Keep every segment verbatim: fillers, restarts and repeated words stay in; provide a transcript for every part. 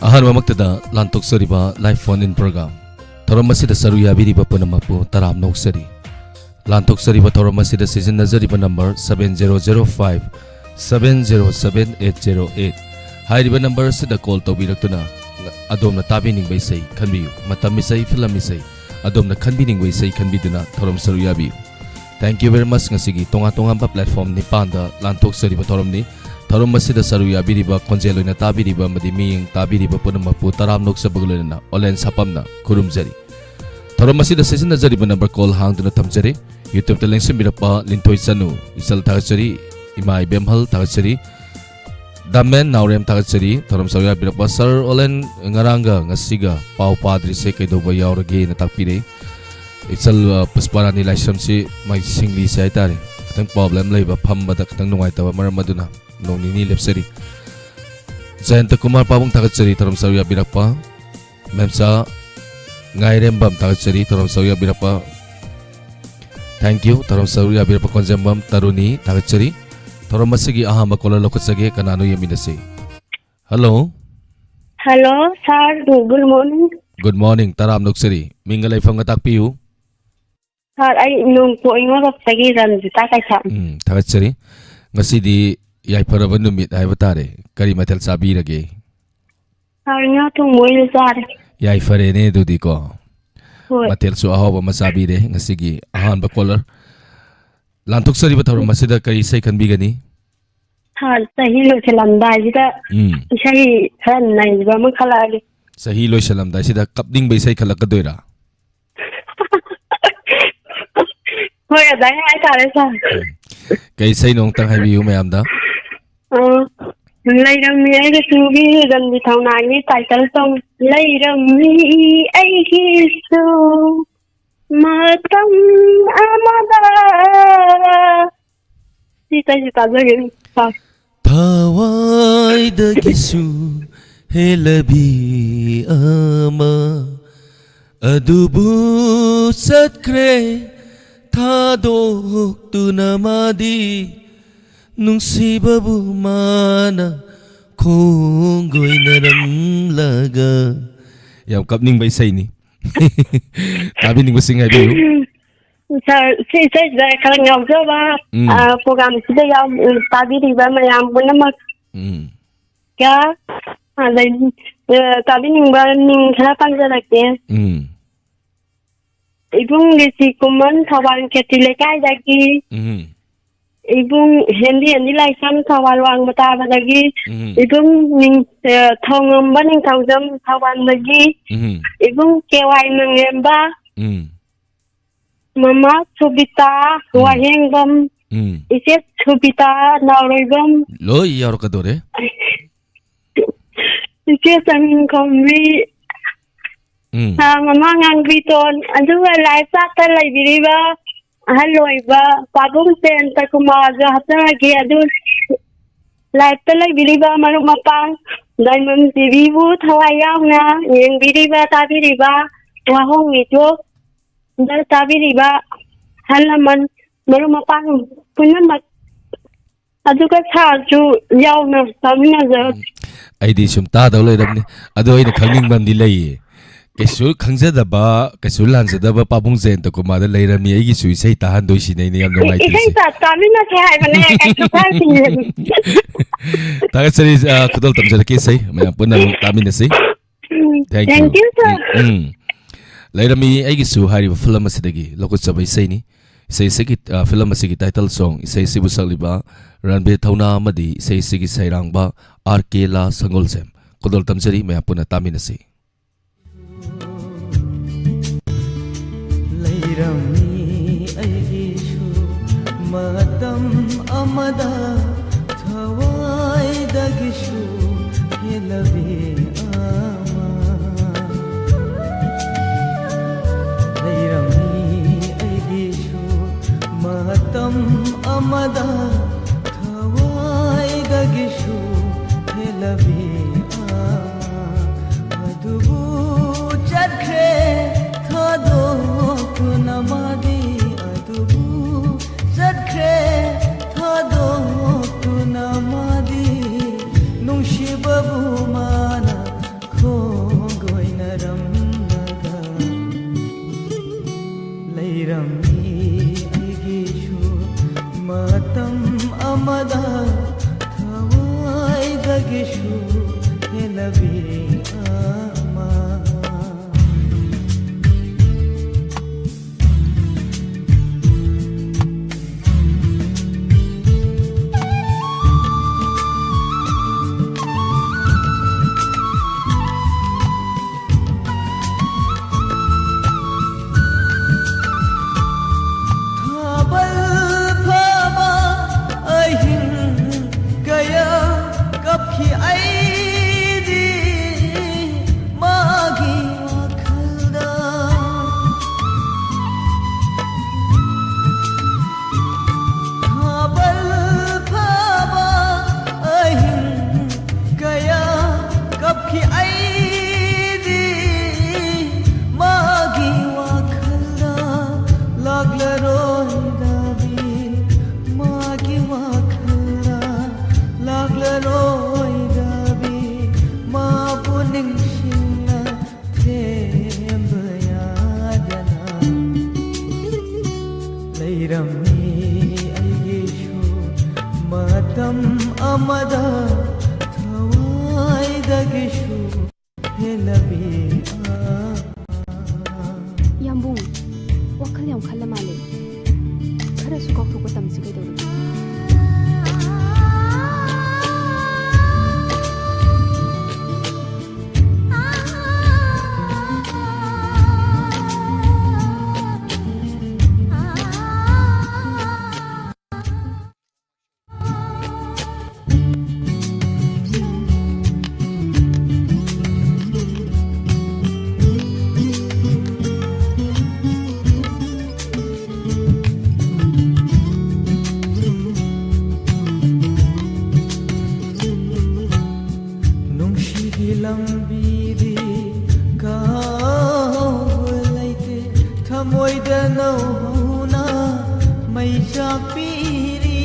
ꯑꯍꯥꯟꯕꯃꯛꯇꯗ ꯂꯥꯟꯊꯣꯛꯆꯔꯤꯕ live phone in program ꯊꯧꯔꯝ ꯑꯁꯤꯗ ꯁꯔꯨꯛ ꯌꯥꯕꯤꯔꯤꯕ ꯄꯨꯝꯅꯃꯛꯄꯨ ꯇꯔꯥꯝꯅ ꯑꯣꯛꯆꯔꯤ꯫ ꯂꯥꯟꯊꯣꯛꯆꯔꯤꯕ ꯊꯧꯔꯝ ꯑꯁꯤꯗ ꯁꯤꯖꯤꯟꯅꯖꯔꯤꯕ number seven zero zero five seven zero seven eight zero eight꯫ ꯍꯥꯏꯔꯤꯕ number ꯑꯁꯤꯗ call ꯇꯧꯕꯤꯔꯛꯇꯨꯅ ꯑꯗꯣꯝꯅ ꯇꯥꯕꯤꯅꯤꯡꯕ ꯏꯁꯩ ꯈꯟꯕꯤꯌꯨ꯫ ꯃꯇꯝ ꯏꯁꯩ, ꯐꯤꯂꯝ ꯏꯁꯩ, ꯑꯗꯣꯝꯅ ꯈꯟꯕꯤꯅꯤꯡꯕ ꯏꯁꯩ ꯈꯟꯕꯤꯗꯨꯅ ꯊꯧꯔꯝ ꯁꯔꯨꯛ ꯌꯥꯕꯤꯌꯨ꯫ Thank you very much꯫ ꯉꯁꯤꯒꯤ ꯇꯣꯉꯥꯟ ꯇꯣꯉꯥꯟꯕ platform ꯅꯤꯄꯥꯟꯗ ꯂꯥꯟꯊꯣꯛꯆꯔꯤꯕ ꯊꯧꯔꯝꯅꯤ꯫ ꯊꯧꯔꯝ ꯑꯁꯤꯗ ꯁꯔꯨꯛ ꯌꯥꯕꯤꯔꯤꯕ, ꯈꯣꯟꯖꯦꯜ ꯑꯣꯏꯅ ꯇꯥꯕꯤꯔꯤꯕ ꯑꯃꯗꯤ ꯃꯤꯠꯌꯦꯡ ꯇꯥꯕꯤꯔꯤꯕ ꯄꯨꯝꯅꯃꯛꯄꯨ ꯇꯔꯥꯝꯅ ꯑꯣꯛꯆꯕꯒ ꯂꯣꯏꯅꯅ ꯑꯣꯂꯦꯟ ꯁꯥꯄꯝꯅ ꯈꯨꯔꯨꯝꯖꯔꯤ꯫ ꯊꯧꯔꯝ ꯑꯁꯤꯗ ꯁꯤꯖꯤꯟꯅꯖꯔꯤꯕ number call ꯍꯥꯡꯗꯨꯅ ꯊꯝꯖꯔꯤ꯫ YouTube-ꯇ ꯂꯦꯡꯁꯤꯟꯕꯤꯔꯛꯄ ꯂꯤꯟꯊꯣꯏ ꯆꯅꯨ, ꯏꯆꯜ ꯊꯥꯒꯠꯆꯔꯤ꯫ ꯏꯃꯥ ꯏꯕꯦꯝꯍꯜ ꯊꯥꯒꯠꯆꯔꯤ꯫ ꯗꯥꯃꯦꯟ ꯅꯥꯎꯔꯦꯝ ꯊꯥꯒꯠꯆꯔꯤ꯫ ꯊꯧꯔꯝ ꯁꯔꯨꯛ ꯌꯥꯕꯤꯔꯛꯄ ꯁꯥꯔ ꯑꯣꯂꯦꯟ, ꯉꯔꯥꯡꯒ ꯉꯁꯤꯒ ꯄꯥꯎ ꯄꯥꯗ꯭ꯔꯤꯁꯦ ꯀꯩꯗꯧꯕ ꯌꯥꯎꯔꯒꯦꯅ ꯇꯥꯛꯄꯤꯔꯦ꯫ ꯏꯆꯜ, ꯑ, ꯄꯨꯁꯄꯥꯔꯥꯅꯤ ꯂꯥꯏꯁ꯭ꯔꯝꯁꯤ ꯃꯥꯒꯤ ꯁꯤꯡꯂꯤꯁꯦ ꯍꯥꯏꯇꯥꯔꯦ, ꯈꯤꯇꯪ problem ꯂꯩꯕ, ꯐꯝꯕꯗ ꯈꯤꯇꯪ ꯅꯨꯡꯉꯥꯏꯇꯕ ꯃꯔꯝ ꯑꯗꯨꯅ ꯅꯣꯡ ꯅꯤꯅꯤ ꯂꯦꯞꯆꯔꯤ꯫ ꯖꯌꯟꯇ ꯀꯨꯃꯥꯔ ꯄꯥꯕꯨꯡ ꯊꯥꯒꯠꯆꯔꯤ ꯊꯧꯔꯝ ꯁꯔꯨꯛ ꯌꯥꯕꯤꯔꯛꯄ꯫ ꯃꯦꯝꯆꯥ ꯉꯥꯏꯔꯦꯝꯕꯝ ꯊꯥꯒꯠꯆꯔꯤ ꯊꯧꯔꯝ ꯁꯔꯨꯛ ꯌꯥꯕꯤꯔꯛꯄ꯫ Thank you꯫ ꯊꯧꯔꯝ ꯁꯔꯨꯛ ꯌꯥꯕꯤꯔꯛꯄ ꯀꯣꯟꯖꯦꯝꯕꯝ ꯇꯔꯨꯅꯤ ꯊꯥꯒꯠꯆꯔꯤ꯫ ꯊꯧꯔꯝ ꯑꯁꯤꯒꯤ ꯑꯍꯥꯟꯕ caller ꯂꯧꯈꯠꯆꯒꯦ꯫ ꯀꯅꯥꯅꯣ ꯌꯦꯡꯃꯤꯟꯅꯁꯤ꯫ Hello꯫ Hello, sir. Good morning. Good morning꯫ ꯇꯔꯥꯝꯅ ꯑꯣꯛꯆꯔꯤ꯫ ꯃꯤꯡꯒ ꯂꯩꯐꯝꯒ ꯇꯥꯛꯄꯤꯌꯨ꯫ Sir, ꯑꯩ ꯅꯣꯡꯄꯣꯛ ꯏꯉꯣꯔꯣꯛꯇꯒꯤ ꯔꯟꯖꯤꯇꯥ ꯀꯩꯁꯥꯝ꯫ ꯎꯝ, ꯊꯥꯒꯠꯆꯔꯤ꯫ ꯉꯁꯤꯗꯤ ꯌꯥꯏꯐꯔꯕ ꯅꯨꯃꯤꯠ ꯍꯥꯏꯕ ꯇꯥꯔꯦ꯫ ꯀꯔꯤ ꯃꯊꯦꯜ ꯆꯥꯕꯤꯔꯒꯦ? Sir, ꯉꯥ ꯊꯣꯡꯕ ꯑꯣꯏꯅ ꯆꯥꯔꯦ꯫ ꯌꯥꯏꯐꯔꯦꯅꯦ ꯑꯗꯨꯗꯤꯀꯣ꯫ ꯍꯣꯏ꯫ ꯃꯊꯦꯜꯁꯨ ꯑꯍꯥꯎꯕ ꯑꯃ ꯆꯥꯕꯤꯔꯦ ꯉꯁꯤꯒꯤ ꯑꯍꯥꯟꯕ caller꯫ ꯂꯥꯟꯊꯣꯛꯆꯔꯤꯕ ꯊꯧꯔꯝ ꯑꯁꯤꯗ ꯀꯔꯤ ꯏꯁꯩ ꯈꯟꯕꯤꯒꯅꯤ? Sir, ꯆꯍꯤ ꯂꯣꯏꯁꯤꯜꯂꯝꯗꯥꯏꯁꯤꯗ ꯎꯝ꯫ ꯏꯁꯩ ꯈꯔ ꯅꯩꯕ ꯑꯃ ꯈꯜꯂꯛꯑꯒꯦ꯫ ꯆꯍꯤ ꯂꯣꯏꯁꯤꯜꯂꯝꯗꯥꯏꯁꯤꯗ ꯀꯞꯅꯤꯡꯕ ꯏꯁꯩ ꯈꯜꯂꯛꯀꯗꯣꯏꯔꯥ? ꯍꯣꯏ, ꯑꯗꯨꯃꯥꯏꯅ ꯍꯥꯏꯇꯥꯔꯦ, sir꯫ ꯎꯝ꯫ ꯀꯩ ꯏꯁꯩꯅꯣ ꯑꯃꯨꯛꯇꯪ ꯍꯥꯏꯕꯤꯌꯨ ꯃꯌꯥꯝꯗ꯫ ꯑ, ꯂꯩꯔꯝꯃꯤ ꯑꯩꯒꯤꯁꯨꯒꯤ ꯔꯟꯕꯤ ꯊꯧꯅꯥꯒꯤ title song꯫ ꯂꯩꯔꯝꯃꯤ ꯑꯩꯒꯤꯁꯨ ꯃꯇꯝ ꯑꯃꯗ꯫ ꯁꯤ ꯏꯁꯩꯁꯤ ꯇꯥꯖꯒꯦ, sir꯫ ꯊꯋꯥꯏꯗꯒꯤꯁꯨ ꯍꯦꯜꯂꯕꯤ ꯑꯃ ꯑꯗꯨꯕꯨ ꯆꯠꯈ꯭ꯔꯦ ꯊꯥꯗꯣꯛꯇꯨꯅ ꯃꯥꯗꯤ ꯅꯨꯡꯁꯤꯕꯕꯨ ꯃꯥꯅ ꯄꯣꯡꯒꯣꯏꯅꯔꯝꯂꯒ꯫ ꯌꯥꯝ ꯀꯞꯅꯤꯡꯕ ꯏꯁꯩꯅꯤ꯫ ꯇꯥꯕꯤꯅꯤꯡꯕꯁꯤꯡ ꯍꯥꯏꯕꯤꯌꯨ꯫ ꯁꯥꯔ, ꯁꯤ ꯏꯁꯩꯁꯤꯗ ꯈꯔ ꯉꯥꯎꯖꯕ, ꯎꯝ꯫ ꯑ, ꯄ꯭ꯔꯣꯒ꯭ꯔꯥꯝꯁꯤꯗ ꯌꯥꯎ-, ꯇꯥꯕꯤꯔꯤꯕ ꯃꯌꯥꯝ ꯄꯨꯝꯅꯃꯛ ꯎꯝ꯫ ꯀ-, ꯑꯗꯩ, ꯑ, ꯇꯥꯕꯤꯅꯤꯡꯕ ꯃꯤꯡ ꯈꯔ ꯄꯟꯖꯔꯛꯀꯦ꯫ ꯎꯝ꯫ ꯏꯕꯨꯡ ꯔꯤꯁꯤ ꯀꯨꯃꯟ, ꯊꯧꯕꯥꯜ ꯈꯦꯇ꯭ꯔꯤ ꯂꯩꯀꯥꯏꯗꯒꯤ꯫ ꯎꯝ꯫ ꯏꯕꯨꯡ ꯍꯦꯟꯗꯤ ꯍꯦꯟꯗꯤ ꯂꯥꯏꯁ꯭ꯔꯝ, ꯊꯧꯕꯥꯜ ꯋꯥꯡꯃ ꯇꯥꯕꯗꯒꯤ꯫ ꯎꯝ꯫ ꯏꯕꯨꯡ ꯅꯤꯡ-, ꯑ, ꯊꯣꯡꯉꯝꯕ ꯅꯤꯡꯊꯧꯖꯝ, ꯊꯧꯕꯥꯜꯗꯒꯤ꯫ ꯎꯝ꯫ ꯏꯕꯨꯡ ꯀꯦ ꯋꯥꯏ ꯃꯪꯂꯦꯝꯕ꯫ ꯎꯝ꯫ ꯃꯃꯥ ꯁꯨꯕꯤꯇꯥ, ꯎꯝ꯫ ꯋꯥꯍꯦꯡꯕꯝ, ꯎꯝ꯫ ꯏꯆꯦ ꯁꯨꯕꯤꯇꯥ, ꯅꯥꯎꯔꯩꯕꯝ꯫ ꯂꯣꯏ ꯌꯥꯎꯔꯛꯀꯗꯧꯔꯦ꯫ ꯏꯆꯦ ꯆꯅꯤꯡꯈꯣꯝꯕꯤ, ꯎꯝ꯫ ꯑ, ꯃꯃꯥ ꯉꯥꯡꯕꯤꯇꯣꯟ, ꯑꯗꯨꯒ ꯂꯥꯏꯞ ꯆꯥꯠꯇ ꯂꯩꯕꯤꯔꯤꯕ ꯑꯍꯜ ꯑꯣꯏꯕ ꯄꯥꯕꯨꯡ ꯖꯌꯟꯇ ꯀꯨꯃꯥꯔꯁꯨ ꯍꯥꯞꯆꯔꯒꯦ꯫ ꯑꯗꯨ ꯂꯥꯏꯞꯇ ꯂꯩꯕꯤꯔꯤꯕ ꯃꯔꯨꯞ ꯃꯄꯥꯡ ꯗꯥꯏꯃꯟ ꯇꯤꯚꯤꯕꯨ ꯊꯋꯥꯏ ꯌꯥꯎꯅ ꯌꯦꯡꯕꯤꯔꯤꯕ, ꯇꯥꯕꯤꯔꯤꯕ, ꯋꯥꯍꯣꯡ ꯃꯤꯇꯣꯞ ꯗ ꯇꯥꯕꯤꯔꯤꯕ ꯑꯍꯜ ꯂꯃꯟ, ꯃꯔꯨꯞ ꯃꯄꯥꯡ ꯄꯨꯝꯅꯃꯛ, ꯑꯗꯨꯒ ꯁꯥꯔꯁꯨ ꯌꯥꯎꯅ ꯇꯥꯃꯤꯟꯅꯖꯔꯛꯀꯦ꯫ ꯎꯝ, ꯑꯩꯗꯤ ꯁꯨꯝ ꯇꯥꯗꯧ ꯂꯩꯔꯕꯅꯤ꯫ ꯑꯗꯣ ꯑꯩꯅ ꯈꯪꯅꯤꯡꯕ ꯑꯃꯗꯤ ꯂꯩꯌꯦ꯫ ꯀꯩꯁꯨ ꯈꯪꯖꯗꯕ, ꯀꯩꯁꯨ ꯂꯥꯟꯖꯗꯕ ꯄꯥꯕꯨꯡ ꯖꯌꯟꯇ ꯀꯨꯃꯥꯔꯗ ꯂꯩꯔꯝꯃꯤ, ꯑꯩꯒꯤꯁꯨ ꯏꯁꯩ ꯇꯥꯍꯟꯗꯣꯏꯁꯤꯅꯦ ꯑꯩꯅ ꯌꯥꯝ ꯏ-, ꯏꯁꯩ ꯅꯨꯡꯉꯥꯏꯇ꯭ꯔꯤꯁꯦ꯫ ꯇꯥ-, ꯇꯥꯃꯤꯟꯅꯁꯦ ꯍꯥꯏꯕꯅꯦ, ꯀꯩꯁꯨ ꯀꯥꯏꯗꯤꯌꯦ꯫ ꯊꯥꯒꯠꯆꯔꯤ, ꯑ, ꯈꯨꯗꯣꯜ ꯇꯝꯖꯔꯛꯀꯦ ꯏꯁꯩ, ꯃꯌꯥꯝ ꯄꯨꯟꯅ ꯑꯃꯨꯛ ꯇꯥꯃꯤꯟꯅꯁꯤ꯫ ꯎꯝ, Thank you꯫ Thank you, sir꯫ ꯎꯝ, ꯎꯝ꯫ ꯂꯩꯔꯝꯃꯤ ꯑꯩꯒꯤꯁꯨ ꯍꯥꯏꯔꯤꯕ ꯐꯤꯂꯝ ꯑꯁꯤꯗꯒꯤ ꯂꯧꯈꯠꯆꯕ ꯏꯁꯩꯅꯤ꯫ ꯏꯁꯩ ꯑꯁꯤꯒꯤ, ꯑ, ꯐꯤꯂꯝ ꯑꯁꯤꯒꯤ title song, ꯏꯁꯩ ꯑꯁꯤꯕꯨ ꯁꯛꯂꯤꯕ ꯔꯟꯕꯤꯔ ꯊꯧꯅꯥ ꯑꯃꯗꯤ ꯏꯁꯩ ꯑꯁꯤꯒꯤ ꯁꯩꯔꯥꯡꯕ ꯑꯥꯔ ꯀꯦ ꯂꯥ ꯁꯪꯒꯣꯜꯁꯦꯝ꯫ ꯈꯨꯗꯣꯜ ꯇꯝꯖꯔꯤ, ꯃꯌꯥꯝ ꯄꯨꯟꯅ ꯇꯥꯃꯤꯟꯅꯁꯤ꯫ ꯂꯩꯔꯝꯃꯤ ꯑꯩꯒꯤꯁꯨ ꯃꯇꯝ ꯑꯃꯗ ꯊꯋꯥꯏꯗꯒꯤꯁꯨ ꯍꯦꯜꯂꯕꯤ ꯑꯃ꯫ ꯂꯩꯔꯝꯃꯤ ꯑꯩꯒꯤꯁꯨ ꯃꯇꯝ ꯑꯃꯗ ꯊꯋꯥꯏꯗꯒꯤꯁꯨ ꯍꯦꯜꯂꯕꯤ ꯑꯃ꯫ ꯑꯗꯨꯕꯨ ꯆꯠꯈ꯭ꯔꯦ ꯊꯥꯗꯣꯛꯇꯨꯅ ꯃꯥꯗꯤ, ꯑꯗꯨꯕꯨ ꯆꯠꯈ꯭ꯔꯦ ꯊꯥꯗꯣꯛꯇꯨꯅ ꯃꯥꯗꯤ꯫ ꯅꯨꯡꯁꯤ ꯕꯨ ꯃꯥꯅ ꯈꯣꯡꯒꯣꯏꯅꯔꯝꯂꯒ ꯂꯩꯔꯝꯃꯤ ꯑꯩꯒꯤꯁꯨ ꯃꯇꯝ ꯑꯃꯗ ꯊꯋꯥꯏꯗꯒꯤꯁꯨ ꯍꯦꯟꯅꯕꯤ ꯑꯃ꯫ ꯊꯥꯕꯜ ꯐꯥꯕ ꯑꯍꯤꯡ ꯀꯌꯥ ꯀꯞꯈꯤ ꯑꯩꯗꯤ ꯃꯥꯒꯤ ꯋꯥꯈꯜꯗ꯫ ꯊꯥꯕꯜ ꯐꯥꯕ ꯑꯍꯤꯡ ꯀꯌꯥ ꯀꯞꯈꯤ ꯑꯩꯗꯤ ꯃꯥꯒꯤ ꯋꯥꯈꯜꯗ꯫ ꯂꯥꯛꯂꯔꯣꯏꯗꯕꯤ ꯃꯥꯒꯤ ꯋꯥꯈꯜꯗ꯫ ꯂꯥꯛꯂꯔꯣꯏꯗꯕꯤ ꯃꯥꯕꯨ ꯅꯤꯡꯁꯤꯡꯅ ꯊꯦꯝꯕ ꯌꯥꯗꯅ ꯂꯩꯔꯝꯃꯤ ꯑꯩꯒꯤꯁꯨ ꯃꯇꯝ ꯑꯃꯗ ꯊꯋꯥꯏꯗꯒꯤꯁꯨ ꯍꯦꯟꯅꯕꯤ ꯑꯃ꯫ ꯌꯥꯝꯕꯨꯡ, ꯋꯥꯈꯜ ꯌꯥꯝ ꯈꯜꯂ ꯃꯥꯜꯂꯦ꯫ ꯈꯔꯁꯨ ꯀꯥꯎꯊꯣꯛꯄ ꯇꯝꯁꯤ ꯀꯩꯗꯧꯔꯒꯦ? ꯅꯨꯡꯁꯤꯒꯤ ꯂꯝꯕꯤꯗꯤ ꯀꯥꯎꯕ ꯂꯩꯇꯦ, ꯊꯃꯣꯏꯗ ꯅꯧꯍꯧꯅ ꯃꯩ ꯆꯥꯛꯄꯤꯔꯤ꯫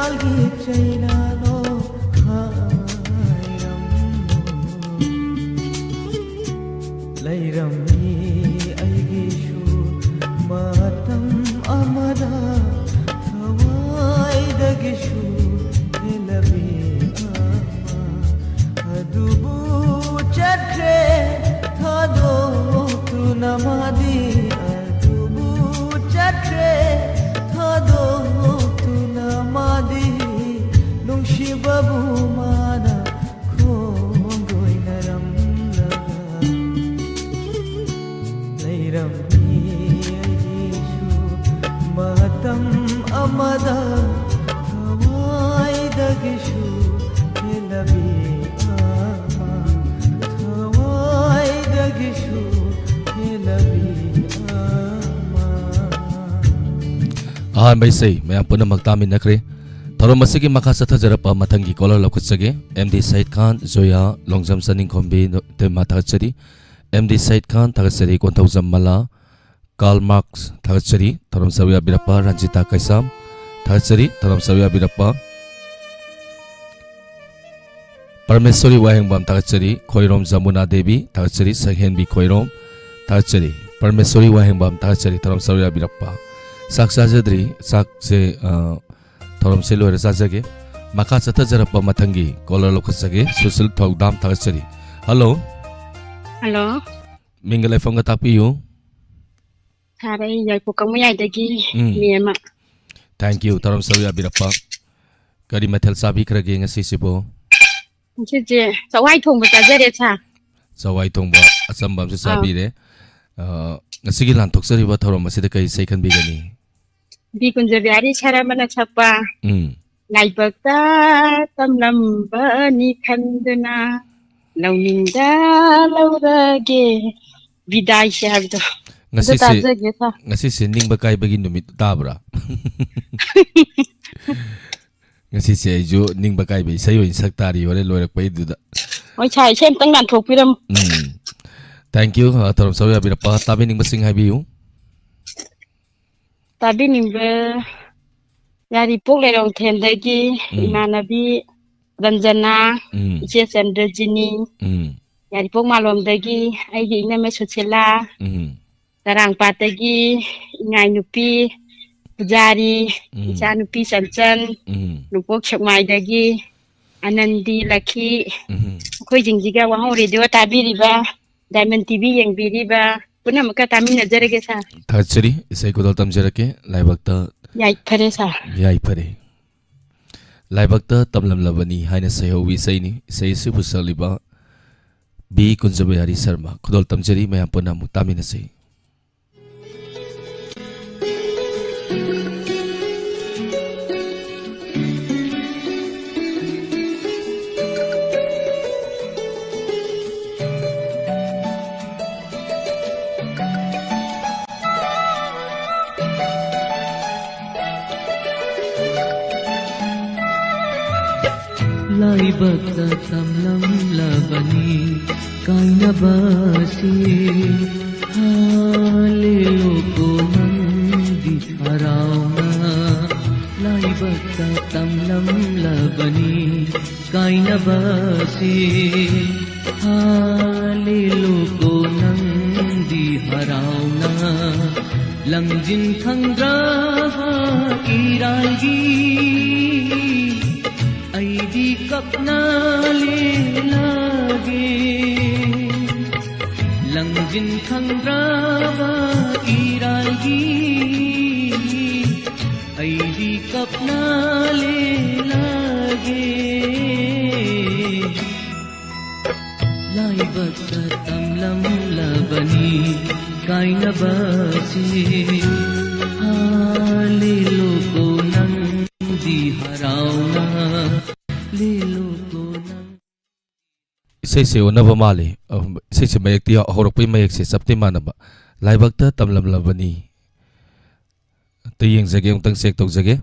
ꯆꯩꯅꯥꯅꯣ ꯍꯥꯏꯔꯝꯃꯨ꯫ ꯂꯩꯔꯝꯃꯤ ꯑꯩꯒꯤꯁꯨ ꯃꯇꯝ ꯑꯃꯗ ꯊꯋꯥꯏꯗꯒꯤꯁꯨ ꯍꯦꯜꯂꯕꯤ ꯑꯃ꯫ ꯑꯗꯨꯕꯨ ꯆꯠꯈ꯭ꯔꯦ ꯊꯥꯗꯣꯛꯇꯨꯅ ꯃꯥꯗꯤ, ꯑꯗꯨꯕꯨ ꯆꯠꯈ꯭ꯔꯦ ꯊꯥꯗꯣꯛꯇꯨꯅ ꯃꯥꯗꯤ, ꯅꯨꯡꯁꯤꯕꯕꯨ ꯃꯥꯅ ꯈꯣꯡꯒꯣꯏꯅꯔꯝꯂꯒ ꯂꯩꯔꯝꯃꯤ ꯑꯩꯒꯤꯁꯨ ꯃꯇꯝ ꯑꯃꯗ ꯊꯋꯥꯏꯗꯒꯤꯁꯨ ꯍꯦꯜꯂꯕꯤ ꯑꯃ, ꯊꯋꯥꯏꯗꯒꯤꯁꯨ ꯍꯦꯜꯂꯕꯤ ꯑꯃ꯫ ꯑꯍꯥꯟꯕ ꯏꯁꯩ ꯃꯌꯥꯝ ꯄꯨꯝꯅꯃꯛ ꯇꯥꯃꯤꯟꯅꯈ꯭ꯔꯦ꯫ ꯊꯧꯔꯝ ꯑꯁꯤꯒꯤ ꯃꯈꯥ ꯆꯠꯊꯖꯔꯛꯄ ꯃꯊꯪꯒꯤ caller ꯂꯧꯈꯠꯆꯒꯦ꯫ ꯑꯦꯝ ꯗꯤ ꯁꯌꯤꯗ ꯈꯥꯟ, ꯖꯣꯌꯥ, ꯂꯣꯡꯖꯝ ꯆꯅꯤꯡꯈꯣꯝꯕꯤ, ꯏꯇꯩꯃ ꯊꯥꯒꯠꯆꯔꯤ꯫ ꯑꯦꯝ ꯗꯤ ꯁꯌꯤꯗ ꯈꯥꯟ ꯊꯥꯒꯠꯆꯔꯤ, ꯀꯣꯟꯊꯧꯖꯝ ꯃꯂꯥ, ꯀꯥꯔꯜ ꯃꯥꯔꯛꯁ ꯊꯥꯒꯠꯆꯔꯤ, ꯊꯧꯔꯝ ꯁꯔꯨꯛ ꯌꯥꯕꯤꯔꯛꯄ ꯔꯟꯖꯤꯇꯥ ꯀꯩꯁꯥꯝ ꯊꯥꯒꯠꯆꯔꯤ, ꯊꯧꯔꯝ ꯁꯔꯨꯛ ꯌꯥꯕꯤꯔꯛꯄ ꯄꯔꯃꯦꯁꯣꯔꯤ ꯋꯥꯍꯦꯡꯕꯝ ꯊꯥꯒꯠꯆꯔꯤ, ꯈꯣꯏꯔꯣꯝ ꯖꯃꯨꯅꯥ ꯗꯦꯕꯤ ꯊꯥꯒꯠꯆꯔꯤ, ꯁꯛꯍꯦꯟꯕꯤ ꯈꯣꯏꯔꯣꯝ ꯊꯥꯒꯠꯆꯔꯤ, ꯄꯔꯃꯦꯁꯣꯔꯤ ꯋꯥꯍꯦꯡꯕꯝ ꯊꯥꯒꯠꯆꯔꯤ, ꯊꯧꯔꯝ ꯁꯔꯨꯛ ꯌꯥꯕꯤꯔꯛꯄ꯫ ꯆꯥꯛ ꯆꯥꯖꯗ꯭ꯔꯤ, ꯆꯥꯛꯁꯦ, ꯑ, ꯊꯧꯔꯝꯁꯦ ꯂꯣꯏꯔ ꯆꯥꯖꯒꯦ꯫ ꯃꯈꯥ ꯆꯠꯊꯖꯔꯛꯄ ꯃꯊꯪꯒꯤ caller ꯂꯧꯈꯠꯆꯒꯦ꯫ ꯁꯨꯁꯤꯜ ꯊꯧꯗꯥꯝ ꯊꯥꯒꯠꯆꯔꯤ꯫ ꯍꯜꯂꯣ꯫ ꯍꯜꯂꯣ꯫ ꯃꯤꯡꯒ ꯂꯩꯐꯝꯒ ꯇꯥꯛꯄꯤꯌꯨ꯫ ꯁꯥꯔ, ꯑꯩ ꯌꯥꯏꯄꯣꯛ ꯀꯛꯃꯌꯥꯏꯗꯒꯤ ꯎꯝ꯫ ꯃꯦꯝꯃ꯫ Thank you, ꯊꯧꯔꯝ ꯁꯔꯨꯛ ꯌꯥꯕꯤꯔꯛꯄ꯫ ꯀꯔꯤ ꯃꯊꯦꯜ ꯆꯥꯕꯤꯈ꯭ꯔꯒꯦ ꯉꯁꯤꯁꯤꯕꯨ? ꯉꯁꯤꯁꯦ ꯆꯋꯥꯏ ꯊꯣꯡꯕ ꯆꯥꯖꯔꯦ, ꯁꯥꯔ꯫ ꯆꯋꯥꯏ ꯊꯣꯡꯕ ꯑꯆꯝꯕ ꯑꯃꯁꯨ ꯑꯥꯎ꯫ ꯆꯥꯕꯤꯔꯦ꯫ ꯑ, ꯉꯁꯤꯒꯤ ꯂꯥꯟꯊꯣꯛꯆꯔꯤꯕ ꯊꯧꯔꯝ ꯑꯁꯤꯗ ꯀꯔꯤ ꯏꯁꯩ ꯈꯟꯕꯤꯒꯅꯤ? ꯕꯤ ꯀꯨꯟꯖꯕꯤꯍꯥꯔꯤ ꯁꯥꯔ ꯑꯃꯅ ꯁꯛꯄ ꯎꯝ꯫ ꯂꯥꯏꯕꯛꯇ ꯇꯝꯂꯝꯕꯅꯤ ꯈꯟꯗꯨꯅ ꯂꯧꯅꯤꯡꯗ ꯂꯧꯔꯒꯦ ꯕꯤꯗꯥꯏꯁꯦ ꯍꯥꯏꯕꯗꯣ꯫ ꯑꯗꯨ ꯉꯁꯤꯁꯦ, ꯇꯥꯖꯒꯦ, ꯁꯥꯔ꯫ ꯉꯁꯤꯁꯦ ꯅꯤꯡꯕ ꯀꯥꯏꯕꯒꯤ ꯅꯨꯃꯤꯠ ꯇꯥꯕ꯭ꯔꯥ? ꯉꯁꯤꯁꯦ ꯑꯩꯁꯨ ꯅꯤꯡꯕ ꯀꯥꯏꯕ ꯏꯁꯩ ꯑꯣꯏꯅ ꯁꯛ ꯇꯥꯔꯤ ꯍꯣꯔꯦꯟ ꯂꯣꯏꯔꯛꯄꯩꯗꯨꯗ꯫ ꯍꯣꯏ, ꯁꯥꯔ, ꯏꯁꯩ ꯑꯝꯇꯪ ꯂꯥꯟꯊꯣꯛꯄꯤꯔꯝꯃꯨ꯫ ꯎꯝ꯫ Thank you, ꯑ, ꯊꯧꯔꯝ ꯁꯔꯨꯛ ꯌꯥꯕꯤꯔꯛꯄ꯫ ꯇꯥꯕꯤꯅꯤꯡꯕꯁꯤꯡ ꯍꯥꯏꯕꯤꯌꯨ꯫ ꯇꯥꯕꯤꯅꯤꯡꯕ ꯌꯥꯏꯔꯤꯄꯣꯛ ꯂꯩꯔꯣꯡꯊꯦꯝꯗꯒꯤ ꯎꯝ꯫ ꯏꯃꯥꯟꯅꯕꯤ ꯔꯟꯖꯅꯥ, ꯎꯝ꯫ ꯏꯆꯦ ꯆꯟꯗ꯭ꯔꯖꯤꯅꯤ, ꯎꯝ꯫ ꯌꯥꯏꯔꯤꯄꯣꯛ ꯃꯥꯂꯣꯝꯗꯒꯤ ꯑꯩꯒꯤ ꯏꯅꯝꯃ ꯁꯨꯁꯤꯂꯥ, ꯎꯝ꯫ ꯆꯔꯥꯡꯄꯥꯠꯇꯒꯤ ꯏꯉꯥꯏ ꯅꯨꯄꯤ ꯄꯨꯖꯥꯔꯤ, ꯎꯝ꯫ ꯏꯆꯥ ꯅꯨꯄꯤ ꯆꯟꯆꯟ, ꯎꯝ꯫ ꯅꯣꯡꯄꯣꯛ ꯁꯦꯛꯃꯥꯏꯗꯒꯤ ꯑꯅꯟꯗꯤ ꯂꯛꯈꯤ꯫ ꯎꯝ꯫ ꯑꯩꯈꯣꯏꯁꯤꯡꯁꯤꯒ ꯋꯥꯍꯧ ꯔꯦꯗꯤꯑꯣ ꯇꯥꯕꯤꯔꯤꯕ, ꯗꯥꯏꯃꯟ ꯇꯤꯚꯤ ꯌꯦꯡꯕꯤꯔꯤꯕ ꯄꯨꯝꯅꯃꯛꯀ ꯇꯥꯃꯤꯟꯅꯖꯔꯒꯦ ꯁꯥꯔ꯫ ꯊꯥꯒꯠꯆꯔꯤ꯫ ꯏꯁꯩ ꯈꯨꯗꯣꯜ ꯇꯝꯖꯔꯛꯀꯦ꯫ ꯂꯥꯏꯕꯛꯇ ꯌꯥꯏꯐꯔꯦ ꯁꯥꯔ꯫ ꯌꯥꯏꯐꯔꯦ꯫ ꯂꯥꯏꯕꯛꯇ ꯇꯝꯂꯝꯂꯕꯅꯤ ꯍꯥꯏꯅ ꯁꯩꯍꯧꯕ ꯏꯁꯩꯅꯤ꯫ ꯏꯁꯩ ꯑꯁꯤꯕꯨ ꯁꯛꯂꯤꯕ ꯕꯤ ꯀꯨꯟꯖꯕꯤꯍꯥꯔꯤ ꯁꯔꯃ꯫ ꯈꯨꯗꯣꯜ ꯇꯝꯖꯔꯤ, ꯃꯌꯥꯝ ꯄꯨꯟꯅ ꯑꯃꯨꯛ ꯇꯥꯃꯤꯟꯅꯁꯤ꯫ ꯂꯥꯏꯕꯛꯇ ꯇꯝꯂꯝꯂꯕꯅꯤ ꯀꯥꯏꯅꯕꯁꯤ꯫ ꯍꯥꯂꯦꯂꯨꯀꯣ ꯅꯪꯗꯤ ꯍꯔꯥꯎꯅ ꯂꯥꯏꯕꯛꯇ ꯇꯝꯂꯝꯂꯕꯅꯤ ꯀꯥꯏꯅꯕꯁꯤ꯫ ꯍꯥꯂꯦꯂꯨꯀꯣ ꯅꯪꯗꯤ ꯍꯔꯥꯎꯅ ꯂꯪꯖꯤꯟ ꯈꯪꯗ꯭ꯔꯕ ꯏꯔꯥꯜꯒꯤ ꯑꯩꯗꯤ ꯀꯞꯅ ꯂꯦꯜꯂꯒꯦ꯫ ꯂꯪꯖꯤꯟ ꯈꯪꯗ꯭ꯔꯕ ꯏꯔꯥꯜꯒꯤ ꯑꯩꯗꯤ ꯀꯞꯅ ꯂꯦꯜꯂꯒꯦ꯫ ꯂꯥꯏꯕꯛꯇ ꯇꯝꯂꯝꯂꯕꯅꯤ ꯀꯥꯏꯅꯕꯁꯤ꯫ ꯍꯥꯂꯦꯂꯨꯀꯣ ꯅꯪꯗꯤ ꯍꯔꯥꯎꯅ ꯂꯦꯜꯂꯨꯀꯣ ꯅꯪ꯫ ꯏꯁꯩꯁꯦ ꯑꯣꯟꯅꯕ ꯃꯥꯜꯂꯤ꯫ ꯑ, ꯏꯁꯩꯁꯦ ꯃꯌꯦꯛꯇꯤ ꯍꯧꯔꯛꯄꯒꯤ ꯃꯌꯦꯛꯁꯦ ꯆꯞꯇꯤ ꯃꯥꯟꯅꯕ꯫ ꯂꯥꯏꯕꯛꯇ ꯇꯝꯂꯝꯂꯕꯅꯤ꯫ ꯑꯝꯇ ꯌꯦꯡꯖꯒꯦ, ꯑꯃꯨꯛꯇꯪ ꯆꯦꯛ ꯇꯧꯖꯒꯦ꯫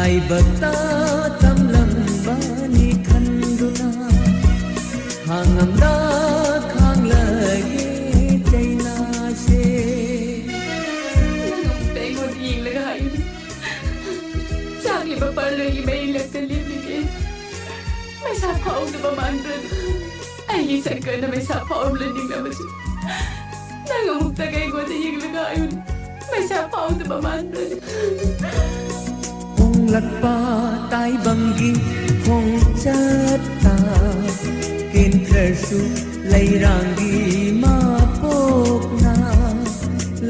ꯂꯥꯏꯕꯛꯇ ꯇꯝꯂꯝꯕꯅꯤ ꯈꯟꯗꯨꯅ ꯈꯥꯡꯉꯝꯗ ꯈꯥꯡꯂꯒꯦ ꯆꯩꯅꯥꯁꯦ꯫ ꯅꯪ ꯑꯃꯨꯛꯇ ꯑꯩꯉꯣꯟꯗ ꯌꯦꯡꯂꯒ ꯍꯥꯏꯌꯨꯅꯦ꯫ ꯆꯥꯛꯂꯤꯕ ꯄꯥꯔꯂꯔꯒꯤ ꯃꯩ ꯂꯛꯇ ꯂꯦꯞꯂꯤꯕꯤ ꯑꯩ ꯃꯩꯁꯥ ꯐꯥꯎꯗꯕ ꯃꯥꯟꯕ꯭ꯔꯅꯦ? ꯑꯩꯒꯤ ꯁꯪꯀꯔꯅ ꯃꯩꯁꯥ ꯐꯥꯎꯔꯝꯂꯅꯤꯡꯂꯕꯁꯨ ꯅꯪ ꯑꯃꯨꯛꯇ ꯑꯩꯉꯣꯟꯗ ꯌꯦꯡꯂꯒ ꯍꯥꯏꯌꯨꯅꯦ꯫ ꯃꯩꯁꯥ ꯐꯥꯎꯗꯕ ꯃꯥꯟꯕ꯭ꯔꯅꯦ? ꯍꯣꯡꯂꯛꯄ ꯇꯥꯏꯕꯪꯒꯤ ꯈꯣꯡꯆꯠꯇ ꯀꯦꯟꯈ꯭ꯔꯁꯨ ꯂꯩꯔꯥꯡꯒꯤ ꯃꯄꯣꯛꯅ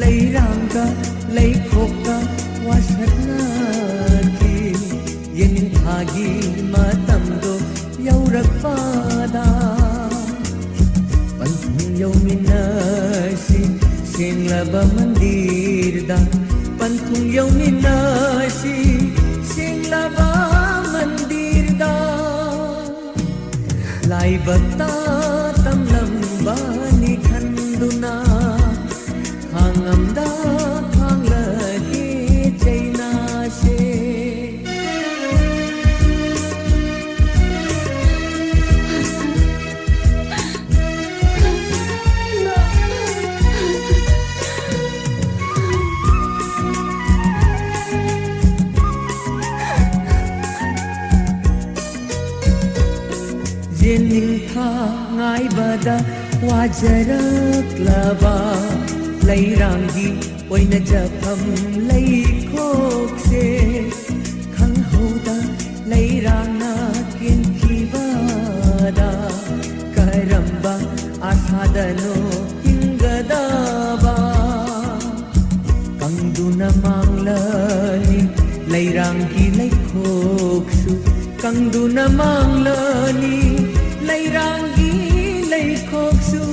ꯂꯩꯔꯥꯡꯒ ꯂꯩꯈꯣꯛꯀ ꯋꯥꯁꯛꯅꯈꯤ꯫ ꯌꯦꯅꯤꯡꯊꯥꯒꯤ ꯃꯇꯝꯗꯣ ꯌꯧꯔꯛꯄꯗ ꯄꯟꯊꯨꯡ ꯌꯧꯃꯤꯟꯅꯁꯤ ꯁꯦꯡꯂꯕ ꯃꯟꯗꯤꯔꯗ꯫ ꯄꯟꯊꯨꯡ ꯌꯧꯃꯤꯟꯅꯁꯤ ꯁꯦꯡꯂꯕ ꯃꯟꯗꯤꯔꯗ꯫ ꯂꯥꯏꯕꯛꯇ ꯇꯝꯂꯝꯕꯅꯤ ꯈꯟꯗꯨꯅ ꯈꯥꯡꯉꯝꯗ ꯈꯥꯡꯂꯒꯦ ꯆꯩꯅꯥꯁꯦ꯫ ꯌꯦꯅꯤꯡꯊꯥ ꯉꯥꯏꯕꯗ ꯋꯥꯖꯔꯛꯂꯕ ꯂꯩꯔꯥꯡꯒꯤ ꯑꯣꯏꯅ ꯖꯐꯝ ꯂꯩꯈꯣꯛꯁꯦ ꯈꯪꯍꯧꯗ ꯂꯩꯔꯥꯡꯅ ꯀꯦꯟꯈꯤꯕꯗ ꯀꯔꯝꯕ ꯑꯥꯁꯥꯗꯅꯣ ꯍꯤꯡꯒꯗꯕ? ꯀꯪꯗꯨꯅ ꯃꯥꯡꯂꯅꯤ ꯂꯩꯔꯥꯡꯒꯤ ꯂꯩꯈꯣꯛꯁꯨ, ꯀꯪꯗꯨꯅ ꯃꯥꯡꯂꯅꯤ ꯂꯩꯔꯥꯡꯒꯤ ꯂꯩꯈꯣꯛꯁꯨ꯫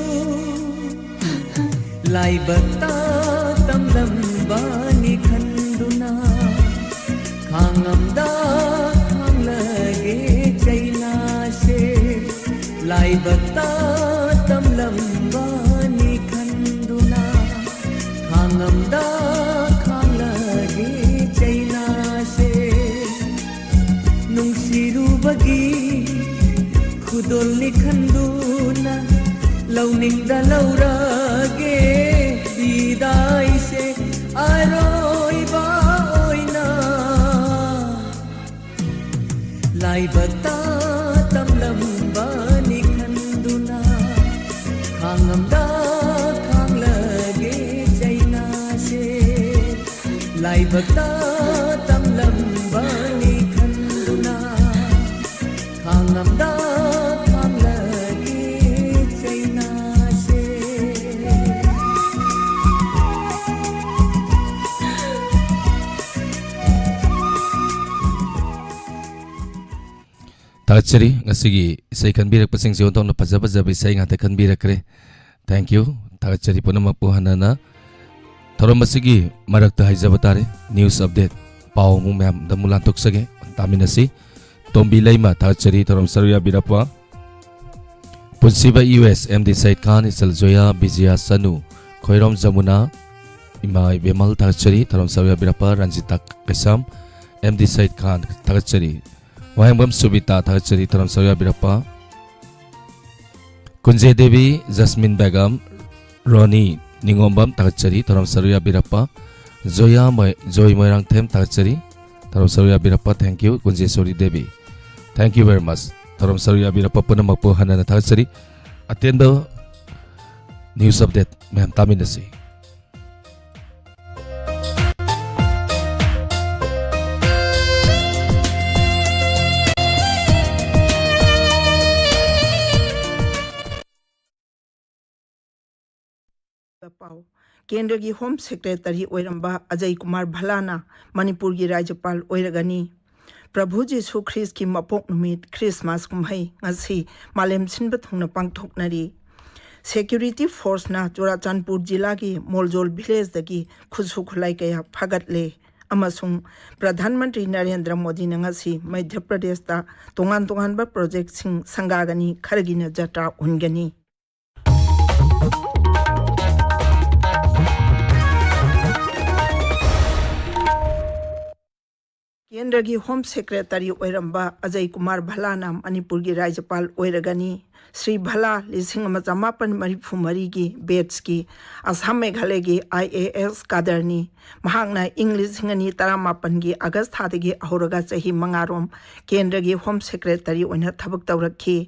ꯂꯥꯏꯕꯛꯇ ꯇꯝꯂꯝꯕꯅꯤ ꯈꯟꯗꯨꯅ ꯈꯥꯡꯉꯝꯗ ꯈꯥꯡꯂꯒꯦ ꯆꯩꯅꯥꯁꯦ꯫ ꯂꯥꯏꯕꯛꯇ ꯇꯝꯂꯝꯕꯅꯤ ꯈꯟꯗꯨꯅ ꯈꯥꯡꯉꯝꯗ ꯈꯥꯡꯂꯒꯦ ꯆꯩꯅꯥꯁꯦ꯫ ꯈꯟꯗꯨꯅ ꯂꯧꯅꯤꯡꯗ ꯂꯧꯔꯒꯦ ꯕꯤꯗꯥꯏꯁꯦ ꯑꯔꯣꯏꯕ ꯑꯣꯏꯅ꯫ ꯂꯥꯏꯕꯛꯇ ꯇꯝꯂꯝꯕꯅꯤ ꯈꯟꯗꯨꯅ ꯈꯥꯡꯉꯝꯗ ꯈꯥꯡꯂꯒꯦ ꯆꯩꯅꯥꯁꯦ꯫ ꯂꯥꯏꯕꯛꯇ ꯇꯝꯂꯝꯕꯅꯤ ꯈꯟꯗꯨꯅ ꯈꯥꯡꯉꯝꯗ ꯈꯥꯡꯂꯒꯦ ꯆꯩꯅꯥꯁꯦ꯫ ꯊꯥꯒꯠꯆꯔꯤ꯫ ꯉꯁꯤꯒꯤ ꯏꯁꯩ ꯈꯟꯕꯤꯔꯛꯄꯁꯤꯡꯁꯦ ꯑꯣꯟꯊꯣꯛꯅ ꯐꯖ ꯐꯖꯕ ꯏꯁꯩ ꯉꯥꯛꯇ ꯈꯟꯕꯤꯔꯛꯈ꯭ꯔꯦ꯫ Thank you꯫ ꯊꯥꯒꯠꯆꯔꯤ ꯄꯨꯝꯅꯃꯛꯄꯨ ꯍꯟꯅꯅ꯫ ꯊꯧꯔꯝ ꯑꯁꯤꯒꯤ ꯃꯔꯛꯇ ꯍꯥꯏꯖꯕ ꯇꯥꯔꯦ, news update, ꯄꯥꯎ ꯑꯃꯨꯛ ꯃꯌꯥꯝꯗ ꯑꯃꯨꯛ ꯂꯥꯟꯊꯣꯛꯆꯒꯦ꯫ ꯇꯥꯃꯤꯟꯅꯁꯤ꯫ ꯇꯣꯝꯕꯤ ꯂꯩꯃ, ꯊꯥꯒꯠꯆꯔꯤ ꯊꯧꯔꯝ ꯁꯔꯨꯛ ꯌꯥꯕꯤꯔꯛꯄ꯫ ꯄꯨꯟꯁꯤꯕ ꯌꯨ ꯑꯦꯁ, ꯑꯦꯝ ꯗꯤ ꯁꯩꯗ ꯈꯥꯟ, ꯏꯆꯜ ꯖꯣꯌꯥ, ꯕꯤꯖꯌꯥ ꯁꯅꯨ, ꯈꯣꯏꯔꯣꯝ ꯖꯃꯨꯅꯥ, ꯏꯃꯥ ꯏꯕꯦꯝꯃꯜ, ꯊꯥꯒꯠꯆꯔꯤ ꯊꯧꯔꯝ ꯁꯔꯨꯛ ꯌꯥꯕꯤꯔꯛꯄ꯫ ꯔꯟꯖꯤꯇꯥ ꯀꯩꯁꯥꯝ, ꯑꯦꯝ ꯗꯤ ꯁꯩꯗ ꯈꯥꯟ, ꯊꯥꯒꯠꯆꯔꯤ꯫ ꯋꯥꯍꯦꯡꯕꯝ ꯁꯨꯕꯤꯇꯥ, ꯊꯥꯒꯠꯆꯔꯤ ꯊꯧꯔꯝ ꯁꯔꯨꯛ ꯌꯥꯕꯤꯔꯛꯄ꯫ ꯀꯨꯟꯖꯦ ꯗꯦꯕꯤ, ꯖꯁꯃꯤꯟ ꯕꯦꯒꯝ, ꯔꯣꯅꯤ ꯅꯤꯉꯣꯝꯕꯝ, ꯊꯥꯒꯠꯆꯔꯤ ꯊꯧꯔꯝ ꯁꯔꯨꯛ ꯌꯥꯕꯤꯔꯛꯄ꯫ ꯖꯣꯌꯥ ꯃꯣꯏ-, ꯖꯣꯏ ꯃꯣꯏꯔꯥꯡꯊꯦꯝ, ꯊꯥꯒꯠꯆꯔꯤ ꯊꯧꯔꯝ ꯁꯔꯨꯛ ꯌꯥꯕꯤꯔꯛꯄ꯫ Thank you, Kunjeshori Devi. Thank you very much꯫ ꯊꯧꯔꯝ ꯁꯔꯨꯛ ꯌꯥꯕꯤꯔꯛꯄ ꯄꯨꯝꯅꯃꯛꯄꯨ ꯍꯟꯅꯅ ꯊꯥꯒꯠꯆꯔꯤ꯫ ꯑꯇꯦꯟꯕ news update ꯃꯌꯥꯝ ꯇꯥꯃꯤꯟꯅꯁꯤ꯫ ꯄꯥꯎ꯫ ꯀꯦꯟꯗ꯭ꯔꯒꯤ ꯍꯣꯝ ꯁꯦꯀ꯭ꯔꯦꯇꯔꯤ ꯑꯣꯏꯔꯝꯕ ꯑꯖꯌ ꯀꯨꯃꯥꯔ ꯚꯜꯂꯥꯅ ꯃꯅꯤꯄꯨꯔꯒꯤ ꯔꯥꯖ꯭ꯌꯄꯥꯜ ꯑꯣꯏꯔꯒꯅꯤ꯫ ꯄ꯭ꯔꯚꯨ ꯖꯤꯁꯨ ꯈ꯭ꯔꯤꯁꯀꯤ ꯃꯄꯣꯛ ꯅꯨꯃꯤꯠ ꯈ꯭ꯔꯤꯁꯃꯥꯁ ꯀꯨꯝꯍꯩ ꯉꯁꯤ ꯃꯥꯂꯦꯝ ꯁꯤꯟꯕ ꯊꯨꯡꯅ ꯄꯥꯡꯊꯣꯛꯅꯔꯤ꯫ ꯁꯦꯀ꯭ꯌꯨꯔꯤꯇꯤ ꯐꯣꯔꯁꯅ ꯆꯨꯔꯥꯆꯥꯟꯄꯨꯔ ꯖꯤꯂꯥꯒꯤ ꯃꯣꯜꯖꯣꯜ ꯚꯤꯂꯦꯖꯇꯒꯤ ꯈꯨꯠꯁꯨ ꯈꯨꯠꯂꯥꯏ ꯀꯌꯥ ꯐꯥꯒꯠꯂꯦ ꯑꯃꯁꯨꯡ ꯄ꯭ꯔꯙꯥꯟ ꯃꯟꯇ꯭ꯔꯤ ꯅꯔꯦꯟꯗ꯭ꯔ ꯃꯣꯗꯤꯅ ꯉꯁꯤ ꯃꯙ꯭ꯌ ꯄ꯭ꯔꯗꯦꯁꯇ ꯇꯣꯉꯥꯟ ꯇꯣꯉꯥꯟꯕ ꯄ꯭ꯔꯣꯖꯦꯛꯁꯤꯡ ꯁꯪꯒꯥꯒꯅꯤ, ꯈꯔꯒꯤꯅ ꯖꯇ꯭ꯔꯥ ꯍꯨꯟꯒꯅꯤ꯫ ꯀꯦꯟꯗ꯭ꯔꯒꯤ ꯍꯣꯝ ꯁꯦꯀ꯭ꯔꯦꯇꯔꯤ ꯑꯣꯏꯔꯝꯕ ꯑꯖꯌ ꯀꯨꯃꯥꯔ ꯚꯜꯂꯥꯅ ꯃꯅꯤꯄꯨꯔꯒꯤ ꯔꯥꯖ꯭ꯌꯄꯥꯜ ꯑꯣꯏꯔꯒꯅꯤ꯫ ꯁ꯭ꯔꯤ ꯚꯜꯂꯥ ꯂꯤꯁꯤꯡ ꯑꯃ ꯆꯃꯥꯄꯟ ꯃꯔꯤꯐꯨ ꯃꯔꯤꯒꯤ ꯕꯦꯠꯁꯀꯤ ꯑꯁꯥꯝ ꯃꯦꯘꯥꯂꯌꯒꯤ ꯑꯥꯏ ꯑꯦ ꯑꯦꯁ ꯀꯥꯗꯔꯅꯤ꯫ ꯃꯍꯥꯛꯅ ꯏꯪ ꯂꯤꯁꯤꯡ ꯑꯅꯤ ꯇꯔꯥꯃꯥꯄꯟꯒꯤ ꯑꯥꯒꯁ ꯊꯥꯗꯒꯤ ꯍꯧꯔꯒ ꯆꯍꯤ ꯃꯉꯥꯔꯣꯝ ꯀꯦꯟꯗ꯭ꯔꯒꯤ ꯍꯣꯝ ꯁꯦꯀ꯭ꯔꯦꯇꯔꯤ ꯑꯣꯏꯅ ꯊꯕꯛ ꯇꯧꯔꯛꯈꯤ꯫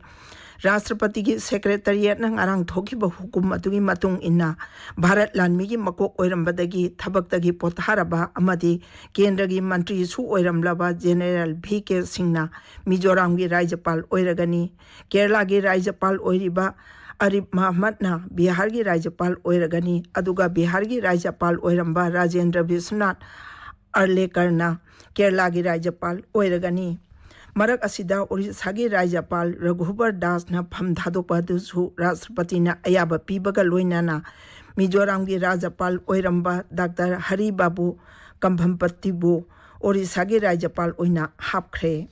ꯔꯥꯁꯇ꯭ꯔꯄꯇꯤꯒꯤ ꯁꯦꯀ꯭ꯔꯦꯇꯔꯤꯌꯦꯠꯅ ꯉꯔꯥꯡ ꯊꯣꯛꯈꯤꯕ ꯍꯨꯀꯨꯝ ꯑꯗꯨꯒꯤ ꯃꯇꯨꯡ ꯏꯟꯅ, ꯚꯥꯔꯠ ꯂꯥꯟꯃꯤꯒꯤ ꯃꯀꯣꯛ ꯑꯣꯏꯔꯝꯕꯗꯒꯤ ꯊꯕꯛꯇꯒꯤ ꯄꯣꯊꯥꯔꯕ ꯑꯃꯗꯤ ꯀꯦꯟꯗ꯭ꯔꯒꯤ ꯃꯟꯇ꯭ꯔꯤꯁꯨ ꯑꯣꯏꯔꯝꯂꯕ ꯖꯦꯅꯦꯔꯦꯜ ꯚꯤ ꯀꯦ ꯁꯤꯡꯅ ꯃꯤꯖꯣꯔꯥꯝꯒꯤ ꯔꯥꯖ꯭ꯌꯄꯥꯜ ꯑꯣꯏꯔꯒꯅꯤ꯫ ꯀꯦꯔꯂꯥꯒꯤ ꯔꯥꯖ꯭ꯌꯄꯥꯜ ꯑꯣꯏꯔꯤꯕ ꯑꯔꯤꯞ ꯃꯍꯃꯗꯅ ꯕꯤꯍꯥꯔꯒꯤ ꯔꯥꯖ꯭ꯌꯄꯥꯜ ꯑꯣꯏꯔꯒꯅꯤ, ꯑꯗꯨꯒ ꯕꯤꯍꯥꯔꯒꯤ ꯔꯥꯖ꯭ꯌꯄꯥꯜ ꯑꯣꯏꯔꯝꯕ ꯔꯥꯖꯦꯟꯗ꯭ꯔ ꯕꯤꯁ꯭ꯋꯅꯥꯊ ꯑꯔꯂꯦꯀꯔꯅ ꯀꯦꯔꯂꯥꯒꯤ ꯔꯥꯖ꯭ꯌꯄꯥꯜ ꯑꯣꯏꯔꯒꯅꯤ꯫ ꯃꯔꯛ ꯑꯁꯤꯗ ꯑꯣꯔꯤꯁꯥꯒꯤ ꯔꯥꯖ꯭ꯌꯄꯥꯜ ꯔꯘꯨꯕꯔ ꯗꯥꯁꯅ ꯐꯝ ꯊꯥꯗꯣꯛꯄ ꯑꯗꯨꯁꯨ ꯔꯥꯁꯇ꯭ꯔꯄꯇꯤꯅ ꯑꯌꯥꯕ ꯄꯤꯕꯒ ꯂꯣꯏꯅꯅ ꯃꯤꯖꯣꯔꯥꯝꯒꯤ ꯔꯥꯖ꯭ꯌꯄꯥꯜ ꯑꯣꯏꯔꯝꯕ ꯗꯥꯛꯇꯔ ꯍꯔꯤ ꯕꯥꯕꯨ ꯀꯝꯚꯝꯄꯇꯤꯕꯨ ꯑꯣꯔꯤꯁꯥꯒꯤ ꯔꯥꯖ꯭ꯌꯄꯥꯜ ꯑꯣꯏꯅ ꯍꯥꯞꯈ꯭ꯔꯦ꯫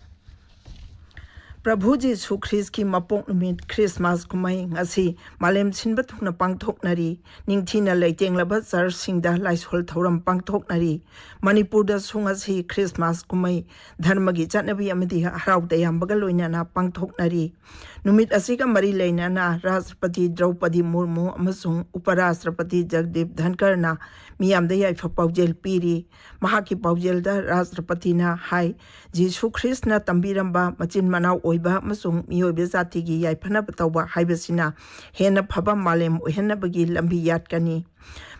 ꯄ꯭ꯔꯚꯨ ꯖꯤꯁꯨ ꯈ꯭ꯔꯤꯁꯀꯤ ꯃꯄꯣꯛ ꯅꯨꯃꯤꯠ ꯈ꯭ꯔꯤꯁꯃꯥꯁ ꯀꯨꯝꯍꯩ ꯉꯁꯤ ꯃꯥꯂꯦꯝ ꯁꯤꯟꯕ ꯊꯨꯡꯅ ꯄꯥꯡꯊꯣꯛꯅꯔꯤ꯫ ꯅꯤꯡꯊꯤꯅ ꯂꯩꯇꯦꯡꯂꯕ ꯆꯔꯆꯁꯤꯡꯗ ꯂꯥꯏꯁꯣꯜ ꯊꯧꯔꯝ ꯄꯥꯡꯊꯣꯛꯅꯔꯤ꯫ ꯃꯅꯤꯄꯨꯔꯗꯁꯨ ꯉꯁꯤ ꯈ꯭ꯔꯤꯁꯃꯥꯁ ꯀꯨꯝꯍꯩ ꯙꯔꯃꯒꯤ ꯆꯠꯅꯕꯤ ꯑꯃꯗꯤ ꯍꯔꯥꯎ ꯇꯌꯥꯝꯕꯒ ꯂꯣꯏꯅꯅ ꯄꯥꯡꯊꯣꯛꯅꯔꯤ꯫ ꯅꯨꯃꯤꯠ ꯑꯁꯤꯒ ꯃꯔꯤ ꯂꯩꯅꯅ ꯔꯥꯁꯇ꯭ꯔꯄꯇꯤ ꯗ꯭ꯔꯧꯄꯗꯤ ꯃꯨꯔꯃꯨ ꯑꯃꯁꯨꯡ ꯎꯄꯔꯥꯁꯇ꯭ꯔꯄꯇꯤ ꯖꯒꯗꯤꯞ ꯙꯟꯀꯔꯅ ꯃꯤꯌꯥꯝꯗ ꯌꯥꯏꯐ ꯄꯥꯎꯖꯦꯜ ꯄꯤꯔꯤ꯫ ꯃꯍꯥꯛꯀꯤ ꯄꯥꯎꯖꯦꯜꯗ ꯔꯥꯁꯇ꯭ꯔꯄꯇꯤꯅ ꯍꯥꯏ, ꯖꯤꯁꯨ ꯈ꯭ꯔꯤꯁꯅ ꯇꯝꯕꯤꯔꯝꯕ ꯃꯆꯤꯟ ꯃꯅꯥꯎ ꯑꯣꯏꯕ ꯑꯃꯁꯨꯡ ꯃꯤꯑꯣꯏꯕ ꯖꯥꯇꯤꯒꯤ ꯌꯥꯏꯐꯅꯕ ꯇꯧꯕ ꯍꯥꯏꯕꯁꯤꯅ ꯍꯦꯟꯅ ꯐꯕ ꯃꯥꯂꯦꯝ ꯑꯣꯏꯍꯟꯅꯕꯒꯤ ꯂꯝꯕꯤ ꯌꯥꯠꯀꯅꯤ꯫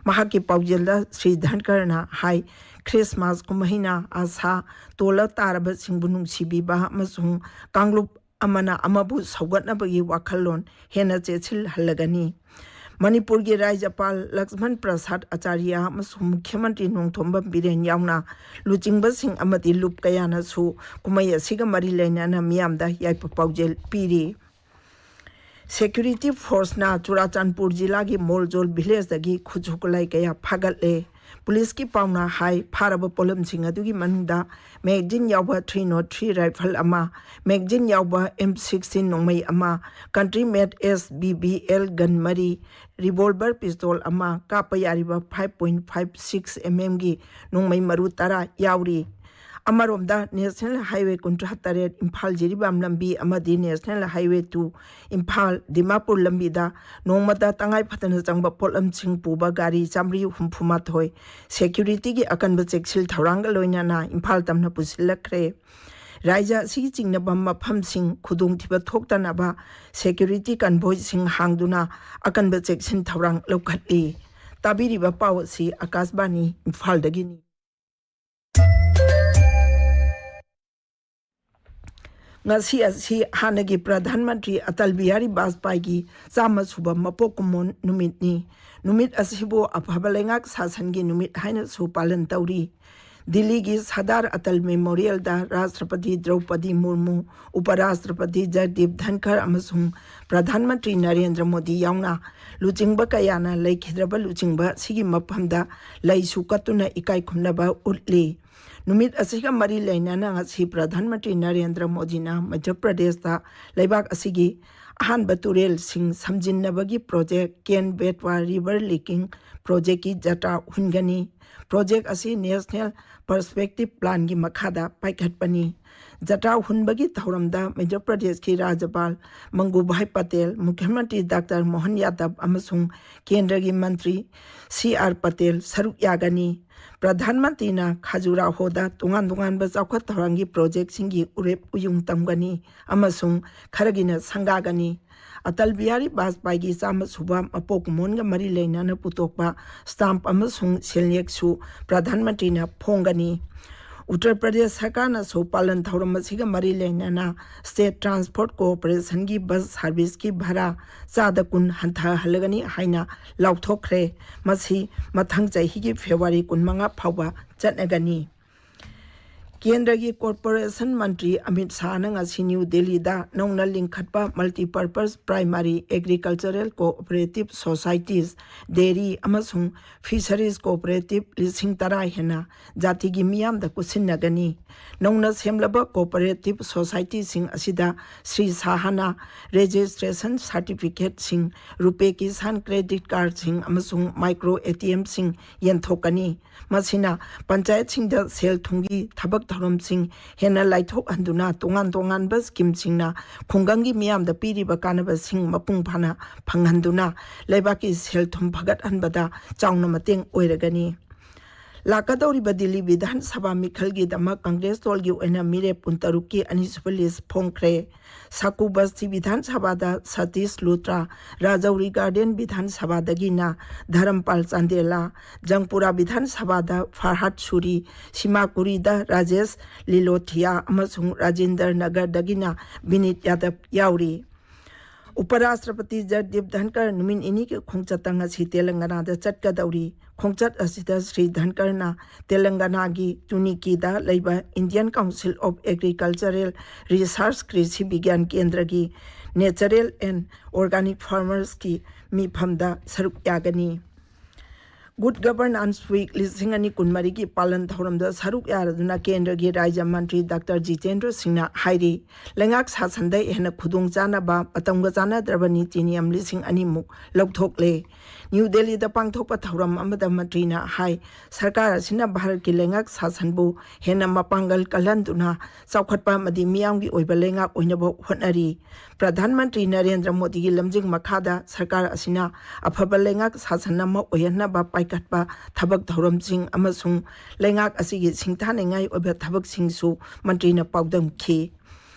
ꯃꯍꯥꯛꯀꯤ ꯄꯥꯎꯖꯦꯜꯗ ꯁ꯭ꯔꯤ ꯙꯟꯀꯔꯅ ꯍꯥꯏ, ꯈ꯭ꯔꯤꯁꯃꯥꯁ ꯀꯨꯝꯍꯩꯅ ꯑꯥꯁꯥ ꯇꯣꯜꯂ ꯇꯥꯔꯕꯁꯤꯡꯕꯨ ꯅꯨꯡꯁꯤꯕꯤꯕ ꯑꯃꯁꯨꯡ ꯀꯥꯡꯂꯨꯞ ꯑꯃꯅ ꯑꯃꯕꯨ ꯁꯧꯒꯠꯅꯕꯒꯤ ꯋꯥꯈꯜꯂꯣꯟ ꯍꯦꯟꯅ ꯆꯦꯠꯁꯤꯜꯍꯜꯂꯒꯅꯤ꯫ ꯃꯅꯤꯄꯨꯔꯒꯤ ꯔꯥꯖ꯭ꯌꯄꯥꯜ ꯂꯛꯁꯃꯟ ꯄ꯭ꯔꯁꯥꯗ ꯑꯆꯥꯔꯌ ꯑꯃꯁꯨꯡ ꯃꯨꯈ꯭ꯌꯃꯟꯇ꯭ꯔꯤ ꯅꯣꯡꯊꯣꯝꯕꯝ ꯕꯤꯔꯦꯟ ꯌꯥꯎꯅ ꯂꯨꯆꯤꯡꯕꯁꯤꯡ ꯑꯃꯗꯤ ꯂꯨꯞ ꯀꯌꯥꯅꯁꯨ ꯀꯨꯝꯍꯩ ꯑꯁꯤꯒ ꯃꯔꯤ ꯂꯩꯅꯅ ꯃꯤꯌꯥꯝꯗ ꯌꯥꯏꯐ ꯄꯥꯎꯖꯦꯜ ꯄꯤꯔꯤ꯫ ꯁꯦꯀ꯭ꯌꯨꯔꯤꯇꯤ ꯐꯣꯔꯁꯅ ꯆꯨꯔꯥꯆꯥꯟꯄꯨꯔ ꯖꯤꯂꯥꯒꯤ ꯃꯣꯜꯖꯣꯜ ꯚꯤꯂꯦꯖꯇꯒꯤ ꯈꯨꯠꯁꯨ ꯈꯨꯠꯂꯥꯏ ꯀꯌꯥ ꯐꯥꯒꯠꯂꯦ꯫ ꯄꯨꯂꯤꯁꯀꯤ ꯄꯥꯎꯅ ꯍꯥꯏ, ꯐꯥꯔꯕ ꯄꯣꯠꯂꯝꯁꯤꯡ ꯑꯗꯨꯒꯤ ꯃꯅꯨꯡꯗ ꯃꯦꯒꯖꯤꯟ ꯌꯥꯎꯕ ꯊ꯭ꯔꯤ ꯅꯣꯠ ꯊ꯭ꯔꯤ ꯔꯥꯏꯐꯜ ꯑꯃ, ꯃꯦꯒꯖꯤꯟ ꯌꯥꯎꯕ ꯑꯦꯝ ꯁꯤꯛꯁꯇꯤꯟ ꯅꯣꯡꯃꯩ ꯑꯃ, ꯀꯟꯇ꯭ꯔꯤ ꯃꯦꯗ ꯑꯦꯁ ꯕꯤ ꯕꯤ ꯑꯦꯜ ꯒꯟ ꯃꯔꯤ, ꯔꯤꯚꯣꯜꯚꯔ ꯄꯤꯁꯇꯣꯜ ꯑꯃ, ꯀꯥꯞꯄ ꯌꯥꯔꯤꯕ five point five six M ꯑꯦꯝꯒꯤ ꯅꯣꯡꯃꯩ ꯃꯔꯨ ꯇꯔꯥ ꯌꯥꯎꯔꯤ꯫ ꯑꯃꯔꯣꯝꯗ, ꯅꯦꯁꯅꯦꯜ ꯍꯥꯏꯋꯦ ꯀꯨꯟꯊ꯭ꯔꯥ ꯇꯔꯦꯠ ꯏꯝꯐꯥꯜ ꯖꯤꯔꯤꯕꯥꯝ ꯂꯝꯕꯤ ꯑꯃꯗꯤ national highway two Imphal Dimapur ꯂꯝꯕꯤꯗ ꯅꯣꯡꯃꯗ ꯇꯉꯥꯏ ꯐꯗꯅ ꯆꯪꯕ ꯄꯣꯠꯂꯝꯁꯤꯡ ꯄꯨꯕ ꯒꯥꯔꯤ ꯆꯥꯃꯔꯤ ꯍꯨꯝꯐꯨ ꯃꯥꯊꯣꯏ ꯁꯦꯀ꯭ꯌꯨꯔꯤꯇꯤꯒꯤ ꯑꯀꯟꯕ ꯆꯦꯛꯁꯤꯜ ꯊꯧꯔꯥꯡꯒ ꯂꯣꯏꯅꯅ ꯏꯝꯐꯥꯜ ꯇꯝꯅ ꯄꯨꯁꯤꯜꯂꯛꯈ꯭ꯔꯦ꯫ ꯔꯥꯏꯖ ꯑꯁꯤꯒꯤ ꯆꯤꯡꯅꯕ ꯃꯐꯝꯁꯤꯡ ꯈꯨꯗꯣꯡꯊꯤꯕ ꯊꯣꯛꯇꯅꯕ ꯁꯦꯀ꯭ꯌꯨꯔꯤꯇꯤ ꯀꯟꯚꯣꯏꯁꯤꯡ ꯍꯥꯡꯗꯨꯅ ꯑꯀꯟꯕ ꯆꯦꯛꯁꯤꯟ ꯊꯧꯔꯥꯡ ꯂꯧꯈꯠꯂꯤ꯫ ꯇꯥꯕꯤꯔꯤꯕ ꯄꯥꯎ ꯑꯁꯤ ꯑꯀꯥꯁꯕꯥꯅꯤ ꯏꯝꯐꯥꯜꯗꯒꯤꯅꯤ꯫ ꯉꯁꯤ ꯑꯁꯤ ꯍꯥꯟꯅꯒꯤ ꯄ꯭ꯔꯙꯥꯟ ꯃꯟꯇ꯭ꯔꯤ ꯑꯇꯜ ꯕꯤꯍꯥꯔꯤ ꯕꯥꯖꯄꯥꯏꯒꯤ ꯆꯥꯝꯃ ꯁꯨꯕ ꯃꯄꯣꯛ ꯀꯨꯝꯑꯣꯟ ꯅꯨꯃꯤꯠꯅꯤ꯫ ꯅꯨꯃꯤꯠ ꯑꯁꯤꯕꯨ ꯑꯐꯕ ꯂꯩꯉꯥꯛ ꯁꯥꯁꯟꯒꯤ ꯅꯨꯃꯤꯠ ꯍꯥꯏꯅꯁꯨ ꯄꯥꯂꯟ ꯇꯧꯔꯤ꯫ ꯗꯤꯜꯂꯤꯒꯤ ꯁꯔꯗꯥꯔ ꯑꯇꯜ ꯃꯦꯃꯣꯔꯤꯌꯦꯜꯗ ꯔꯥꯁꯇ꯭ꯔꯄꯇꯤ ꯗ꯭ꯔꯧꯄꯗꯤ ꯃꯨꯔꯃꯨ, ꯎꯄꯔꯥꯁꯇ꯭ꯔꯄꯇꯤ ꯖꯒꯗꯤꯞ ꯙꯟꯈꯔ ꯑꯃꯁꯨꯡ ꯄ꯭ꯔꯙꯥꯟ ꯃꯟꯇ꯭ꯔꯤ ꯅꯔꯦꯟꯗ꯭ꯔ ꯃꯣꯗꯤ ꯌꯥꯎꯅ ꯂꯨꯆꯤꯡꯕ ꯀꯌꯥꯅ ꯂꯩꯈꯤꯗ꯭ꯔꯕ ꯂꯨꯆꯤꯡꯕ ꯑꯁꯤꯒꯤ ꯃꯐꯝꯗ ꯂꯩꯁꯨ ꯀꯠꯇꯨꯅ ꯏꯀꯥꯏ ꯈꯨꯝꯅꯕ ꯎꯠꯂꯤ꯫ ꯅꯨꯃꯤꯠ ꯑꯁꯤꯒ ꯃꯔꯤ ꯂꯩꯅꯅ ꯉꯁꯤ ꯄ꯭ꯔꯙꯥꯟ ꯃꯟꯇ꯭ꯔꯤ ꯅꯔꯦꯟꯗ꯭ꯔ ꯃꯣꯗꯤꯅ ꯃꯙ꯭ꯌ ꯄ꯭ꯔꯗꯦꯁꯇ ꯂꯩꯕꯥꯛ ꯑꯁꯤꯒꯤ ꯑꯍꯥꯟꯕ ꯇꯨꯔꯦꯜꯁꯤꯡ ꯁꯝꯖꯤꯟꯅꯕꯒꯤ ꯄ꯭ꯔꯣꯖꯦꯛ ꯀꯦꯟ ꯕꯦꯠꯋꯥ ꯔꯤꯚꯔ ꯂꯤꯀꯤꯡ ꯄ꯭ꯔꯣꯖꯦꯛꯀꯤ ꯖꯇ꯭ꯔꯥ ꯍꯨꯟꯒꯅꯤ꯫ ꯄ꯭ꯔꯣꯖꯦꯛ ꯑꯁꯤ ꯅꯦꯁꯅꯦꯜ ꯄꯔꯁꯄꯦꯛꯇꯤꯞ ꯄ꯭ꯂꯥꯟꯒꯤ ꯃꯈꯥꯗ ꯄꯥꯏꯈꯠꯄꯅꯤ꯫ ꯖꯇ꯭ꯔꯥ ꯍꯨꯟꯕꯒꯤ ꯊꯧꯔꯝꯗ ꯃꯙ꯭ꯌ ꯄ꯭ꯔꯗꯦꯁꯀꯤ ꯔꯥꯖ꯭ꯌꯄꯥꯜ ꯃꯪꯒꯨꯚꯥꯏ ꯄꯇꯦꯜ, ꯃꯨꯈ꯭ꯌ ꯃꯟꯇ꯭ꯔꯤ ꯗꯥꯛꯇꯔ ꯃꯣꯍꯟ ꯌꯥꯗꯕ ꯑꯃꯁꯨꯡ ꯀꯦꯟꯗ꯭ꯔꯒꯤ ꯃꯟꯇ꯭ꯔꯤ ꯁꯤ ꯑꯥꯔ ꯄꯇꯦꯜ ꯁꯔꯨꯛ ꯌꯥꯒꯅꯤ꯫ ꯄ꯭ꯔꯙꯥꯟ ꯃꯟꯇ꯭ꯔꯤꯅ ꯈꯥꯖꯨꯔꯥꯍꯣꯗ ꯇꯣꯉꯥꯟ ꯇꯣꯉꯥꯟꯕ ꯆꯥꯎꯈꯠ ꯊꯧꯔꯥꯡꯒꯤ ꯄ꯭ꯔꯣꯖꯦꯛꯁꯤꯡꯒꯤ ꯎꯔꯦꯞ ꯎꯌꯨꯡ ꯇꯝꯒꯅꯤ ꯑꯃꯁꯨꯡ ꯈꯔꯒꯤꯅ ꯁꯪꯒꯥꯒꯅꯤ꯫ ꯑꯇꯜ ꯕꯤꯍꯥꯔꯤ ꯕꯥꯖꯄꯥꯏꯒꯤ ꯆꯥꯝꯃ ꯁꯨꯕ ꯃꯄꯣꯛ ꯀꯨꯝꯑꯣꯟꯒ ꯃꯔꯤ ꯂꯩꯅꯅ ꯄꯨꯊꯣꯛꯄ ꯁ꯭ꯇꯥꯝꯞ ꯑꯃꯁꯨꯡ ꯁꯦꯜꯌꯦꯛꯁꯨ ꯄ꯭ꯔꯙꯥꯟ ꯃꯟꯇ꯭ꯔꯤꯅ ꯐꯣꯡꯒꯅꯤ꯫ ꯎꯠꯇꯔ ꯄ꯭ꯔꯗꯦꯁ ꯁꯔꯀꯥꯔꯅꯁꯨ ꯄꯥꯂꯟ ꯊꯧꯔꯝ ꯑꯁꯤꯒ ꯃꯔꯤ ꯂꯩꯅꯅ ꯁ꯭ꯇꯦꯠ ꯇ꯭ꯔꯥꯟꯁꯄꯣꯔꯠ ꯀꯣꯑꯣꯄꯔꯦꯁꯟꯒꯤ ꯕꯁ ꯁꯥꯔꯚꯤꯁꯀꯤ ꯚꯔꯥ ꯆꯥꯗ ꯀꯨꯟ ꯍꯟꯊꯍꯜꯂꯒꯅꯤ ꯍꯥꯏꯅ ꯂꯥꯎꯊꯣꯛꯈ꯭ꯔꯦ꯫ ꯃꯁꯤ ꯃꯊꯪ ꯆꯍꯤꯒꯤ ꯐꯦꯕ꯭ꯔꯨꯋꯥꯔꯤ ꯀꯨꯟꯃꯉꯥ ꯐꯥꯎꯕ ꯆꯠꯅꯒꯅꯤ꯫ ꯀꯦꯟꯗ꯭ꯔꯒꯤ ꯀꯣꯔꯄꯣꯔꯦꯁꯟ ꯃꯟꯇ꯭ꯔꯤ ꯑꯃꯤꯠ ꯁꯥꯍꯅ ꯉꯁꯤ ꯅ꯭ꯌꯨ ꯗꯦꯜꯂꯤꯗ ꯅꯧꯅ ꯂꯤꯡꯈꯠꯄ multipurpose primary agricultural cooperative societies, dairy ꯑꯃꯁꯨꯡ ꯐꯤꯁꯔꯤꯁ ꯀꯣꯑꯣꯄꯔꯦꯇꯤꯚ ꯂꯤꯁꯤꯡ ꯇꯔꯥ ꯍꯦꯟꯅ ꯖꯥꯇꯤꯒꯤ ꯃꯤꯌꯥꯝꯗ ꯀꯨꯠꯁꯤꯟꯅꯒꯅꯤ꯫ ꯅꯧꯅ ꯁꯦꯝꯂꯕ ꯀꯣꯑꯣꯄꯔꯦꯇꯤꯚ ꯁꯣꯁꯥꯏꯇꯤꯁꯤꯡ ꯑꯁꯤꯗ ꯁ꯭ꯔꯤ ꯁꯥꯍꯅ ꯔꯦꯖꯤꯁꯇ꯭ꯔꯦꯁꯟ ꯁꯥꯔꯇꯤꯐꯤꯀꯦꯠꯁꯤꯡ, ꯔꯨꯄꯦ ꯀꯤꯁꯥꯟ ꯀ꯭ꯔꯦꯗꯤꯠ ꯀꯥꯔꯗꯁꯤꯡ ꯑꯃꯁꯨꯡ ꯃꯥꯏꯀ꯭ꯔꯣ ꯑꯦ ꯇꯤ ꯑꯦꯝꯁꯤꯡ ꯌꯦꯟꯊꯣꯛꯀꯅꯤ꯫ ꯃꯁꯤꯅ ꯄꯟꯆꯥꯌꯠꯁꯤꯡꯗ ꯁꯦꯜ ꯊꯨꯝꯒꯤ ꯊꯕꯛ ꯊꯧꯔꯝꯁꯤꯡ ꯍꯦꯟꯅ ꯂꯥꯏꯊꯣꯛꯍꯟꯗꯨꯅ, ꯇꯣꯉꯥꯟ ꯇꯣꯉꯥꯟꯕ ꯁ꯭ꯀꯤꯝꯁꯤꯡꯅ ꯈꯨꯡꯒꯪꯒꯤ ꯃꯤꯌꯥꯝꯗ ꯄꯤꯔꯤꯕ ꯀꯥꯟꯅꯕꯁꯤꯡ ꯃꯄꯨꯡ ꯐꯥꯅ ꯐꯪꯍꯟꯗꯨꯅ, ꯂꯩꯕꯥꯛꯀꯤ ꯁꯦꯜ ꯊꯨꯝ ꯐꯒꯠꯍꯟꯕꯗ ꯆꯥꯎꯅ ꯃꯇꯦꯡ ꯑꯣꯏꯔꯒꯅꯤ꯫ ꯂꯥꯛꯀꯗꯧꯔꯤꯕ ꯗꯤꯜꯂꯤ ꯕꯤꯙꯥꯟ ꯁꯚꯥ ꯃꯤꯈꯜꯒꯤꯗꯃꯛ ꯀꯪꯒ꯭ꯔꯦꯁ ꯗꯣꯜꯒꯤ ꯑꯣꯏꯅ ꯃꯤꯔꯦꯞ ꯀꯨꯟꯇꯔꯨꯛꯀꯤ ꯑꯅꯤꯁꯨꯕ ꯂꯤꯁ ꯐꯣꯡꯈ꯭ꯔꯦ꯫ ꯁꯥꯀꯨꯕꯁꯇꯤ ꯕꯤꯙꯥꯟ ꯁꯚꯥꯗ ꯁꯇꯤꯁ ꯂꯨꯇ꯭ꯔꯥ, ꯔꯥꯖꯧꯔꯤ ꯒꯥꯔꯗꯦꯟ ꯕꯤꯙꯥꯟ ꯁꯚꯥꯗꯒꯤꯅ ꯙꯔꯝꯄꯥꯜ ꯆꯥꯟꯗꯦꯂꯥ, ꯖꯪꯄꯨꯔꯥ ꯕꯤꯙꯥꯟ ꯁꯚꯥꯗ ꯐꯔꯍꯥꯗ ꯁꯨꯔꯤ, ꯁꯤꯃꯥꯀꯨꯔꯤꯗ ꯔꯥꯖꯦꯁ ꯂꯤꯂꯣꯊꯤꯌꯥ ꯑꯃꯁꯨꯡ ꯔꯥꯖꯦꯟꯗ꯭ꯔ ꯅꯒꯔꯗꯒꯤꯅ ꯕꯤꯅꯤꯠ ꯌꯥꯗꯕ ꯌꯥꯎꯔꯤ꯫ ꯎꯄꯔꯥꯁꯇ꯭ꯔꯄꯇꯤ ꯖꯒꯗꯤꯞ ꯙꯟꯀꯔ ꯅꯨꯃꯤꯠ ꯅꯤꯅꯤꯒꯤ ꯈꯣꯡꯆꯠꯇ ꯉꯁꯤ ꯇꯦꯂꯪꯒꯅꯥꯗ ꯆꯠꯀꯗꯧꯔꯤ꯫ ꯈꯣꯡꯆꯠ ꯑꯁꯤꯗ ꯁ꯭ꯔꯤ ꯙꯟꯀꯔꯅ ꯇꯦꯂꯪꯒꯅꯥꯒꯤ ꯇꯨꯅꯤꯀꯤꯗ ꯂꯩꯕ Indian Council of Agricultural Research ꯀ꯭ꯔꯤꯁꯤ ꯕꯤꯒ꯭ꯌꯥꯟ ꯀꯦꯟꯗ꯭ꯔꯒꯤ Natural and Organic Farmersꯀꯤ ꯃꯤꯐꯝꯗ ꯁꯔꯨꯛ ꯌꯥꯒꯅꯤ꯫ Good Governance Week ꯂꯤꯁꯤꯡ ꯑꯅꯤ ꯀꯨꯟꯃꯔꯤꯒꯤ ꯄꯥꯂꯟ ꯊꯧꯔꯝꯗ ꯁꯔꯨꯛ ꯌꯥꯔꯗꯨꯅ ꯀꯦꯟꯗ꯭ꯔꯒꯤ ꯔꯥꯖ꯭ꯌ ꯃꯟꯇ꯭ꯔꯤ ꯗꯥꯛꯇꯔ ꯖꯤꯇꯦꯟꯗ꯭ꯔ ꯁꯤꯡꯅ ꯍꯥꯏꯔꯤ, ꯂꯩꯉꯥꯛ ꯁꯥꯁꯟꯗ ꯍꯦꯟꯅ ꯈꯨꯗꯣꯡ ꯆꯥꯅꯕ ꯃꯇꯝꯒ ꯆꯥꯟꯅꯗ꯭ꯔꯕ ꯅꯤꯇꯤ ꯅꯤꯌꯝ ꯂꯤꯁꯤꯡ ꯑꯅꯤꯃꯨꯛ ꯂꯧꯊꯣꯛꯂꯦ꯫ ꯅ꯭ꯌꯨ ꯗꯦꯜꯂꯤꯗ ꯄꯥꯡꯊꯣꯛꯄ ꯊꯧꯔꯝ ꯑꯃꯗ ꯃꯟꯇ꯭ꯔꯤꯅ ꯍꯥꯏ, ꯁꯔꯀꯥꯔ ꯑꯁꯤꯅ ꯚꯥꯔꯠꯀꯤ ꯂꯩꯉꯥꯛ ꯁꯥꯁꯟꯕꯨ ꯍꯦꯟꯅ ꯃꯄꯥꯡꯒꯜ ꯀꯜꯍꯟꯗꯨꯅ ꯆꯥꯎꯈꯠꯄ ꯑꯃꯗꯤ ꯃꯤꯌꯥꯝꯒꯤ ꯑꯣꯏꯕ ꯂꯩꯉꯥꯛ ꯑꯣꯏꯅꯕ ꯍꯣꯠꯅꯔꯤ꯫ ꯄ꯭ꯔꯙꯥꯟ ꯃꯟꯇ꯭ꯔꯤ ꯅꯔꯦꯟꯗ꯭ꯔ ꯃꯣꯗꯤꯒꯤ ꯂꯝꯖꯤꯡ ꯃꯈꯥꯗ ꯁꯔꯀꯥꯔ ꯑꯁꯤꯅ ꯑꯐꯕ ꯂꯩꯉꯥꯛ ꯁꯥꯁꯟ ꯑꯃ ꯑꯣꯏꯍꯟꯅꯕ ꯄꯥꯏꯈꯠꯄ ꯊꯕꯛ ꯊꯧꯔꯝꯁꯤꯡ ꯑꯃꯁꯨꯡ ꯂꯩꯉꯥꯛ ꯑꯁꯤꯒꯤ ꯁꯤꯡꯊꯥꯅꯤꯡꯉꯥꯏ ꯑꯣꯏꯕ ꯊꯕꯛꯁꯤꯡꯁꯨ ꯃꯟꯇ꯭ꯔꯤꯅ ꯄꯥꯎꯗꯝꯈꯤ꯫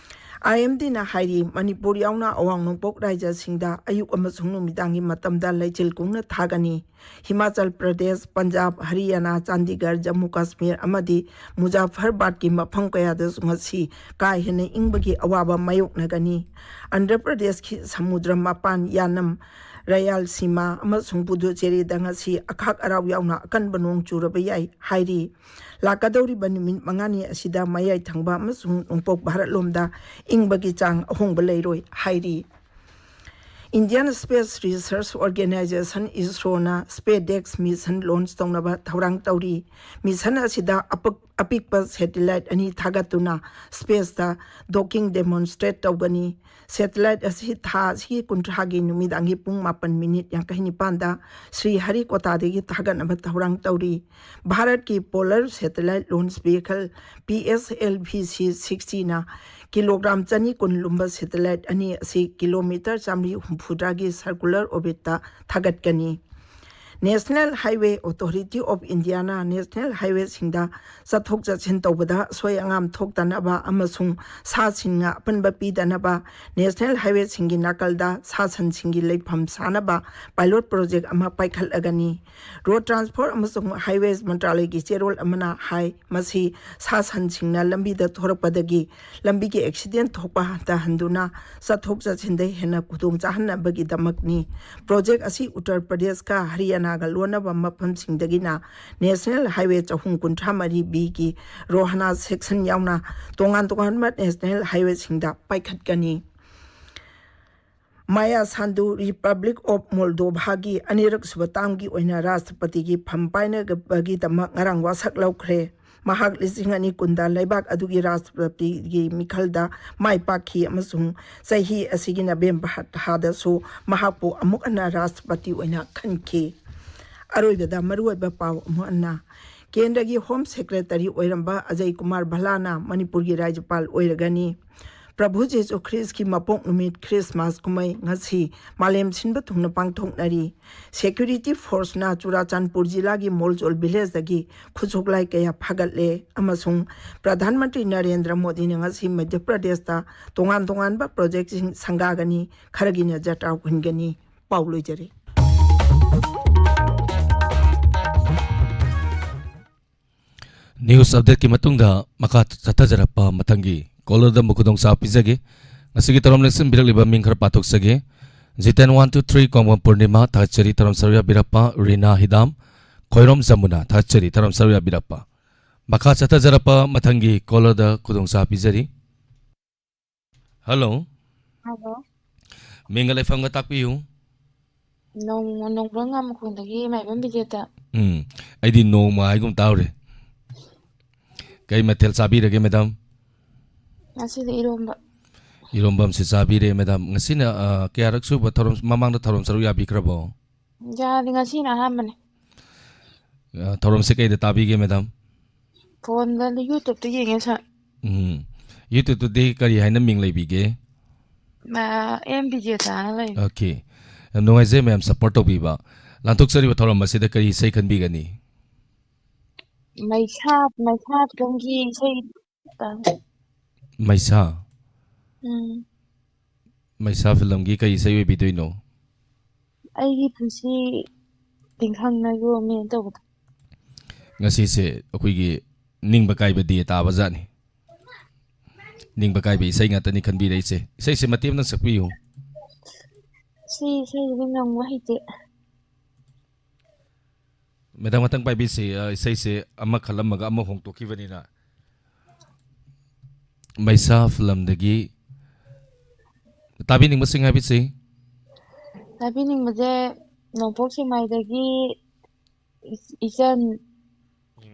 IMDꯅ ꯍꯥꯏꯔꯤ, ꯃꯅꯤꯄꯨꯔ ꯌꯥꯎꯅ ꯑꯋꯥꯡ ꯅꯣꯡꯄꯣꯛ ꯔꯥꯖ꯭ꯌꯁꯤꯡꯗ ꯑꯌꯨꯛ ꯑꯃꯁꯨꯡ ꯅꯨꯃꯤꯗꯥꯡꯒꯤ ꯃꯇꯝꯗ ꯂꯩꯆꯤꯜ ꯀꯨꯡꯅ ꯊꯥꯒꯅꯤ꯫ ꯍꯤꯃꯥꯆꯜ ꯄ꯭ꯔꯗꯦꯁ, ꯄꯟꯖꯥꯕ, ꯍꯔꯤꯌꯥꯅꯥ, ꯆꯥꯟꯗꯤꯒꯔ, ꯖꯝꯃꯨ ꯀꯥꯁꯃꯤꯔ ꯑꯃꯗꯤ ꯃꯨꯖꯥꯐꯔꯕꯥꯗꯀꯤ ꯃꯐꯝ ꯀꯌꯥꯗꯁꯨ ꯉꯁꯤ ꯀꯥ ꯍꯦꯟꯅ ꯏꯪꯕꯒꯤ ꯑꯋꯥꯕ ꯃꯥꯌꯣꯛꯅꯒꯅꯤ꯫ ꯑꯟꯙ꯭ꯔ ꯄ꯭ꯔꯗꯦꯁꯀꯤ ꯁꯃꯨꯗ꯭ꯔ ꯃꯄꯥꯟ ꯌꯥꯅꯝ, ꯔꯌꯥꯜꯁꯤꯃꯥ ꯑꯃꯁꯨꯡ ꯄꯨꯗꯨꯆꯦꯔꯤꯗ ꯉꯁꯤ ꯑꯈꯥꯛ ꯑꯔꯥꯎ ꯌꯥꯎꯅ ꯑꯀꯟꯕ ꯅꯣꯡ ꯆꯨꯔꯕ ꯌꯥꯏ ꯍꯥꯏꯔꯤ꯫ ꯂꯥꯛꯀꯗꯧꯔꯤꯕ ꯅꯨꯃꯤꯠ ꯃꯉꯥꯅꯤ ꯑꯁꯤꯗ ꯃꯌꯥꯏ ꯊꯪꯕ ꯑꯃꯁꯨꯡ ꯅꯣꯡꯄꯣꯛ ꯚꯥꯔꯠꯂꯣꯝꯗ ꯏꯪꯕꯒꯤ ꯆꯥꯡ ꯑꯍꯣꯡꯕ ꯂꯩꯔꯣꯏ ꯍꯥꯏꯔꯤ꯫ Indian Space Research Organization, ISROꯅ SpaceDex mission launch ꯇꯧꯅꯕ ꯊꯧꯔꯥꯡ ꯇꯧꯔꯤ꯫ Mission ꯑꯁꯤꯗ ꯑꯄꯛ-, ꯑꯄꯤꯛꯄ satellite ꯑꯅꯤ ꯊꯥꯒꯠꯇꯨꯅ spaceꯇ docking demonstrate ꯇꯧꯒꯅꯤ꯫ Satellite ꯑꯁꯤ ꯊꯥ ꯑꯁꯤꯒꯤ ꯀꯨꯟꯊ꯭ꯔꯥꯒꯤ ꯅꯨꯃꯤꯗꯥꯡꯒꯤ ꯄꯨꯡ ꯃꯥꯄꯟ ꯃꯤꯅꯤꯠ ꯌꯥꯡꯈꯩ ꯅꯤꯄꯥꯟꯗ ꯁ꯭ꯔꯤꯍꯔꯤꯀꯣꯇꯥꯗꯒꯤ ꯊꯥꯒꯠꯅꯕ ꯊꯧꯔꯥꯡ ꯇꯧꯔꯤ꯫ ꯚꯥꯔꯠꯀꯤ Polar Satellite Launch Vehicle, P S L V C sixtyꯅ ꯀꯤꯂꯣꯒ꯭ꯔꯥꯝ ꯆꯅꯤ ꯀꯨꯟ ꯂꯨꯝꯕ satellite ꯑꯅꯤ ꯑꯁꯤ ꯀꯤꯂꯣꯃꯤꯇꯔ ꯆꯥꯃꯔꯤ ꯍꯨꯝꯐꯨꯇꯔꯥꯒꯤ circular orbitꯇ ꯊꯥꯒꯠꯀꯅꯤ꯫ National Highway Authority of Indiaꯅ national highwayꯁꯤꯡꯗ ꯆꯠꯊꯣꯛ ꯆꯠꯁꯤꯟ ꯇꯧꯕꯗ ꯑꯁꯣꯏ ꯑꯉꯥꯝ ꯊꯣꯛꯇꯅꯕ ꯑꯃꯁꯨꯡ ꯁꯥ ꯁꯟꯅ ꯑꯄꯟꯕ ꯄꯤꯗꯅꯕ national highwayꯁꯤꯡꯒꯤ ꯅꯥꯀꯜꯗ ꯁꯥ ꯁꯟꯁꯤꯡꯒꯤ ꯂꯩꯐꯝ ꯁꯥꯅꯕ pilot project ꯑꯃ ꯄꯥꯏꯈꯠꯂꯒꯅꯤ꯫ Road Transport ꯑꯃꯁꯨꯡ Highways ꯃꯟꯇ꯭ꯔꯥꯂꯌꯒꯤ ꯆꯦꯔꯣꯜ ꯑꯃꯅ ꯍꯥꯏ, ꯃꯁꯤ ꯁꯥ ꯁꯟꯁꯤꯡꯅ ꯂꯝꯕꯤꯗ ꯊꯣꯔꯛꯄꯗꯒꯤ ꯂꯝꯕꯤꯒꯤ accident ꯊꯣꯛꯄ ꯍꯟꯊꯍꯟꯗꯨꯅ ꯆꯠꯊꯣꯛ ꯆꯠꯁꯤꯟꯗ ꯍꯦꯟꯅ ꯈꯨꯗꯣꯡ ꯆꯥꯍꯟꯅꯕꯒꯤꯗꯃꯛꯅꯤ꯫ Project ꯑꯁꯤ ꯎꯠꯇꯔ ꯄ꯭ꯔꯗꯦꯁꯀ ꯍꯔꯤꯌꯥꯅꯥꯒ ꯂꯣꯟꯅꯕ ꯃꯐꯝꯁꯤꯡꯗꯒꯤꯅ National Highway ꯆꯍꯨꯝ ꯀꯨꯟꯊ꯭ꯔꯥ ꯃꯔꯤ Bꯒꯤ ꯔꯣꯍꯥꯅꯥ section ꯌꯥꯎꯅ ꯇꯣꯉꯥꯟ ꯇꯣꯉꯥꯟꯕ national highwayꯁꯤꯡꯗ ꯄꯥꯏꯈꯠꯀꯅꯤ꯫ ꯃꯥꯌꯥ ꯁꯥꯟꯗꯨ Republic of Moldovaꯒꯤ ꯑꯅꯤꯔꯛ ꯁꯨꯕ termꯒꯤ ꯑꯣꯏꯅ ꯔꯥꯁꯇ꯭ꯔꯄꯇꯤꯒꯤ ꯐꯝ ꯄꯥꯏꯅꯕꯒꯤꯗꯃꯛ ꯉꯔꯥꯡ ꯋꯥꯁꯛ ꯂꯧꯈ꯭ꯔꯦ꯫ ꯃꯍꯥꯛ ꯂꯤꯁꯤꯡ ꯑꯅꯤ ꯀꯨꯟꯗ ꯂꯩꯕꯥꯛ ꯑꯗꯨꯒꯤ ꯔꯥꯁꯇ꯭ꯔꯄꯇꯤꯒꯤ ꯃꯤꯈꯜꯗ ꯃꯥꯏ ꯄꯥꯛꯈꯤ ꯑꯃꯁꯨꯡ ꯆꯍꯤ ꯑꯁꯤꯒꯤ ꯅꯕꯦꯝꯕꯔ ꯊꯥꯗꯁꯨ ꯃꯍꯥꯛꯄꯨ ꯑꯃꯨꯛ ꯍꯟꯅ ꯔꯥꯁꯇ꯭ꯔꯄꯇꯤ ꯑꯣꯏꯅ ꯈꯟꯈꯤ꯫ ꯑꯔꯣꯏꯕꯗ ꯃꯔꯨꯑꯣꯏꯕ ꯄꯥꯎ ꯑꯃꯨꯛ ꯍꯟꯅ꯫ ꯀꯦꯟꯗ꯭ꯔꯒꯤ Home Secretary ꯑꯣꯏꯔꯝꯕ ꯑꯖꯌ ꯀꯨꯃꯥꯔ ꯚꯜꯂꯥꯅ ꯃꯅꯤꯄꯨꯔꯒꯤ ꯔꯥꯖ꯭ꯌꯄꯥꯜ ꯑꯣꯏꯔꯒꯅꯤ꯫ ꯄ꯭ꯔꯚꯨ ꯖꯤꯁꯨ ꯈ꯭ꯔꯤꯁꯀꯤ ꯃꯄꯣꯛ ꯅꯨꯃꯤꯠ Christmas ꯀꯨꯝꯍꯩ ꯉꯁꯤ ꯃꯥꯂꯦꯝ ꯁꯤꯟꯕ ꯊꯨꯡꯅ ꯄꯥꯡꯊꯣꯛꯅꯔꯤ꯫ Security Forceꯅ ꯆꯨꯔꯥꯆꯥꯟꯄꯨꯔ ꯖꯤꯂꯥꯒꯤ ꯃꯣꯜꯖꯣꯜ villageꯇꯒꯤ ꯈꯨꯠꯁꯨ ꯈꯨꯠꯂꯥꯏ ꯀꯌꯥ ꯐꯥꯒꯠꯂꯦ ꯑꯃꯁꯨꯡ ꯄ꯭ꯔꯙꯥꯟ ꯃꯟꯇ꯭ꯔꯤ ꯅꯔꯦꯟꯗ꯭ꯔ ꯃꯣꯗꯤꯅ ꯉꯁꯤ ꯃꯙ꯭ꯌ ꯄ꯭ꯔꯗꯦꯁꯇ ꯇꯣꯉꯥꯟ ꯇꯣꯉꯥꯟꯕ projectꯁꯤꯡ ꯁꯪꯒꯥꯒꯅꯤ, ꯈꯔꯒꯤꯅ ꯖꯇ꯭ꯔꯥ ꯍꯨꯟꯒꯅꯤ꯫ ꯄꯥꯎ ꯂꯣꯏꯖꯔꯦ꯫ News updateꯀꯤ ꯃꯇꯨꯡꯗ ꯃꯈꯥ ꯆꯠꯊꯖꯔꯛꯄ ꯃꯊꯪꯒꯤ callerꯗ ꯑꯃꯨꯛ ꯈꯨꯗꯣꯡꯆꯥꯕ ꯄꯤꯖꯒꯦ꯫ ꯉꯁꯤꯒꯤ ꯊꯧꯔꯝ ꯂꯦꯡꯁꯤꯟꯕꯤꯔꯛꯂꯤꯕ ꯃꯤꯡ ꯈꯔ ꯄꯥꯊꯣꯛꯆꯒꯦ꯫ ꯖꯤꯇꯦꯟ one two three, ꯀꯣꯡꯕꯝ ꯄꯨꯔꯅꯤꯃꯥ, ꯊꯥꯒꯠꯆꯔꯤ ꯊꯧꯔꯝ ꯁꯔꯨꯛ ꯌꯥꯕꯤꯔꯛꯄ꯫ ꯔꯤꯅꯥ ꯍꯤꯗꯥꯝ, ꯈꯣꯏꯔꯣꯝ ꯖꯃꯨꯅꯥ, ꯊꯥꯒꯠꯆꯔꯤ ꯊꯧꯔꯝ ꯁꯔꯨꯛ ꯌꯥꯕꯤꯔꯛꯄ꯫ ꯃꯈꯥ ꯆꯠꯊꯖꯔꯛꯄ ꯃꯊꯪꯒꯤ callerꯗ ꯈꯨꯗꯣꯡꯆꯥꯕ ꯄꯤꯖꯔꯤ꯫ Hello꯫ Hello꯫ ꯃꯤꯡꯒ ꯂꯩꯐꯝꯒ ꯇꯥꯛꯄꯤꯌꯨ꯫ ꯅꯣꯡ ꯅꯣꯡꯕ꯭ꯔꯪ ꯉꯥꯃꯈꯣꯡꯗꯒꯤ ꯃꯥꯏꯕꯝ ꯕꯤꯖꯦꯇꯥ꯫ ꯎꯝ, ꯑꯩꯗꯤ ꯅꯣꯡꯃ ꯍꯥꯏꯒꯨꯝ ꯇꯥꯎꯔꯦ꯫ ꯀꯩ ꯃꯊꯦꯜ ꯆꯥꯕꯤꯔꯒꯦ, ꯃꯦꯗꯥꯝ? ꯉꯁꯤꯗꯤ ꯏꯔꯣꯝꯕ꯫ ꯏꯔꯣꯝꯕ ꯑꯃꯁꯨ ꯆꯥꯕꯤꯔꯦ, ꯃꯦꯗꯥꯝ꯫ ꯉꯁꯤꯅ, ꯑ, ꯀꯌꯥꯔꯛ ꯁꯨꯕ ꯊꯧꯔꯝ, ꯃꯃꯥꯡꯗ ꯊꯧꯔꯝ ꯁꯔꯨꯛ ꯌꯥꯕꯤꯈ꯭ꯔꯕꯣ? ꯌꯥꯗꯤ, ꯉꯁꯤꯅ ꯑꯍꯥꯟꯕꯅꯦ꯫ ꯑ, ꯊꯧꯔꯝꯁꯦ ꯀꯩꯗ ꯇꯥꯕꯤꯒꯦ, ꯃꯦꯗꯥꯝ? ꯐꯣꯟꯗ, YouTube-ꯇ ꯌꯦꯡꯉꯦ, ꯁꯥꯔ꯫ ꯎꯝ꯫ YouTube-ꯇꯗꯤ ꯀꯔꯤ ꯍꯥꯏꯅ ꯃꯤꯡ ꯂꯩꯕꯤꯒꯦ? ꯑ, ꯑꯦꯝ ꯕꯤꯖꯦꯇꯥꯅ ꯂꯩ꯫ ꯑꯣꯀꯦ꯫ ꯌꯥꯝ ꯅꯨꯡꯉꯥꯏꯖꯩ ꯃꯌꯥꯝ support ꯇꯧꯕꯤꯕ꯫ ꯂꯥꯟꯊꯣꯛꯆꯔꯤꯕ ꯊꯧꯔꯝ ꯑꯁꯤꯗ ꯀꯔꯤ ꯏꯁꯩ ꯈꯟꯕꯤꯒꯅꯤ? ꯃꯩꯁꯥ, ꯃꯩꯁꯥ ꯐꯤꯂꯝꯒꯤ ꯏꯁꯩ ꯇꯥꯡ-, ꯃꯩꯁꯥ? ꯎꯝ꯫ ꯃꯩꯁꯥ ꯐꯤꯂꯝꯒꯤ ꯀꯔꯤ ꯏꯁꯩ ꯑꯣꯏꯕꯤꯗꯣꯏꯅꯣ? ꯑꯩꯒꯤ ꯄꯨꯟꯁꯤ ꯇꯤꯡꯈꯪꯅ ꯌꯣꯝꯃꯦꯅ ꯇꯧꯕꯗꯣ꯫ ꯉꯁꯤꯁꯦ ꯑꯩꯈꯣꯏꯒꯤ ꯅꯤꯡꯕ ꯀꯥꯏꯕ day ꯇꯥꯕ ꯖꯥꯠꯅꯤ꯫ ꯅꯤꯡꯕ ꯀꯥꯏꯕ ꯏꯁꯩ ꯉꯥꯛꯇꯅꯤ ꯈꯟꯕꯤꯔꯛꯏꯁꯦ꯫ ꯏꯁꯩꯁꯦ ꯃꯇꯦꯛ ꯑꯃꯇꯪ ꯁꯛꯄꯤꯌꯨ꯫ ꯁꯤ ꯏꯁꯩꯁꯤꯗꯤ ꯉꯪꯕ ꯍꯩꯇꯦ꯫ ꯃꯦꯗꯥꯝ, ꯉꯥꯛꯇꯪ ꯄꯥꯏꯕꯤꯁꯤ꯫ ꯑ, ꯏꯁꯩꯁꯦ ꯑꯃ ꯈꯜꯂꯝꯃꯒ ꯑꯃ ꯍꯣꯡꯗꯣꯛꯈꯤꯕꯅꯤꯅ꯫ ꯃꯩꯁꯥ ꯐꯤꯂꯝꯗꯒꯤ ꯇꯥꯕꯤꯅꯤꯡꯕꯁꯤꯡ ꯍꯥꯏꯕꯤꯁꯤ꯫ ꯇꯥꯕꯤꯅꯤꯡꯕꯁꯦ ꯅꯣꯡꯄꯣꯛ ꯁꯦꯛꯃꯥꯏꯗꯒꯤ ꯏꯆ-, ꯏꯆꯟ,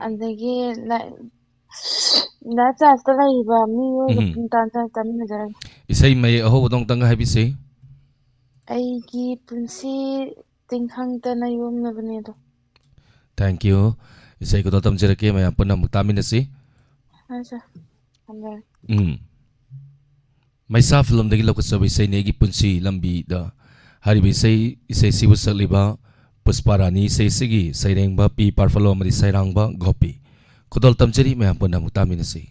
ꯑꯗꯒꯤ ꯂꯥ-, ꯂꯥꯏꯐ ꯆꯥꯟꯁꯇ ꯂꯩꯔꯤꯕ ꯃꯤꯑꯣꯏꯕ ꯎꯝ꯫ ꯄꯨꯡ ꯇꯥ ꯇꯥ ꯇꯥꯃꯤꯟꯅꯖꯔꯒꯦ꯫ ꯏꯁꯩ ꯃꯌꯦꯛ ꯑꯍꯧꯕꯗꯣ ꯑꯃꯨꯛꯇꯪꯒ ꯍꯥꯏꯕꯤꯁꯤ꯫ ꯑꯩꯒꯤ ꯄꯨꯟꯁꯤ ꯇꯤꯡꯈꯪꯇꯅ ꯌꯣꯝꯅꯕꯅꯦ ꯑꯗꯣ꯫ Thank you꯫ ꯏꯁꯩ ꯈꯨꯗꯣꯜ ꯇꯝꯖꯔꯛꯀꯦ, ꯃꯌꯥꯝ ꯄꯨꯟꯅ ꯑꯃꯨꯛ ꯇꯥꯃꯤꯟꯅꯁꯤ꯫ ꯍꯣꯏ, ꯁꯥꯔ꯫ ꯊꯝꯖꯔꯦ꯫ ꯎꯝ꯫ ꯃꯩꯁꯥ ꯐꯤꯂꯝꯗꯒꯤ ꯂꯧꯈꯠꯆꯕ ꯏꯁꯩꯅꯤ ꯑꯩꯒꯤ ꯄꯨꯟꯁꯤ ꯂꯝꯕꯤꯗ꯫ ꯍꯥꯏꯔꯤꯕ ꯏꯁꯩ, ꯏꯁꯩꯁꯤꯕꯨ ꯁꯛꯂꯤꯕ ꯄꯨꯁꯄꯥ ꯔꯥꯅꯤ, ꯏꯁꯩꯁꯤꯒꯤ ꯁꯩꯔꯦꯡꯕ ꯄꯤ ꯄꯥꯔꯐꯂꯣ ꯑꯃꯗꯤ ꯁꯩꯔꯥꯡꯕ ꯒꯣꯄꯤ꯫ ꯈꯨꯗꯣꯜ ꯇꯝꯖꯔꯤ, ꯃꯌꯥꯝ ꯄꯨꯟꯅ ꯑꯃꯨꯛ ꯇꯥꯃꯤꯟꯅꯁꯤ꯫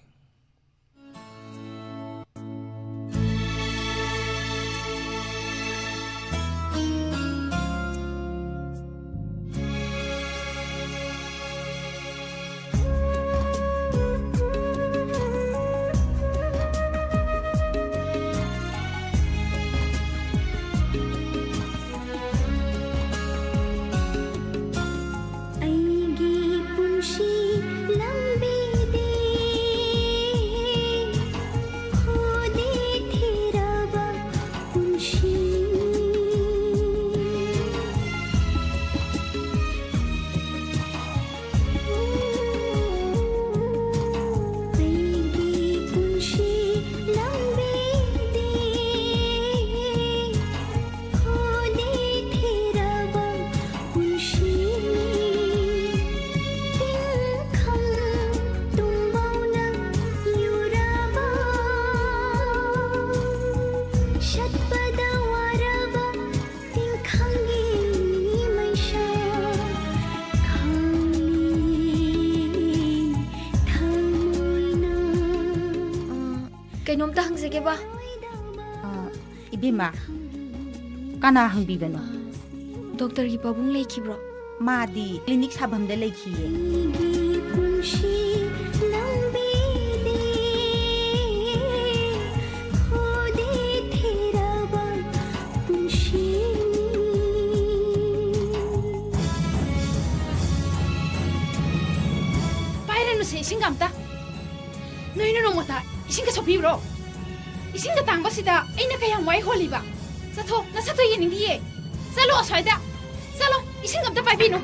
ꯑꯩꯒꯤ ꯄꯨꯟꯁꯤ ꯂꯝꯕꯤꯗꯤ ꯀꯩꯅꯣꯝꯇ ꯍꯪꯖꯒꯦꯕ꯫ ꯑ, ꯏꯕꯦꯝꯃ, ꯀꯅꯥ ꯍꯪꯕꯤꯕꯅꯣ? ꯗꯣꯛꯇꯔꯒꯤ ꯄꯥꯕꯨꯡ ꯂꯩꯈꯤꯕ꯭ꯔꯣ? ꯃꯥꯗꯤ ꯀ꯭ꯂꯤꯅꯤꯛ ꯁꯥꯐꯝꯗ ꯂꯩꯈꯤꯌꯦ꯫ ꯑꯩꯒꯤ ꯄꯨꯟꯁꯤ ꯂꯝꯕꯤꯗꯤ ꯈꯨꯗꯤ ꯊꯤꯔꯕ ꯄꯨꯟꯁꯤꯅꯤ꯫ ꯄꯥꯏꯔꯅꯨꯁꯦ ꯏꯁꯤꯡꯒ ꯑꯝꯇ꯫ ꯅꯣꯏꯅ ꯅꯣꯡꯃꯇ ꯏꯁꯤꯡꯒ ꯁꯣꯛꯄꯤꯕ꯭ꯔꯣ? ꯏꯁꯤꯡꯒ ꯇꯥꯡꯕꯁꯤꯗ ꯑꯩꯅ ꯀꯌꯥꯝ ꯋꯥꯏ ꯍꯣꯜꯂꯤꯕ꯫ ꯆꯠꯊꯣ, ꯅꯁꯛꯇꯣ ꯌꯦꯡꯅꯤꯡꯗꯤꯌꯦ꯫ ꯆꯠꯂꯣ ꯑꯁ꯭ꯋꯥꯏꯗ꯫ ꯆꯠꯂꯣ, ꯏꯁꯤꯡ ꯑꯝꯇ ꯄꯥꯏꯕꯤꯅꯨ꯫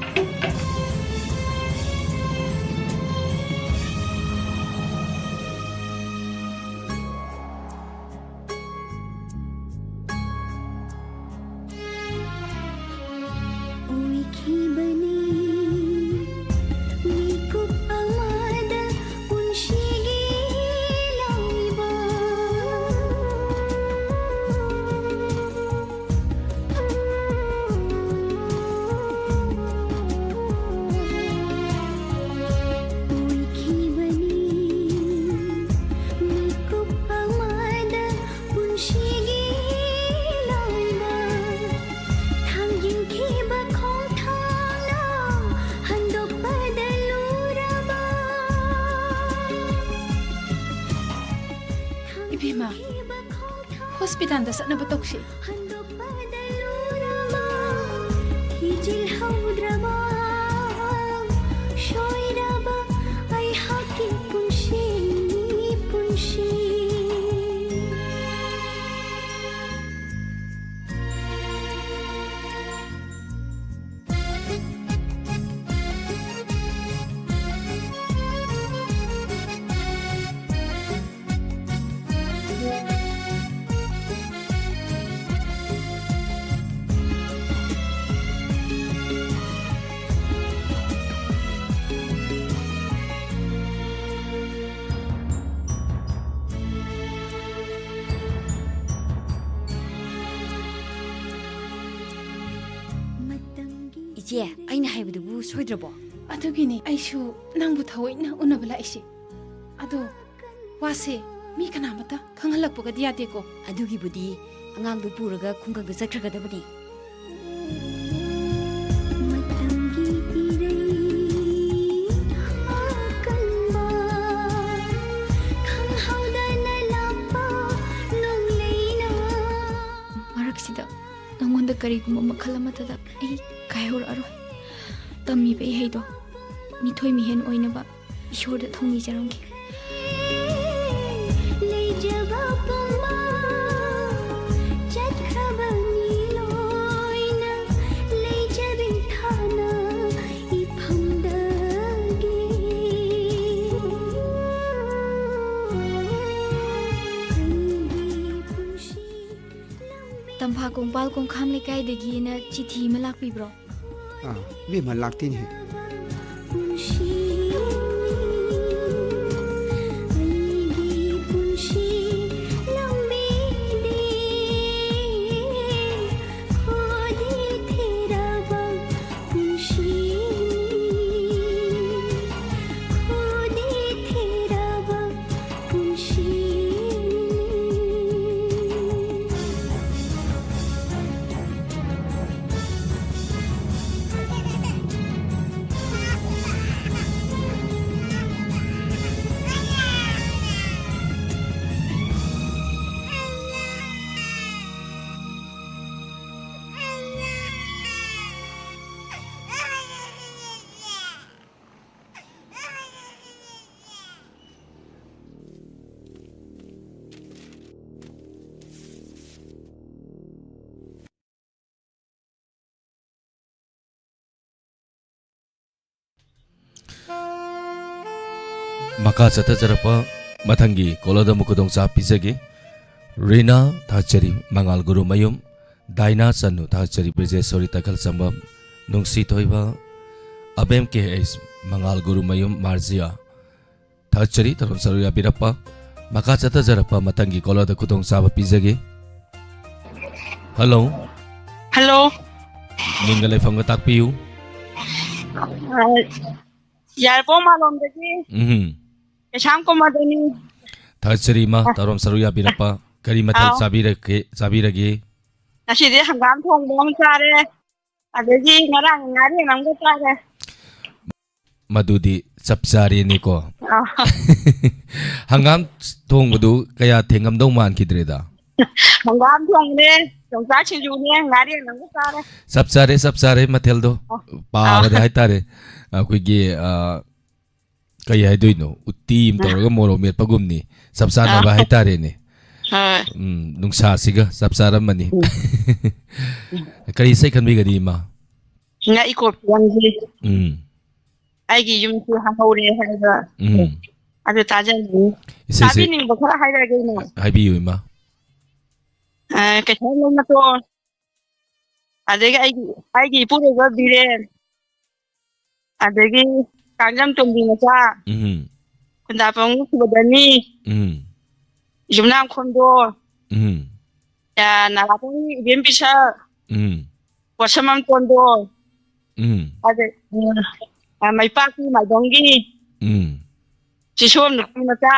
ꯑꯣꯏꯈꯤꯕꯅꯤ ꯃꯤꯀꯨꯞ ꯑꯃꯗ ꯄꯨꯟꯁꯤꯒꯤ ꯂꯥꯏꯕꯛ꯫ ꯑꯣꯏꯈꯤꯕꯅꯤ ꯃꯤꯀꯨꯞ ꯑꯃꯗ ꯄꯨꯟꯁꯤꯒꯤ ꯂꯥꯏꯕꯛ꯫ ꯊꯥꯡꯖꯤꯡꯈꯤꯕ ꯈꯣꯡꯊꯥꯡꯅ ꯍꯟꯗꯣꯛꯄꯗ ꯂꯨꯔꯕ꯫ ꯏꯕꯦꯝꯃ, ꯊꯥꯡꯖꯤꯡꯈꯤꯕ ꯈꯣꯡꯊꯥꯡ ꯍꯣꯁꯄꯤꯇꯥꯜꯗ ꯆꯠꯅꯕ ꯇꯧꯁꯤ꯫ ꯍꯟꯗꯣꯛꯄꯗ ꯂꯨꯔꯕ, ꯊꯤꯖꯤꯜꯍꯧꯗ꯭ꯔꯕ, ꯁꯣꯏꯔꯕ ꯑꯩꯍꯥꯛꯀꯤ ꯄꯨꯟꯁꯤꯅꯤ, ꯄꯨꯟꯁꯤ꯫ ꯏꯆꯦ, ꯑꯩꯅ ꯍꯥꯏꯕꯗꯨꯕꯨ ꯁꯣꯏꯗ꯭ꯔꯕꯣ? ꯑꯗꯨꯒꯤꯅꯤ ꯑꯩꯁꯨ ꯅꯪꯕꯨ ꯊꯑꯣꯏꯅ ꯎꯅꯕ ꯂꯥꯛꯏꯁꯦ꯫ ꯑꯗꯣ ꯋꯥꯁꯦ ꯃꯤ ꯀꯅꯥꯃꯠꯇ ꯈꯪꯍꯜꯂꯛꯄꯒꯗꯤ ꯌꯥꯗꯦꯀꯣ꯫ ꯑꯗꯨꯒꯤꯕꯨꯗꯤ ꯑꯉꯥꯡꯗꯨ ꯄꯨꯔꯒ ꯈꯨꯡꯒꯪꯗ ꯆꯠꯈ꯭ꯔꯒꯗꯕꯅꯤ꯫ ꯃꯇꯝꯒꯤ ꯏꯔꯩ ꯑꯃ ꯀꯟꯕ, ꯈꯪꯍꯧꯗꯅ ꯂꯥꯛꯄ ꯅꯣꯡꯂꯩꯅ꯫ ꯃꯔꯛꯁꯤꯗ ꯅꯉꯣꯟꯗ ꯀꯔꯤꯒꯨꯝꯕ ꯃꯈꯜ ꯑꯃꯠꯇꯗ ꯑꯩ ꯀꯥꯏꯍꯧꯔꯛꯑꯔꯣꯏ꯫ ꯇꯝꯃꯤꯕ ꯏꯍꯩꯗꯣ ꯃꯤꯊꯣꯏ ꯃꯤꯍꯦꯟ ꯑꯣꯏꯅꯕ ꯏꯁꯣꯔꯗ ꯊꯧꯅꯤꯖꯔꯝꯒꯦ꯫ ꯂꯩꯖꯕ ꯄꯨꯝꯕ ꯆꯠꯈ꯭ꯔꯕꯅꯤ ꯂꯣꯏꯅ, ꯂꯩꯖꯕꯤ ꯊꯥꯅ ꯏꯐꯝꯗꯒꯤ꯫ ꯑꯩꯒꯤ ꯄꯨꯟꯁꯤ ꯂꯝꯕꯤ ꯇꯝꯐꯥ ꯀꯣꯡꯄꯥꯜ ꯀꯣꯡꯈꯥꯝ ꯂꯩꯀꯥꯏꯗꯒꯤꯅ ꯆꯤꯊꯤ ꯑꯃ ꯂꯥꯛꯄꯤꯕ꯭ꯔꯣ? ꯑꯥ, ꯏꯕꯦꯝꯃ ꯂꯥꯛꯇꯦꯅꯦꯍꯦ꯫ ꯃꯈꯥ ꯆꯠꯊꯖꯔꯛꯄ ꯃꯊꯪꯒꯤ ꯀꯣꯂꯔꯗ ꯑꯃꯨꯛ ꯈꯨꯗꯣꯡꯆꯥꯕ ꯄꯤꯖꯒꯦ꯫ ꯔꯤꯅꯥ ꯊꯥꯆꯔꯤ, ꯃꯉꯥꯜ ꯒꯨꯔꯨꯃꯌꯨꯝ, ꯗꯥꯏꯅꯥ ꯆꯅꯨ ꯊꯥꯆꯔꯤ, ꯕ꯭ꯔꯤꯖꯦꯁꯣꯔꯤ ꯇꯈꯜ ꯆꯝꯕꯝ, ꯅꯨꯡꯁꯤ ꯊꯣꯏꯕ, ꯑꯕꯦꯝ ꯀꯦ ꯑꯩꯁ, ꯃꯉꯥꯜ ꯒꯨꯔꯨꯃꯌꯨꯝ, ꯃꯥꯔꯖꯤꯌꯥ꯫ ꯊꯥꯒꯠꯆꯔꯤ, ꯊꯧꯔꯝ ꯁꯔꯨꯛ ꯌꯥꯕꯤꯔꯛꯄ꯫ ꯃꯈꯥ ꯆꯠꯊꯖꯔꯛꯄ ꯃꯊꯪꯒꯤ ꯀꯣꯂꯔꯗ ꯈꯨꯗꯣꯡꯆꯥꯕ ꯄꯤꯖꯒꯦ꯫ ꯍꯜꯂꯣ꯫ ꯍꯜꯂꯣ꯫ ꯃꯤꯡꯒ ꯂꯩꯐꯝꯒ ꯇꯥꯛꯄꯤꯌꯨ꯫ ꯑ, ꯌꯥꯏꯔꯤꯄꯣꯛ ꯃꯥꯂꯣꯝꯗꯒꯤ ꯎꯝ꯫ ꯀꯩꯁꯥꯝ ꯀꯨꯃꯥꯔꯗꯅꯤ꯫ ꯊꯥꯒꯠꯆꯔꯤ, ꯏꯃꯥ, ꯑ꯫ ꯇꯥꯔꯣꯝ ꯁꯔꯨꯛ ꯌꯥꯕꯤꯔꯛꯄ꯫ ꯀꯔꯤ ꯃꯊꯦꯜ ꯑꯥꯎ꯫ ꯆꯥꯕꯤꯔꯛꯀꯦ, ꯆꯥꯕꯤꯔꯒꯦ? ꯉꯁꯤꯗꯤ ꯍꯪꯒꯥꯝ ꯊꯣꯡꯕ ꯑꯃ ꯆꯥꯔꯦ, ꯑꯗꯒꯤ ꯉꯔꯥꯡ ꯉꯥꯔꯦꯟ ꯑꯃꯒ ꯆꯥꯔꯦ꯫ ꯃꯗꯨꯗꯤ ꯆꯞ ꯆꯥꯔꯦꯅꯦꯀꯣ꯫ ꯑꯥ꯫ ꯍꯪꯒꯥꯝ ꯊꯣꯡꯕꯗꯨ ꯀꯌꯥ ꯊꯦꯡꯉꯝꯗꯧ ꯃꯥꯟꯈꯤꯗ꯭ꯔꯦꯗ꯫ ꯍꯪꯒꯥꯝ ꯊꯣꯡꯕꯅꯦ, ꯌꯣꯡꯆꯥꯛ ꯁꯤꯡꯖꯨꯅꯦ, ꯉꯥꯔꯦꯟ ꯑꯃꯒ ꯆꯥꯔꯦ꯫ ꯆꯞ ꯆꯥꯔꯦ, ꯆꯞ ꯆꯥꯔꯦ ꯃꯊꯦꯜꯗꯣ꯫ ꯑꯥ꯫ ꯄꯥꯕꯗ ꯑꯥ꯫ ꯍꯥꯏꯇꯥꯔꯦ꯫ ꯑꯩꯈꯣꯏꯒꯤ, ꯑ, ꯀꯩ ꯍꯥꯏꯗꯣꯏꯅꯣ? ꯎꯇꯤ ꯑꯃ ꯑꯥ꯫ ꯇꯧꯔꯒ ꯃꯣꯔꯣꯛ ꯃꯦꯠꯄꯒꯨꯝꯅꯤ꯫ ꯆꯞ ꯆꯥꯅꯕ ꯑꯥ꯫ ꯍꯥꯏꯇꯥꯔꯦꯅꯦ꯫ ꯍꯣꯏ꯫ ꯎꯝ, ꯅꯨꯡꯁꯥꯁꯤꯒ ꯆꯞ ꯆꯥꯔꯝꯃꯅꯤ꯫ ꯎꯝ꯫ ꯀꯔꯤ ꯏꯁꯩ ꯈꯟꯕꯤꯒꯅꯤ, ꯏꯃꯥ? ꯉꯛꯏꯀꯣ ꯐꯤꯂꯝꯁꯤ꯫ ꯎꯝ꯫ ꯑꯩꯒꯤ ꯌꯨꯝꯁꯤ ꯍꯥꯡꯍꯧꯔꯦ ꯍꯥꯏꯕ꯫ ꯎꯝ꯫ ꯑꯗꯨ ꯇꯥꯖꯅꯤꯡꯉꯤ꯫ ꯏꯁꯩꯁꯦ ꯇꯥꯕꯤꯅꯤꯡꯕ ꯈꯔ ꯍꯥꯏꯔꯛꯑꯒꯦ, ꯏꯃꯥ꯫ ꯍꯥꯏꯕꯤꯌꯨ, ꯏꯃꯥ꯫ ꯑ, ꯀꯩꯊꯦꯜ ꯂꯩꯃꯇꯣꯟ꯫ ꯑꯗꯒꯤ ꯑꯩꯒꯤ, ꯑꯩꯒꯤ ꯏꯄꯨꯔꯣꯏꯕ ꯕꯤꯔꯦꯟ, ꯑꯗꯒꯤ ꯀꯥꯡꯖꯝ ꯇꯣꯝꯕꯤ ꯃꯆꯥ, ꯎꯝ꯫ ꯈꯨꯟꯗꯥꯄꯝꯒꯤ ꯁꯨꯕꯗꯅꯤ, ꯎꯝ꯫ ꯌꯨꯝꯅꯥꯝ ꯈꯣꯟꯗꯣ, ꯎꯝ꯫ ꯑ, ꯅꯥꯔꯥꯄꯝꯒꯤ ꯏꯕꯦꯝ ꯄꯤꯁꯛ, ꯎꯝ꯫ ꯄꯣꯠꯁꯝꯕꯝ ꯇꯣꯟꯗꯣ, ꯎꯝ꯫ ꯑꯗꯩ, ꯎꯝ, ꯑ, ꯃꯩꯄꯥꯛꯀꯤ ꯃꯥꯏꯕꯝꯒꯤ, ꯎꯝ꯫ ꯆꯤꯁꯣꯝ ꯅꯨꯄꯤ ꯃꯆꯥ,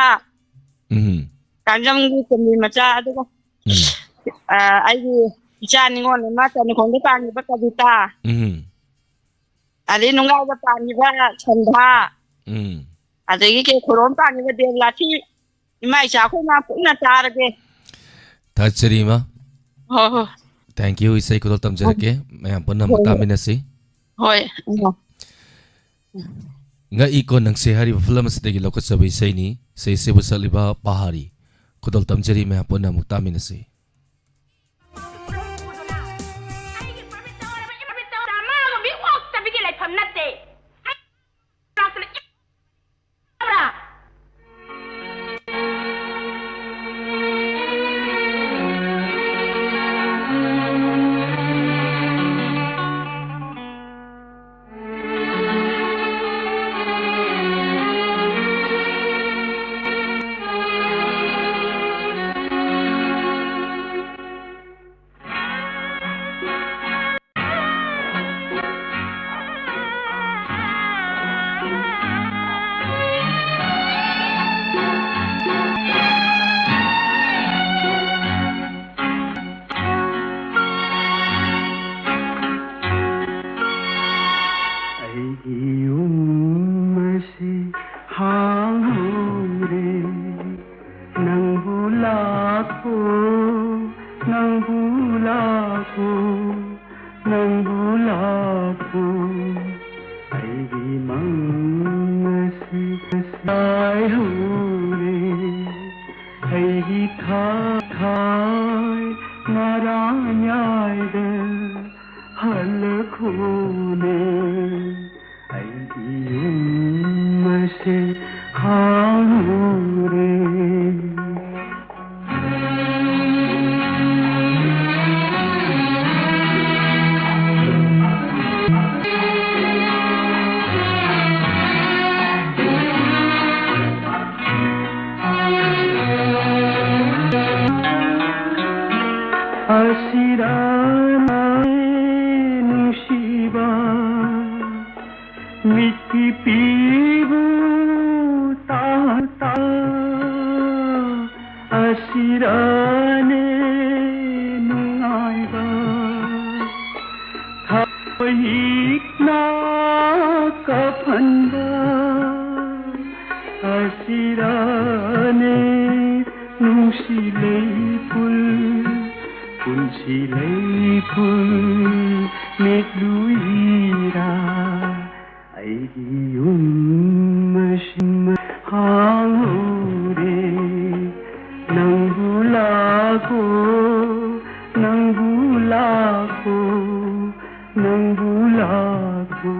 ꯎꯝ꯫ ꯀꯥꯡꯖꯝꯒꯤ ꯇꯣꯝꯕꯤ ꯃꯆꯥ, ꯑꯗꯨꯒ ꯎꯝ꯫ ꯑ, ꯑꯩꯒꯤ ꯏꯆꯥ ꯅꯤꯉꯣꯜ ꯑꯃ ꯇꯅꯤꯈꯣꯡꯗ ꯄꯥꯟꯈꯤꯕ ꯀꯕꯤꯇꯥ, ꯎꯝ꯫ ꯑꯗꯩ ꯅꯨꯡꯒꯥꯎꯗ ꯄꯥꯟꯈꯤꯕ ꯁꯟꯙꯥ, ꯎꯝ꯫ ꯑꯗꯒꯤ ꯀꯦ ꯈꯨꯔꯣꯝ ꯄꯥꯟꯈꯤꯕ ꯗꯦꯕꯂꯥꯊꯤ, ꯏꯃꯥ ꯏꯆꯥ ꯑꯩꯈꯣꯏ ꯃꯌꯥꯝ ꯄꯨꯟꯅ ꯆꯥꯔꯒꯦ꯫ ꯊꯥꯒꯠꯆꯔꯤ, ꯏꯃꯥ꯫ ꯍꯣꯏ, ꯍꯣꯏ꯫ Thank you, ꯏꯁꯩ ꯈꯨꯗꯣꯜ ꯇꯝꯖꯔꯛꯀꯦ꯫ ꯃꯌꯥꯝ ꯄꯨꯟꯅ ꯑꯃꯨꯛ ꯍꯣꯏ, ꯍꯣꯏ꯫ ꯇꯥꯃꯤꯟꯅꯁꯤ꯫ ꯍꯣꯏ, ꯎꯝ꯫ ꯉꯛꯏꯀꯣ ꯅꯪꯁꯦ ꯍꯥꯏꯔꯤꯕ ꯐꯤꯂꯝ ꯑꯁꯤꯗꯒꯤ ꯂꯧꯈꯠꯆꯕ ꯏꯁꯩꯅꯤ꯫ ꯏꯁꯩ ꯑꯁꯤꯕꯨ ꯁꯛꯂꯤꯕ ꯄꯍꯥꯔꯤ꯫ ꯈꯨꯗꯣꯜ ꯇꯝꯖꯔꯤ, ꯃꯌꯥꯝ ꯄꯨꯟꯅ ꯑꯃꯨꯛ ꯇꯥꯃꯤꯟꯅꯁꯤ꯫ ꯑꯩꯒꯤ ꯄ꯭ꯔꯃꯤꯠꯇ ꯑꯣꯏꯔꯕ ꯏꯄ꯭ꯔꯃꯤꯠꯇ ꯃꯥꯒ ꯃꯤ ꯑꯣꯛꯇꯕꯤꯒꯤ ꯂꯩꯐꯝ ꯅꯠꯇꯦ꯫ ꯑꯩ ꯂꯥꯛꯇꯅ ꯏ-, ꯍꯥꯡꯍꯧꯔꯦ꯫ ꯅꯪꯕꯨ ꯂꯥꯛꯄꯣ, ꯅꯪꯕꯨ ꯂꯥꯛꯄꯣ, ꯅꯪꯕꯨ ꯂꯥꯛꯄꯣ꯫ ꯑꯩꯒꯤ ꯃꯪ ꯑꯁꯤ ꯆꯥꯏꯍꯧꯔꯦ꯫ ꯑꯩꯒꯤ ꯊꯥ-, ꯊꯥꯏ ꯉꯔꯥꯡ ꯌꯥꯏꯗ ꯍꯜꯂꯛꯈꯣꯅꯦ꯫ ꯑꯩꯒꯤ ꯌꯨꯝ ꯑꯁꯤ ꯍꯥꯡꯍꯧꯔꯦ꯫ ꯑꯁꯤꯔꯥ ꯅꯨꯡꯁꯤꯕ ꯃꯤꯠꯀꯤ ꯄꯤꯕꯨ ꯇꯥ-, ꯇꯥ-, ꯑꯁꯤꯔꯅꯦ ꯅꯨꯡꯉꯥꯏꯕ ꯊꯃꯣꯏꯅ ꯀꯥꯞꯍꯟꯕ꯫ ꯑꯁꯤꯔꯅꯦ ꯅꯨꯡꯁꯤ ꯂꯩꯐꯨꯜ, ꯄꯨꯟꯁꯤ ꯂꯩꯐꯨꯜ ꯃꯤꯠꯂꯨꯏꯔꯥ? ꯑꯩꯒꯤ ꯌꯨꯝ ꯑꯁꯤ ꯍꯥꯡꯍꯧꯔꯦ꯫ ꯅꯪꯕꯨ ꯂꯥꯛꯄꯣ, ꯅꯪꯕꯨ ꯂꯥꯛꯄꯣ, ꯅꯪꯕꯨ ꯂꯥꯛꯄꯣ꯫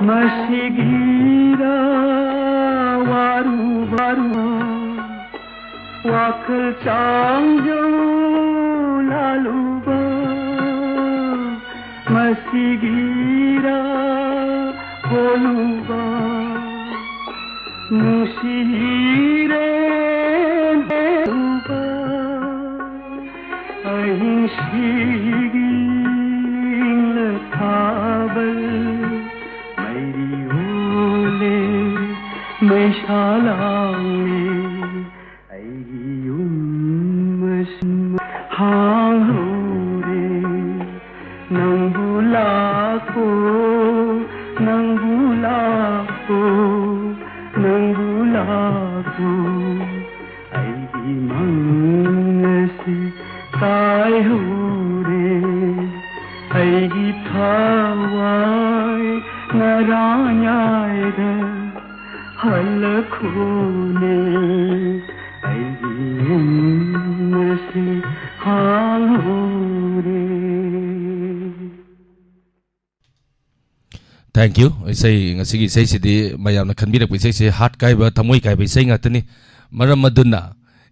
ꯃꯁꯤꯒꯤꯔ ꯋꯥꯔꯨ ꯋꯥꯔꯨ ꯋꯥꯈꯜ ꯆꯥꯡꯖꯧ ꯂꯥꯂꯨꯕ, ꯃꯁꯤꯒꯤꯔ ꯀꯣꯂꯨꯕ, ꯅꯨꯡꯁꯤꯔꯦ ꯂꯨꯕ, ꯑꯍꯤꯡꯁꯤꯒꯤ ꯏꯪꯂ ꯊꯥꯕꯜ ꯃꯩꯁꯥ ꯂꯥꯡꯂꯤ ꯑꯩꯒꯤ ꯌꯨꯝ ꯑꯁꯤ ꯍꯥꯡꯍꯧꯔꯦ꯫ ꯅꯪꯕꯨ ꯂꯥꯛꯄꯣ, ꯅꯪꯕꯨ ꯂꯥꯛꯄꯣ, ꯅꯪꯕꯨ ꯂꯥꯛꯄꯣ꯫ ꯑꯩꯒꯤ ꯃꯪ ꯑꯁꯤ ꯀꯥꯏꯍꯧꯔꯦ꯫ ꯑꯩꯒꯤ ꯊꯋꯥꯏ ꯅꯔꯥ ꯌꯥꯏꯗ ꯍꯜꯂꯛꯈꯣꯅꯦ꯫ ꯑꯩꯒꯤ ꯌꯨꯝ ꯑꯁꯤ ꯍꯥꯡꯍꯧꯔꯦ꯫ Thank you꯫ ꯏꯁꯩ, ꯉꯁꯤꯒꯤ ꯏꯁꯩꯁꯤꯗꯤ ꯃꯌꯥꯝꯅ ꯈꯟꯕꯤꯔꯛꯄ ꯏꯁꯩꯁꯦ heart ꯀꯥꯏꯕ, ꯊꯃꯣꯏ ꯀꯥꯏꯕ ꯏꯁꯩ ꯉꯥꯛꯇꯅꯤ꯫ ꯃꯔꯝ ꯑꯗꯨꯅ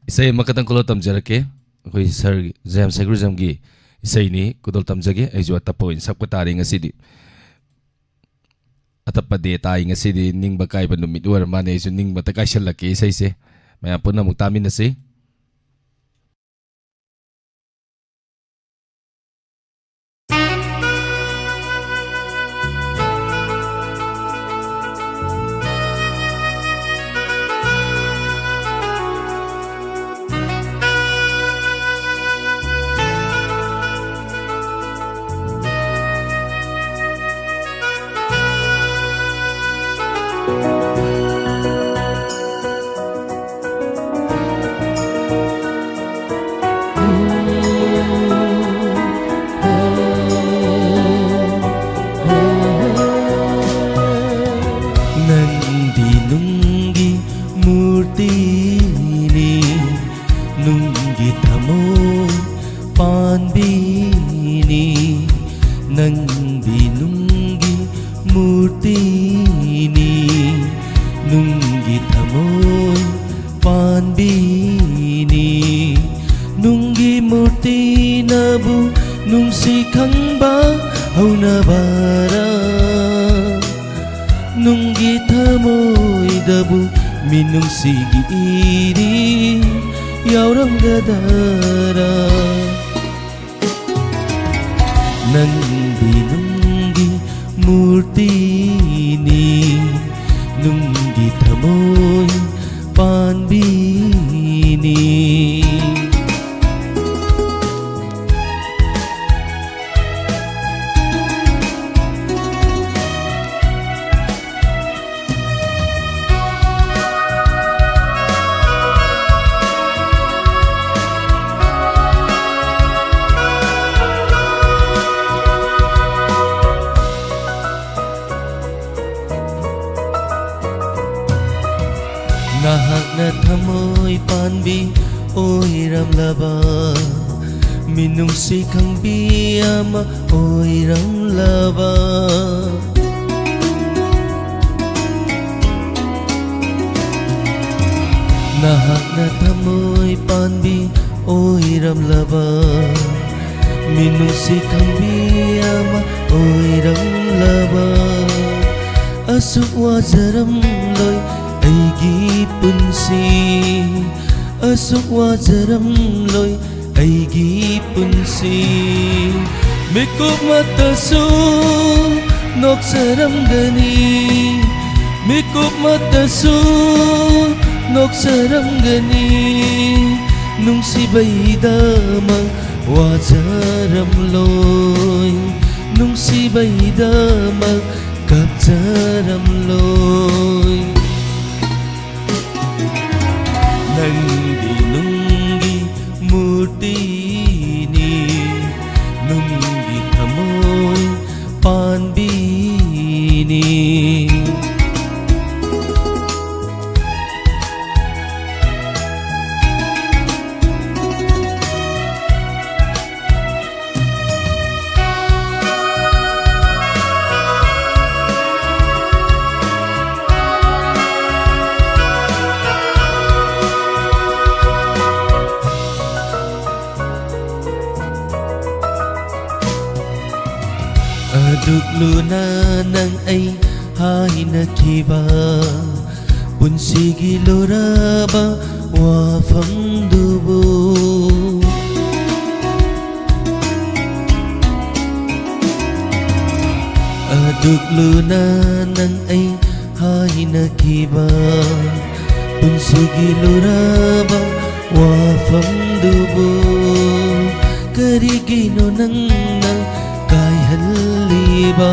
ꯏꯁꯩ ꯑꯃꯈꯛꯇꯪ ꯈꯨꯗꯣꯜ ꯇꯝꯖꯔꯛꯀꯦ꯫ ꯑꯩꯈꯣꯏ ꯁꯔ ꯖꯦꯝꯁ ꯁꯦꯀꯨꯂꯔꯤꯖꯝꯒꯤ ꯏꯁꯩꯅꯤ, ꯈꯨꯗꯣꯜ ꯇꯝꯖꯒꯦ꯫ ꯑꯩꯁꯨ ꯑꯇꯞꯄ ꯑꯣꯏꯅ ꯁꯛꯄ ꯇꯥꯔꯦ ꯉꯁꯤꯗꯤ꯫ ꯑꯇꯞꯄ day ꯇꯥꯏ ꯉꯁꯤꯗꯤ, ꯅꯤꯡꯕ ꯀꯥꯏꯕ ꯅꯨꯃꯤꯠ ꯑꯣꯏꯔ ꯃꯥꯜꯂꯦ꯫ ꯑꯩꯁꯨ ꯅꯤꯡꯕꯇ ꯀꯥꯏꯁꯜꯂꯛꯀꯦ ꯏꯁꯩꯁꯦ꯫ ꯃꯌꯥꯝ ꯄꯨꯟꯅ ꯑꯃꯨꯛ ꯇꯥꯃꯤꯟꯅꯁꯤ꯫ ꯅꯪꯗꯤ ꯅꯨꯡꯒꯤ ꯃꯨꯔꯇꯤꯅꯤ, ꯅꯨꯡꯒꯤ ꯊꯃꯣꯏ ꯄꯥꯟꯕꯤꯅꯤ꯫ ꯅꯪꯗꯤ ꯅꯨꯡꯒꯤ ꯃꯨꯔꯇꯤꯅꯤ, ꯅꯨꯡꯒꯤ ꯊꯃꯣꯏ ꯄꯥꯟꯕꯤꯅꯤ꯫ ꯅꯨꯡꯒꯤ ꯃꯨꯔꯇꯤꯅꯕꯨ ꯅꯨꯡꯁꯤ ꯈꯪꯕ ꯍꯧꯅꯕꯔ? ꯅꯨꯡꯒꯤ ꯊꯃꯣꯏꯗꯕꯨ ꯃꯤꯅꯨꯡꯁꯤꯒꯤ ꯏꯔꯤ ꯌꯥꯎꯔꯝꯒꯗꯔ? ꯅꯪꯗꯤ ꯅꯨꯡꯒꯤ ꯃꯨꯔꯇꯤꯅꯤ, ꯅꯨꯡꯒꯤ ꯊꯃꯣꯏ ꯅꯍꯥꯛꯅ ꯊꯃꯣꯏ ꯄꯥꯟꯕꯤ ꯑꯣꯏꯔꯝꯂꯕ, ꯃꯤꯅꯨꯡꯁꯤ ꯈꯪꯕꯤ ꯑꯃ ꯑꯣꯏꯔꯝꯂꯕ꯫ ꯅꯍꯥꯛꯅ ꯊꯃꯣꯏ ꯄꯥꯟꯕꯤ ꯑꯣꯏꯔꯝꯂꯕ, ꯃꯤꯅꯨꯡꯁꯤ ꯈꯪꯕꯤ ꯑꯃ ꯑꯣꯏꯔꯝꯂꯕ꯫ ꯑꯁꯨꯛ ꯋꯥꯖꯔꯝꯂꯣꯏ ꯑꯩꯒꯤ ꯄꯨꯟꯁꯤ, ꯑꯁꯨꯛ ꯋꯥꯖꯔꯝꯂꯣꯏ ꯑꯩꯒꯤ ꯄꯨꯟꯁꯤ꯫ ꯃꯤꯀꯨꯞ ꯃꯠꯇꯁꯨ ꯅꯣꯛꯆꯔꯝꯒꯅꯤ, ꯃꯤꯀꯨꯞ ꯃꯠꯇꯁꯨ ꯅꯣꯛꯆꯔꯝꯒꯅꯤ꯫ ꯅꯨꯡꯁꯤꯕꯩꯗꯃꯛ ꯋꯥꯖꯔꯝꯂꯣꯏ, ꯅꯨꯡꯁꯤꯕꯩꯗꯃꯛ ꯀꯞꯆꯔꯝꯂꯣꯏ꯫ ꯅꯪꯗꯤ ꯅꯨꯡꯒꯤ ꯃꯨꯔꯇꯤꯅꯤ, ꯅꯨꯡꯒꯤ ꯊꯃꯣꯏ ꯄꯥꯟꯕꯤꯅꯤ꯫ ꯑꯗꯨꯛ ꯂꯨꯅ ꯅꯪ ꯑꯩ ꯍꯥꯏꯅꯈꯤꯕ, ꯄꯨꯟꯁꯤꯒꯤ ꯂꯨꯔꯕ ꯋꯥꯐꯝꯗꯨꯕꯨ꯫ ꯑꯗꯨꯛ ꯂꯨꯅ ꯅꯪ ꯑꯩ ꯍꯥꯏꯅꯈꯤꯕ, ꯄꯨꯟꯁꯤꯒꯤ ꯂꯨꯔꯕ ꯋꯥꯐꯝꯗꯨꯕꯨ꯫ ꯀꯔꯤꯒꯤꯅꯣ ꯅꯪꯅ ꯀꯥꯏꯍꯜꯂꯤꯕ?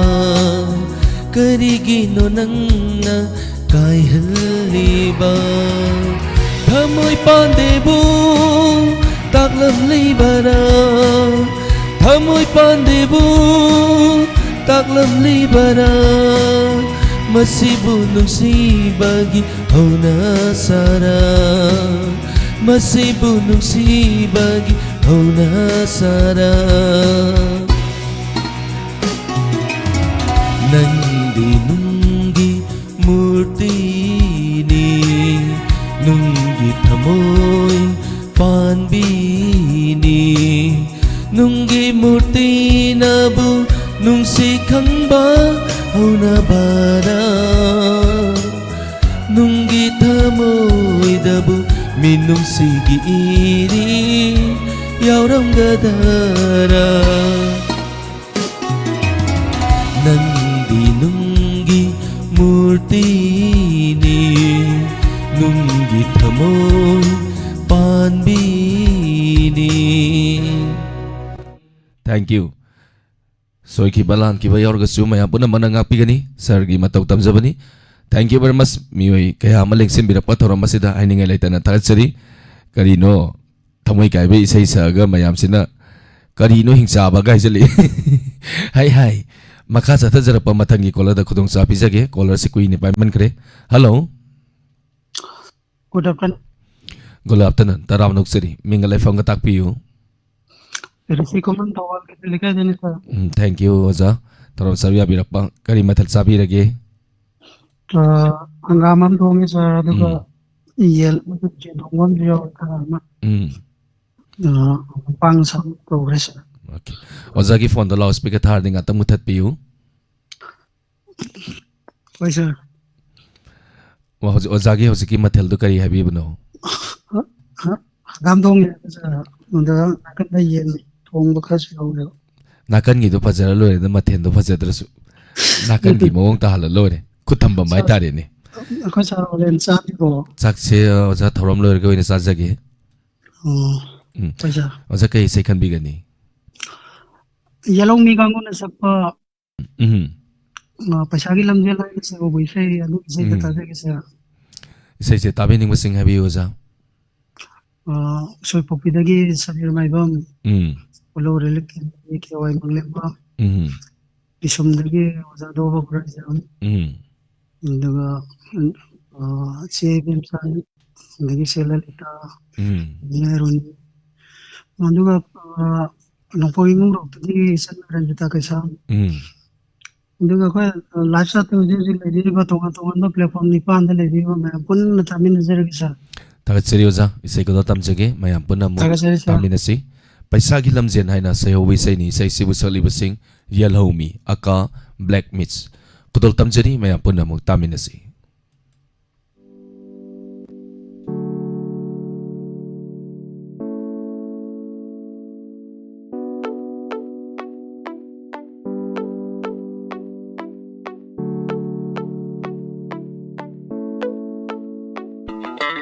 ꯀꯔꯤꯒꯤꯅꯣ ꯅꯪꯅ ꯀꯥꯏꯍꯜꯂꯤꯕ? ꯊꯃꯣꯏ ꯄꯥꯟꯗꯦꯕꯨ ꯇꯥꯛꯂꯝꯂꯤꯕꯔꯥ? ꯊꯃꯣꯏ ꯄꯥꯟꯗꯦꯕꯨ ꯇꯥꯛꯂꯝꯂꯤꯕꯔꯥ? ꯃꯁꯤꯕꯨ ꯅꯨꯡꯁꯤꯕꯒꯤ ꯍꯧꯅꯁꯥꯔ, ꯃꯁꯤꯕꯨ ꯅꯨꯡꯁꯤꯕꯒꯤ ꯍꯧꯅꯁꯥꯔ꯫ ꯅꯪꯗꯤ ꯅꯨꯡꯒꯤ ꯃꯨꯔꯇꯤꯅꯤ, ꯅꯨꯡꯒꯤ ꯊꯃꯣꯏ ꯄꯥꯟꯕꯤꯅꯤ꯫ ꯅꯨꯡꯒꯤ ꯃꯨꯔꯇꯤꯅꯕꯨ ꯅꯨꯡꯁꯤ ꯈꯪꯕ ꯍꯧꯅꯕꯗ, ꯅꯨꯡꯒꯤ ꯊꯃꯣꯏꯗꯕꯨ ꯃꯤꯅꯨꯡꯁꯤꯒꯤ ꯏꯔꯤ ꯌꯥꯎꯔꯝꯒꯗꯔꯥ? ꯅꯪꯗꯤ ꯅꯨꯡꯒꯤ ꯃꯨꯔꯇꯤꯅꯤ, ꯅꯨꯡꯒꯤ ꯊꯃꯣꯏ ꯄꯥꯟꯕꯤꯅꯤ꯫ Thank you. ꯁꯣꯏꯈꯤꯕ ꯂꯥꯟꯈꯤꯕ ꯌꯥꯎꯔꯒꯁꯨ ꯃꯌꯥꯝ ꯄꯨꯝꯅꯃꯛꯅ ꯉꯥꯛꯄꯤꯒꯅꯤ꯫ ꯁꯥꯔꯒꯤ ꯃꯇꯧ ꯇꯝꯖꯕꯅꯤ꯫ Thank you very much꯫ ꯃꯤꯑꯣꯏ ꯀꯌꯥ ꯑꯃ ꯂꯦꯡꯁꯤꯟꯕꯤꯔꯛꯄ ꯊꯧꯔꯝ ꯑꯁꯤꯗ ꯍꯥꯏꯅꯤꯡꯉꯥꯏ ꯂꯩꯇꯅ ꯊꯥꯒꯠꯆꯔꯤ꯫ ꯀꯔꯤꯅꯣ ꯊꯃꯣꯏ ꯀꯥꯏꯕ ꯏꯁꯩ ꯁꯛꯑꯒ ꯃꯌꯥꯝꯁꯤꯅ ꯀꯔꯤꯅꯣ ꯍꯤꯡꯆꯥꯕꯒ ꯍꯥꯏꯖꯜꯂꯛꯏ꯫ ꯍꯥꯏ ꯍꯥꯏ꯫ ꯃꯈꯥ ꯆꯠꯊꯖꯔꯛꯄ ꯃꯊꯪꯒꯤ ꯀꯣꯂꯔꯗ ꯈꯨꯗꯣꯡꯆꯥꯕ ꯄꯤꯖꯒꯦ꯫ ꯀꯣꯂꯔꯁꯤ ꯀꯨꯏꯅ ꯄꯥꯏꯃꯟꯈ꯭ꯔꯦ꯫ Hello. Good afternoon꯫ Good afternoon꯫ ꯇꯔꯥꯝꯅ ꯑꯣꯛꯆꯔꯤ꯫ ꯃꯤꯡꯒ ꯂꯩꯐꯝꯒ ꯇꯥꯛꯄꯤꯌꯨ꯫ ꯔꯤꯁꯤ ꯈꯨꯃꯟ ꯊꯧꯕꯥꯜ ꯀꯩꯊꯦꯜ ꯂꯩꯀꯥꯏꯗꯩꯅꯤ, ꯁꯥꯔ꯫ ꯎꯝ, thank you, ꯑꯣꯖꯥ꯫ ꯊꯧꯔꯝ ꯁꯔꯨꯛ ꯌꯥꯕꯤꯔꯛꯄ꯫ ꯀꯔꯤ ꯃꯊꯦꯜ ꯆꯥꯕꯤꯔꯒꯦ? ꯑ, ꯍꯪꯒꯥꯝ ꯑꯃ ꯊꯣꯡꯉꯦ, ꯁꯥꯔ, ꯑꯗꯨꯒ ꯎꯝ꯫ ꯌꯦꯟ, ꯌꯦꯟ ꯊꯣꯡꯕ ꯑꯃꯁꯨ ꯌꯥꯎꯔꯦ, ꯈꯔ ꯑꯃ꯫ ꯎꯝ꯫ ꯑ, ꯃꯄꯥꯡ ꯁꯥ ꯇꯧꯈ꯭ꯔꯦ, ꯁꯥꯔ꯫ Okay꯫ ꯑꯣꯖꯥꯒꯤ ꯐꯣꯟꯗꯣ ꯂꯥꯎꯠ ꯁ꯭ꯄꯤꯀꯔ ꯊꯥꯔꯗꯤ ꯉꯥꯛꯇꯪ ꯃꯨꯊꯠꯄꯤꯌꯨ꯫ ꯍꯣꯏ, ꯁꯥꯔ꯫ ꯑꯣ, ꯍꯧꯖꯤꯛ ꯑꯣꯖꯥꯒꯤ ꯍꯧꯖꯤꯛꯀꯤ ꯃꯊꯦꯜꯗꯨ ꯀꯔꯤ ꯍꯥꯏꯕꯤꯕꯅꯣ? ꯍ-, ꯍ-, ꯍꯪꯒꯥꯝ ꯊꯣꯡꯉꯦ, ꯁꯥꯔ꯫ ꯑꯗꯨꯗ ꯅꯥꯀꯟꯗ ꯌꯦꯟ ꯊꯣꯡꯕ ꯈꯔꯁꯨ ꯌꯥꯎꯔꯦꯕ꯫ ꯅꯥꯀꯟꯒꯤꯗꯣ ꯐꯖꯔ ꯂꯣꯏꯔꯦꯗ, ꯃꯊꯦꯜꯗꯣ ꯐꯖꯗ꯭ꯔꯁꯨ꯫ ꯅꯥꯀꯟꯒꯤ ꯃꯑꯣꯡ ꯇꯥꯍꯜꯂ ꯂꯣꯏꯔꯦ꯫ ꯈꯨꯠ ꯊꯝꯐꯝ ꯁꯥꯔ, ꯍꯥꯏꯇꯥꯔꯦꯅꯦ꯫ ꯑꯩꯈꯣꯏ ꯁꯥꯔ ꯍꯣꯔꯦꯟ ꯆꯥꯗ꯭ꯔꯤꯕꯣ? ꯆꯥꯛꯁꯦ, ꯑꯣꯖꯥ, ꯊꯧꯔꯝ ꯂꯣꯏꯔꯒ ꯑꯣꯏꯅ ꯆꯥꯖꯒꯦ꯫ ꯑꯣ, ꯎꯝ꯫ ꯍꯣꯏ, ꯁꯥꯔ꯫ ꯑꯣꯖꯥ, ꯀꯩ ꯏꯁꯩ ꯈꯟꯕꯤꯒꯅꯤ? ꯌꯦꯂꯧꯃꯤ ꯀꯥꯡꯕꯨꯅ ꯁꯛꯄ ꯎꯝ꯫ ꯑ, ꯄꯩꯁꯥꯒꯤ ꯂꯝꯖꯦꯜ ꯍꯥꯏꯅ ꯁꯛꯍꯧꯕ ꯏꯁꯩ, ꯑꯗꯨ ꯏꯁꯩꯗ ꯎꯝ꯫ ꯇꯥꯖꯒꯦ, ꯁꯥꯔ꯫ ꯏꯁꯩꯁꯦ ꯇꯥꯕꯤꯅꯤꯡꯕꯁꯤꯡ ꯍꯥꯏꯕꯤꯌꯨ, ꯑꯣꯖꯥ꯫ ꯑ, ꯎꯁꯣꯏꯄꯣꯛꯄꯤꯗꯒꯤ ꯁꯃꯤꯔ ꯃꯥꯏꯕꯝ, ꯎꯝ꯫ ꯎꯂꯧꯔꯦꯜ ꯀꯦꯟꯗ꯭ꯔꯒꯤ ꯀꯦ ꯋꯥꯏ ꯃꯪꯂꯦꯝꯕꯝ, ꯎꯝ꯫ ꯄꯤꯁꯨꯝꯗꯒꯤ ꯑꯣꯖꯥ ꯗꯣꯕ ꯈꯨꯔꯥꯏꯖꯝ, ꯎꯝ꯫ ꯑꯗꯨꯒ ꯆꯦ ꯏꯕꯦꯝꯆꯥ, ꯑꯗꯒꯤ ꯆꯦ ꯂꯂꯤꯇꯥ, ꯎꯝ ꯅꯦ ꯑꯔꯨꯟ, ꯑꯗꯨꯒ ꯅꯣꯡꯄꯣꯛ ꯏꯃꯨꯡꯔꯣꯛꯇꯒꯤ ꯏꯆꯟ ꯔꯟꯖꯤꯇꯥ ꯀꯩꯁꯥꯝ, ꯎꯝ ꯑꯗꯨꯒ ꯑꯩꯈꯣꯏ ꯂꯥꯏꯐ ꯁꯥꯠꯇ ꯍꯧꯖꯤꯛ ꯍꯧꯖꯤꯛ ꯂꯩꯕꯤꯔꯤꯕ ꯇꯣꯉꯥꯟ ꯇꯣꯉꯥꯟꯕ ꯄ꯭ꯂꯦꯠꯐꯣꯝ ꯅꯤꯄꯥꯟꯗ ꯂꯩꯕꯤꯔꯤꯕ ꯃꯌꯥꯝ ꯄꯨꯟꯅ ꯇꯥꯃꯤꯟꯅꯖꯔꯒꯦ ꯁꯥꯔ꯫ ꯊꯥꯒꯠꯆꯔꯤ ꯑꯣꯖꯥ, ꯏꯁꯩ ꯈꯨꯗꯣꯜ ꯇꯝꯖꯒꯦ꯫ ꯃꯌꯥꯝ ꯄꯨꯟꯅ ꯑꯃꯨꯛ ꯊꯥꯒꯠꯆꯔꯤ ꯁꯥꯔ꯫ ꯇꯥꯃꯤꯟꯅꯁꯤ꯫ ꯄꯩꯁꯥꯒꯤ ꯂꯝꯖꯦꯟ ꯍꯥꯏꯅ ꯁꯩꯍꯧꯕ ꯏꯁꯩꯅꯤ꯫ ꯏꯁꯩꯁꯤꯕꯨ ꯁꯛꯂꯤꯕꯁꯤꯡ ꯌꯦꯜꯍꯧꯃꯤ, ꯑꯀꯥ, ꯕ꯭ꯂꯦꯛ ꯃꯤꯠꯁ꯫ ꯈꯨꯗꯣꯜ ꯇꯝꯖꯔꯤ, ꯃꯌꯥꯝ ꯄꯨꯟꯅ ꯑꯃꯨꯛ ꯇꯥꯃꯤꯟꯅꯁꯤ꯫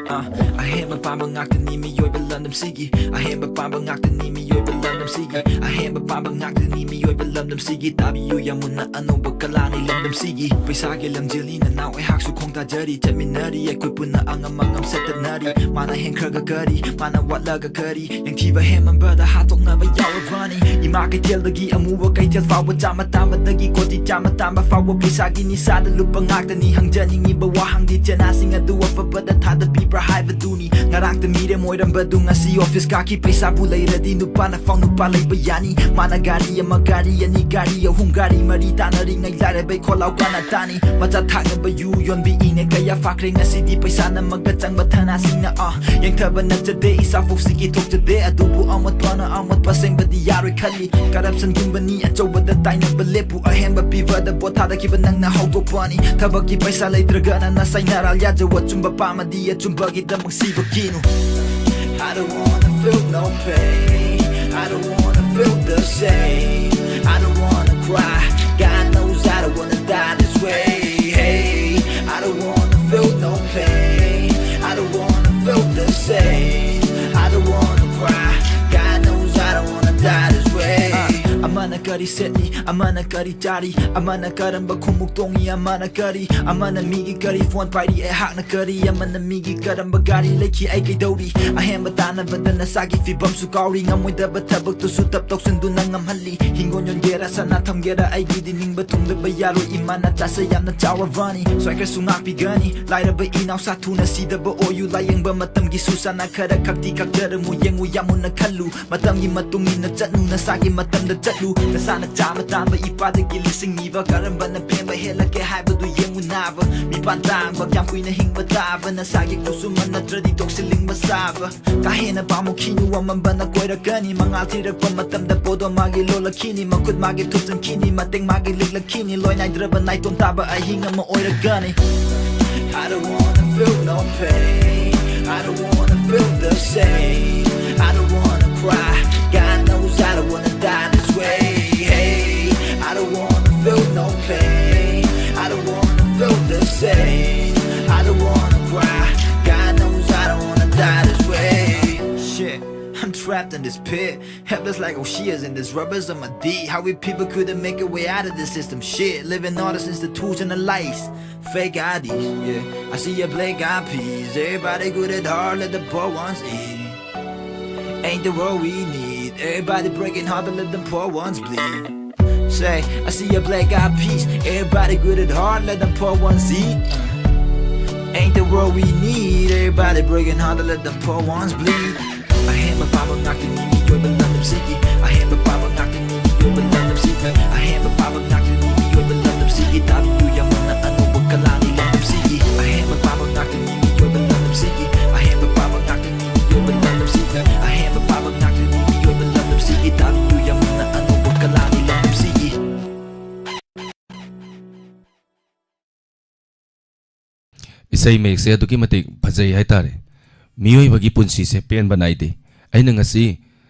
ꯑ, ꯑꯍꯦꯟꯕ ꯄꯥꯝꯕ ꯉꯥꯛꯇꯅꯤ ꯃꯤꯑꯣꯏꯕ ꯂꯝꯗꯝꯁꯤꯒꯤ꯫ ꯑꯍꯦꯟꯕ ꯄꯥꯝꯕ ꯉꯥꯛꯇꯅꯤ ꯃꯤꯑꯣꯏꯕ ꯂꯝꯗꯝꯁꯤꯒꯤ꯫ ꯑꯍꯦꯟꯕ ꯄꯥꯝꯕ ꯉꯥꯛꯇꯅꯤ ꯃꯤꯑꯣꯏꯕ ꯂꯝꯗꯝꯁꯤꯒꯤ꯫ ꯇꯥꯕꯤꯌꯨ ꯌꯥꯝ ꯃꯨꯟꯅ ꯑꯅꯧꯕ ꯀꯂꯥꯅꯤ ꯂꯝꯗꯝꯁꯤꯒꯤ꯫ ꯄꯩꯁꯥꯒꯤ ꯂꯝꯖꯦꯜꯅꯤ ꯅꯅꯥꯎ ꯑꯩꯍꯥꯛꯁꯨ ꯈꯣꯡꯗꯥꯖꯔꯤ꯫ ꯆꯠꯃꯤꯟꯅꯔꯤ ꯑꯩꯈꯣꯏ ꯄꯨꯟꯅ ꯑꯉꯝ ꯑꯉꯝ ꯁꯦꯠꯇꯠꯅꯔꯤ꯫ ꯃꯥꯅ ꯍꯦꯟꯈ꯭ꯔꯒ ꯀꯔꯤ, ꯃꯥꯅ ꯋꯥꯠꯂꯒ ꯀꯔꯤ, ꯌꯦꯡꯊꯤꯕ ꯍꯦꯟꯃꯟꯕꯗ ꯍꯥꯠꯇꯣꯛꯅꯕ ꯌꯥꯎꯔꯕꯅꯤ꯫ ꯏꯃꯥ ꯀꯩꯊꯦꯜꯗꯒꯤ ꯑꯃꯨꯕ ꯀꯩꯊꯦꯜ ꯐꯥꯎꯕ, ꯆꯥꯃ ꯇꯥꯟꯕꯗꯒꯤ ꯀꯣꯇꯤ ꯆꯥꯃ ꯇꯥꯟꯕ ꯐꯥꯎꯕ, ꯄꯩꯁꯥꯒꯤ ꯅꯤꯁꯥꯗ ꯂꯨꯞꯄ ꯉꯥꯛꯇꯅꯤ꯫ ꯍꯪꯖꯅꯤꯡꯉꯤꯕ ꯋꯥꯍꯪꯗꯤ ꯆꯦꯅꯥꯁꯤꯡ ꯑꯗꯨ ꯑꯐꯕꯗ ꯊꯥꯗꯕꯤꯕ꯭ꯔꯥ ꯍꯥꯏꯕꯗꯨꯅꯤ꯫ ꯉꯔꯥꯡꯇ ꯃꯤꯔꯦꯝ ꯑꯣꯏꯔꯝꯕꯗꯨ ꯉꯁꯤ ꯑꯣꯐꯤꯁ ꯀꯥꯈꯤ꯫ ꯄꯩꯁꯥꯕꯨ ꯂꯩꯔꯗꯤ ꯅꯨꯄꯥꯅ ꯐꯥꯎ ꯅꯨꯄꯥ ꯂꯩꯕ ꯌꯥꯅꯤ꯫ ꯃꯥꯅ ꯒꯥꯔꯤ ꯑꯃ, ꯒꯥꯔꯤ ꯑꯅꯤ, ꯒꯥꯔꯤ ꯑꯍꯨꯝ, ꯒꯥꯔꯤ ꯃꯔꯤ ꯇꯥꯟꯅꯔꯤꯉꯩ ꯂꯥꯏꯔꯕꯩ ꯈꯣꯜꯂꯥꯎ ꯀꯥꯟꯅ ꯇꯥꯅꯤ꯫ ꯃꯆꯥ ꯊꯥꯛꯅꯕ ꯌꯨ ꯌꯣꯟꯕꯤ ꯏꯅꯦ ꯀꯌꯥ ꯐꯥꯈ꯭ꯔꯦ ꯉꯁꯤꯗꯤ꯫ ꯄꯩꯁꯥ ꯅꯝꯃꯒ ꯆꯪꯕ ꯊꯅꯥꯁꯤꯡꯅ ꯑ ꯌꯦꯡꯊꯕ ꯅꯠꯆꯗꯦ, ꯏꯁꯥ ꯐꯣꯛꯁꯤꯒꯤ ꯊꯣꯛꯆꯗꯦ꯫ ꯑꯗꯨꯕꯨ ꯑꯃꯣꯠꯄꯅ ꯑꯃꯣꯠꯄ ꯁꯦꯡꯕꯗꯤ ꯌꯥꯔꯣꯏ ꯈꯜꯂꯤ꯫ ꯀꯔꯞꯁꯟꯒꯨꯝꯕꯅꯤ ꯑꯆꯧꯕꯗ ꯇꯥꯏꯅꯕ ꯂꯦꯞꯄꯨ꯫ ꯑꯍꯦꯟꯕ ꯄꯤꯕꯗ ꯚꯣꯠ ꯊꯥꯗꯈꯤꯕ ꯅꯪꯅ ꯍꯧꯗꯣꯛꯄꯅꯤ꯫ ꯊꯕꯛꯀꯤ ꯄꯩꯁꯥ ꯂꯩꯇ꯭ꯔꯒꯅ ꯅꯁꯥꯏꯅ ꯔꯥꯜ ꯌꯥꯖꯧ꯫ ꯑꯆꯨꯝꯕ ꯄꯥꯝꯃꯗꯤ ꯑꯆꯨꯝꯕꯒꯤꯗꯃꯛ ꯁꯤꯕ ꯀꯤꯅꯨ꯫ I don't wanna feel no pain. I don't wanna feel the same. I don't wanna cry. God knows I don't wanna die this way. Hey, I don't wanna feel no pain. I don't wanna feel the same. I don't wanna cry. God knows I don't wanna die this way. Uh, I'm gonna go ꯀꯔꯤ ꯁꯦꯠꯂꯤ, ꯑꯃꯅ ꯀꯔꯤ ꯆꯥꯔꯤ, ꯑꯃꯅ ꯀꯔꯝꯕ ꯈꯣꯡꯎꯞ ꯇꯣꯡꯉꯤ, ꯑꯃꯅ ꯀꯔꯤ, ꯑꯃꯅ ꯃꯤꯒꯤ ꯀꯔꯤ ꯐꯣꯟ ꯄꯥꯏꯔꯤ, ꯑꯩꯍꯥꯛꯅ ꯀꯔꯤ, ꯑꯃꯅ ꯃꯤꯒꯤ ꯀꯔꯝꯕ ꯒꯥꯔꯤ ꯂꯩꯈꯤ, ꯑꯩ ꯀꯩꯗꯧꯔꯤ? ꯑꯍꯦꯟꯕ ꯇꯥꯟꯅꯕꯗ ꯅꯁꯥꯒꯤ ꯐꯤꯕꯝꯁꯨ ꯀꯥꯎꯔꯤ, ꯉꯝꯃꯣꯏꯗꯕ ꯊꯕꯛꯇꯨꯁꯨ ꯇꯞ ꯇꯧꯁꯤꯟꯗꯨꯅ ꯉꯝꯍꯜꯂꯤ꯫ ꯍꯤꯡꯒꯣꯜ ꯌꯣꯟꯒꯦꯔꯥ ꯁꯅꯥ ꯊꯝꯒꯦꯔꯥ, ꯑꯩꯒꯤꯗꯤ ꯅꯤꯡꯕ ꯊꯨꯡꯗꯕ ꯌꯥꯔꯣꯏ, ꯏꯃꯥꯅ ꯆꯥꯁꯦ ꯌꯥꯝꯅ ꯆꯥꯎꯔꯕꯅꯤ꯫ ꯁ꯭ꯋꯥꯏ ꯈꯔꯁꯨ ꯉꯥꯛꯄꯤꯒꯅꯤ, ꯂꯥꯏꯔꯕ ꯏꯅꯥꯎ ꯁꯥꯊꯨꯅ ꯁꯤꯗꯕ ꯑꯣꯏꯌꯨ, ꯂꯥꯌꯦꯡꯕ ꯃꯇꯝꯒꯤ ꯁꯨꯁꯥꯅ ꯈꯔ ꯈꯛꯇꯤ ꯀꯛꯆꯔꯝꯃꯨ, ꯌꯦꯡꯉꯨ ꯌꯥꯝ ꯃꯨꯟꯅ ꯈꯜꯂꯨ꯫ ꯃꯇꯝꯒꯤ ꯃꯇꯨꯡ ꯏꯟꯅ ꯆꯠꯂꯨ, ꯅꯁꯥꯒꯤ ꯃꯇꯝꯗ ꯆꯠꯂꯨ꯫ ꯅꯁꯥꯅ ꯆꯥꯃ ꯇꯥꯟꯕ ꯏꯄꯥꯗꯒꯤ ꯂꯤꯁꯤꯡ ꯅꯤꯕ, ꯀꯔꯝꯕꯅ ꯄꯦꯟꯕ ꯍꯦꯜꯂꯛꯀꯦ ꯍꯥꯏꯕꯗꯨ ꯌꯦꯡꯉꯨ ꯅꯥꯕ꯫ ꯃꯤꯄꯥꯟ ꯇꯥꯡꯕ ꯀꯌꯥꯝ ꯀꯨꯏꯅ ꯍꯤꯡꯕ ꯇꯥꯕ, ꯅꯁꯥꯒꯤ ꯈꯨꯠꯁꯨꯃꯟ ꯅꯠꯇ꯭ꯔꯗꯤ ꯇꯣꯛꯁꯤꯜꯂꯤꯡꯕ ꯁꯥꯕ꯫ ꯀꯥ ꯍꯦꯟꯅ ꯄꯥꯝꯃꯨꯈꯤꯅꯨ, ꯑꯃꯝꯕꯅ ꯀꯣꯏꯔꯛꯀꯅꯤ꯫ ꯃꯉꯥꯜ ꯊꯤꯔꯛꯄ ꯃꯇꯝꯗ ꯄꯣꯗꯣ ꯃꯥꯒꯤ ꯂꯣꯜꯂꯛꯈꯤꯅꯤ, ꯃꯈꯨꯠ ꯃꯥꯒꯤ ꯊꯨꯞꯆꯟꯈꯤꯅꯤ, ꯃꯇꯦꯡ ꯃꯥꯒꯤ ꯂꯤꯛꯂꯛꯈꯤꯅꯤ꯫ ꯂꯣꯏ ꯅꯥꯏꯗ꯭ꯔꯕ ꯅꯥꯏꯇꯣꯝ ꯇꯥꯕ ꯑꯍꯤꯡ ꯑꯃ ꯑꯣꯏꯔꯛꯀꯅꯤ꯫ I don't wanna feel no pain. I don't wanna feel the same. I don't wanna cry. God knows I don't wanna die this way. Hey, I don't wanna feel no pain. I don't wanna feel the same. I don't wanna cry. God knows I don't wanna die this way. Shit, I'm trapped in this pit. Helpless like O'Shea's in this rubber's on my D. How we people couldn't make a way out of this system. Shit, living all this institutionalized. Fake I Ds, yeah. I see a black eyed peas. Everybody good at heart, let the poor ones eat. Ain't the world we need. Everybody breaking heart, let them poor ones bleed. Say, I see a black eyed peas. Everybody good at heart, let them poor ones eat. Uh, ain't the world we need. Everybody breaking heart, let them poor ones bleed. ꯑꯍꯦꯟꯕ ꯄꯥꯕ ꯉꯥꯛꯇꯅꯤ ꯃꯤꯑꯣꯏꯕ ꯂꯝꯗꯝꯁꯤꯒꯤ꯫ ꯑꯍꯦꯟꯕ ꯄꯥꯕ ꯉꯥꯛꯇꯅꯤ ꯃꯤꯑꯣꯏꯕ ꯂꯝꯗꯝꯁꯤꯒꯤ꯫ ꯑꯍꯦꯟꯕ ꯄꯥꯕ ꯉꯥꯛꯇꯅꯤ ꯃꯤꯑꯣꯏꯕ ꯂꯝꯗꯝꯁꯤꯒꯤ꯫ ꯇꯥꯕꯤꯌꯨ ꯌꯥꯝꯅ ꯑꯅꯧꯕ ꯀꯂꯥꯅꯤ ꯂꯝꯗꯝꯁꯤꯒꯤ꯫ ꯑꯍꯦꯟꯕ ꯄꯥꯕ ꯉꯥꯛꯇꯅꯤ ꯃꯤꯑꯣꯏꯕ ꯂꯝꯗꯝꯁꯤꯒꯤ꯫ ꯑꯍꯦꯟꯕ ꯄꯥꯕ ꯉꯥꯛꯇꯅꯤ ꯃꯤꯑꯣꯏꯕ ꯂꯝꯗꯝꯁꯤꯒꯤ꯫ ꯑꯍꯦꯟꯕ ꯄꯥꯕ ꯉꯥꯛꯇꯅꯤ ꯃꯤꯑꯣꯏꯕ ꯂꯝꯗꯝꯁꯤꯒꯤ꯫ ꯇꯥꯕꯤꯌꯨ ꯌꯥꯝꯅ ꯑꯅꯧꯕ ꯀꯂꯥꯅꯤ ꯂꯝꯗꯝꯁꯤꯒꯤ꯫ ꯏꯁꯩ ꯃꯌꯦꯛꯁꯦ ꯑꯗꯨꯛꯀꯤ ꯃꯇꯤꯛ ꯐꯖꯩ ꯍꯥꯏꯇꯥꯔꯦ꯫ ꯃꯤꯑꯣꯏꯕꯒꯤ ꯄꯨꯟꯁꯤꯁꯦ ꯄꯦꯟꯕ ꯅꯥꯏꯗꯦ꯫ ꯑꯩꯅ ꯉꯁꯤ,